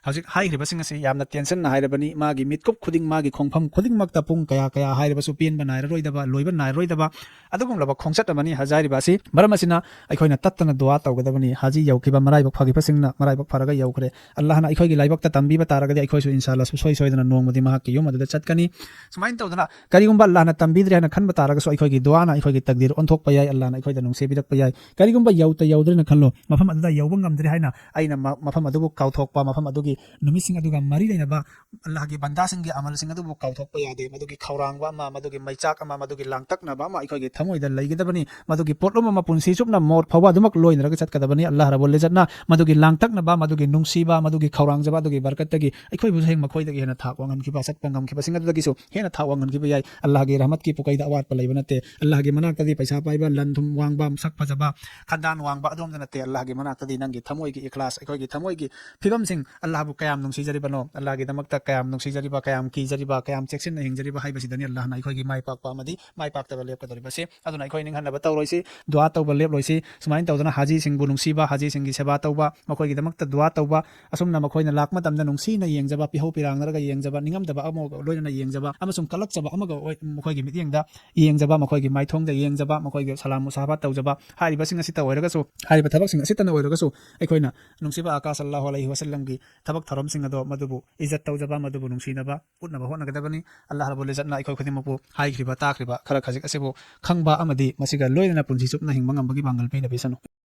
ꯍꯧꯖꯤꯛ ꯍꯥꯏꯈ꯭ꯔꯤꯕꯁꯤꯡ ꯑꯁꯤ ꯌꯥꯝꯅ ꯇꯦꯟꯁꯟꯅ ꯍꯥꯏꯔꯕꯅꯤ, ꯃꯥꯒꯤ ꯃꯤꯠꯀꯨꯞ ꯈꯨꯗꯤꯡ, ꯃꯥꯒꯤ ꯈꯣꯡꯐꯝ ꯈꯨꯗꯤꯡꯃꯛꯇ ꯄꯨꯡ ꯀꯌꯥ ꯀꯌꯥ ꯍꯥꯏꯔꯕꯁꯨ ꯄꯦꯟꯕ ꯅꯥꯏꯔꯔꯣꯏꯗꯕ, ꯂꯣꯏꯕ ꯅꯥꯏꯔꯔꯣꯏꯗꯕ ꯑꯗꯨꯒꯨꯝꯂꯕ ꯈꯣꯡꯆꯠ ꯑꯃꯅꯤ ꯍꯖ ꯍꯥꯏꯔꯤꯕ ꯑꯁꯤ꯫ ꯃꯔꯝ ꯑꯁꯤꯅ ꯑꯩꯈꯣꯏꯅ ꯇꯠꯇꯅ ꯗꯨꯋꯥ ꯇꯧꯒꯗꯕꯅꯤ꯫ ꯍꯖꯤ ꯌꯧꯈꯤꯕ ꯃꯔꯥꯏꯕꯛ ꯐꯈꯤꯕꯁꯤꯡꯅ ꯃꯔꯥꯏꯕꯛ ꯐꯔꯒ ꯌꯧꯈ꯭ꯔꯦ꯫ ꯑꯜꯂꯥꯍꯅ ꯑꯩꯈꯣꯏꯒꯤ ꯂꯥꯏꯕꯛꯇ ꯇꯝꯕꯤꯕ ꯇꯥꯔꯒꯗꯤ ꯑꯩꯈꯣꯏꯁꯨ ꯏꯟꯁꯥ ꯑꯜꯂꯥꯍ ꯁꯨꯡꯁꯣꯏ ꯁꯣꯏꯗꯅ ꯅꯣꯡꯃꯗꯤ ꯃꯍꯥꯛꯀꯤ ꯌꯨꯝ ꯑꯗꯨꯗ ꯆꯠꯀꯅꯤ꯫ ꯁꯨꯃꯥꯏꯅ ꯇꯧꯗꯅ ꯀꯔꯤꯒꯨꯝꯕ ꯑꯜꯂꯥꯍꯅ ꯇꯝꯕꯤꯗ꯭ꯔꯦ ꯍꯥꯏꯅ ꯈꯟꯕ ꯇꯥꯔꯒꯁꯨ ꯑꯩꯈꯣꯏꯒꯤ ꯗꯨꯋꯥꯅ ꯑꯩꯈꯣꯏꯒꯤ ꯇꯛꯗꯤꯔ ꯑꯣꯟꯊꯣꯛꯄ ꯌꯥꯏ, ꯑꯜꯂꯥꯍꯅ ꯑꯩꯈꯣꯏꯗ ꯅꯨꯡꯁꯤꯕꯤꯔꯛꯄ ꯌꯥꯏ꯫ ꯀꯔꯤꯒꯨꯝꯕ ꯌꯧꯇ ꯌꯧꯗ꯭ꯔꯦꯅ ꯈꯜꯂꯣ, ꯃꯐꯝ ꯑꯗꯨꯗ ꯌꯧꯕ ꯉꯝꯗ꯭ꯔꯦ ꯍꯥꯏꯅ ꯑꯩꯅ ꯃ-, ꯃꯐꯝ ꯑꯗꯨꯕꯨ ꯀꯥꯎꯊꯣꯛꯄ, ꯃꯐꯝ ꯑꯗꯨꯒꯤ ꯅꯨꯃꯤꯠꯁꯤꯡ ꯑꯗꯨꯒ ꯃꯔꯤ ꯂꯩꯅꯕ ꯑꯜꯂꯥꯍꯒꯤ ꯕꯟꯗꯥꯁꯤꯡꯒꯤ ꯑꯃꯜꯁꯤꯡ ꯑꯗꯨꯕꯨ ꯀꯥꯎꯊꯣꯛꯄ ꯌꯥꯗꯦ꯫ ꯃꯗꯨꯒꯤ ꯈꯧꯔꯥꯡꯕ ꯑꯃ, ꯃꯗꯨꯒꯤ ꯃꯩꯆꯥꯛ ꯑꯃ, ꯃꯗꯨꯒꯤ ꯂꯥꯡꯇꯛꯅꯕ ꯑꯃ ꯑꯩꯈꯣꯏꯒꯤ ꯊꯃꯣꯏꯗ ꯂꯩꯒꯗꯕꯅꯤ꯫ ꯃꯗꯨꯒꯤ ꯄꯣꯠꯂꯨꯝ ꯑꯃ ꯄꯨꯟꯁꯤ ꯆꯨꯞꯅ ꯃꯣꯠ ꯐꯥꯎꯕ ꯑꯗꯨꯃꯛ ꯂꯣꯏꯅꯔꯒ ꯆꯠꯀꯗꯕꯅꯤ꯫ ꯑꯜꯂꯥꯍ ꯔꯕꯨꯜ ꯏꯖꯠꯅ ꯃꯗꯨꯒꯤ ꯂꯥꯡꯇꯛꯅꯕ, ꯃꯗꯨꯒꯤ ꯅꯨꯡꯁꯤꯕ, ꯃꯗꯨꯒꯤ ꯈꯧꯔꯥꯡꯖꯕ, ꯑꯗꯨꯒꯤ ꯕꯔꯀꯠꯇꯒꯤ ꯑꯩꯈꯣꯏꯕꯨꯁꯨ ꯍꯌꯦꯡ ꯃꯈꯣꯏꯗꯒꯤ ꯍꯦꯟꯅ ꯊꯥꯛ ꯋꯥꯡꯍꯟꯈꯤꯕ, ꯆꯠꯄ ꯉꯝꯈꯤꯕꯁꯤꯡ ꯑꯗꯨꯗꯒꯤꯁꯨ ꯍꯦꯟꯅ ꯊꯥꯛ ꯋꯥꯡꯍꯟꯈꯤꯕ ꯌꯥꯏ꯫ ꯑꯜꯂꯥꯍꯒꯤ ꯔꯍꯃꯠꯀꯤ ꯄꯨꯀꯩꯗ ꯑꯋꯥꯠꯄ ꯂꯩꯕ ꯅꯠꯇꯦ꯫ ꯑꯜꯂꯥꯍꯒꯤ ꯃꯅꯥꯛꯇꯗꯤ ꯄꯩꯁꯥ ꯄꯥꯏꯕ, ꯂꯟ ꯊꯨꯝ ꯋꯥꯡꯕ, ꯃꯁꯛ ꯐꯖꯕ, ꯈꯟꯗꯥꯟ ꯋꯥꯡꯕ ꯑꯗꯣꯝꯗ ꯅꯠꯇꯦ꯫ ꯑꯜꯂꯥꯍꯒꯤ ꯃꯅꯥꯛꯇꯗꯤ ꯅꯪꯒꯤ ꯊꯃꯣꯏꯒꯤ ꯏꯈ꯭ꯂꯥꯁ, ꯑꯩꯈꯣꯏꯒꯤ ꯊꯃꯣꯏꯒꯤ ꯐꯤꯕꯝꯁꯤꯡ, ꯑꯜꯂꯥꯍꯕꯨ ꯀꯌꯥꯝ ꯅꯨꯡꯁꯤꯖꯔꯤꯕꯅꯣ, ꯑꯜꯂꯥꯍꯒꯤꯗꯃꯛꯇ ꯀꯌꯥꯝ ꯅꯨꯡꯁꯤꯖꯔꯤꯕ, ꯀꯌꯥꯝ ꯀꯤꯖꯔꯤꯕ, ꯀꯌꯥꯝ ꯆꯦꯛꯁꯤꯟꯅ ꯍꯤꯡꯖꯔꯤꯕ ꯍꯥꯏꯕꯁꯤꯗꯅꯤ ꯑꯜꯂꯥꯍꯅ ꯑꯩꯈꯣꯏꯒꯤ ꯃꯥꯏ ꯄꯥꯛꯄ ꯑꯃꯗꯤ ꯃꯥꯏ ꯄꯥꯛꯇꯕ ꯂꯦꯞꯀꯗꯧꯔꯤꯕꯁꯦ꯫ ꯑꯗꯨꯅ ꯑꯩꯈꯣꯏ ꯅꯤꯡꯍꯟꯅꯕ ꯇꯧꯔꯣꯏꯁꯤ, ꯗꯨꯋꯥ ꯇꯧꯕ ꯂꯦꯞꯂꯣꯏꯁꯤ꯫ ꯁꯨꯃꯥꯏꯅ ꯇꯧꯗꯅ ꯍꯥꯖꯤꯁꯤꯡꯕꯨ ꯅꯨꯡꯁꯤꯕ, ꯍꯥꯖꯤꯁꯤꯡꯒꯤ ꯁꯦꯕꯥ ꯇꯧꯕ, ꯃꯈꯣꯏꯒꯤꯗꯃꯛꯇ ꯗꯨꯋꯥ ꯇꯧꯕ, ꯑꯁꯨꯝꯅ ꯃꯈꯣꯏꯅ ꯂꯥꯛꯄ ꯃꯇꯝꯗ ꯅꯨꯡꯁꯤꯅ ꯌꯦꯡꯖꯕ, ꯄꯤꯍꯧ ꯄꯤꯔꯥꯡꯅꯔꯒ ꯌꯦꯡꯖꯕ, ꯅꯤꯡꯉꯝꯗꯕ ꯑꯃꯒ ꯂꯣꯏꯅꯅ ꯌꯦꯡꯖꯕ ꯑꯃꯁꯨꯡ ꯀꯜꯂꯛꯆꯕ ꯑꯃꯒ ꯑꯣꯏ-, ꯃꯈꯣꯏꯒꯤ ꯃꯤꯠꯌꯦꯡꯗ ꯌꯦꯡꯖꯕ, ꯃꯈꯣꯏꯒꯤ ꯃꯥꯏꯊꯣꯡꯗ ꯌꯦꯡꯖꯕ, ꯃꯈꯣꯏꯒꯤ ꯁꯂꯥꯝ ꯃꯨꯁꯥꯐꯥ ꯇꯧꯖꯕ, ꯍꯥꯏꯔꯤꯕꯁꯤꯡ ꯑꯁꯤꯇ ꯑꯣꯏꯔꯒꯁꯨ, ꯍꯥꯏꯔꯤꯕ ꯊꯕꯛꯁꯤꯡ ꯑꯁꯤꯇꯅ ꯑꯣꯏꯔꯒꯁꯨ ꯑꯩꯈꯣꯏꯅ ꯅꯨꯡꯁꯤꯕ ꯑꯀꯥ ꯁꯜꯂꯥꯍꯨ ꯑꯂꯩꯍꯤ ꯋꯥꯁꯜꯂꯝꯒꯤ ꯊꯕꯛ ꯊꯧꯔꯝꯁꯤꯡ ꯑꯗꯣ ꯃꯗꯨꯕꯨ ꯏꯖꯠ ꯇꯧꯖꯕ, ꯃꯗꯨꯕꯨ ꯅꯨꯡꯁꯤꯅꯕ ꯎꯠꯅꯕ ꯍꯣꯠꯅꯒꯗꯕꯅꯤ꯫ ꯑꯜꯂꯥꯍ ꯔꯕꯨꯜ ꯏꯖꯠꯅ ꯑꯩꯈꯣꯏ ꯈꯨꯗꯤꯡꯃꯛꯄꯨ ꯍꯥꯏꯈ꯭ꯔꯤꯕ ꯇꯥꯈ꯭ꯔꯤꯕ ꯈꯔ ꯈꯖꯤꯛ ꯑꯁꯤꯕꯨ ꯈꯪꯕ ꯑꯃꯗꯤ ꯃꯁꯤꯒ ꯂꯣꯏꯅꯅ ꯄꯨꯟꯁꯤ ꯆꯨꯞꯅ ꯍꯤꯡꯕ ꯉꯝꯕꯒꯤ ꯄꯥꯡꯒꯜ ꯄꯤꯅꯕꯤꯁꯅꯨ꯫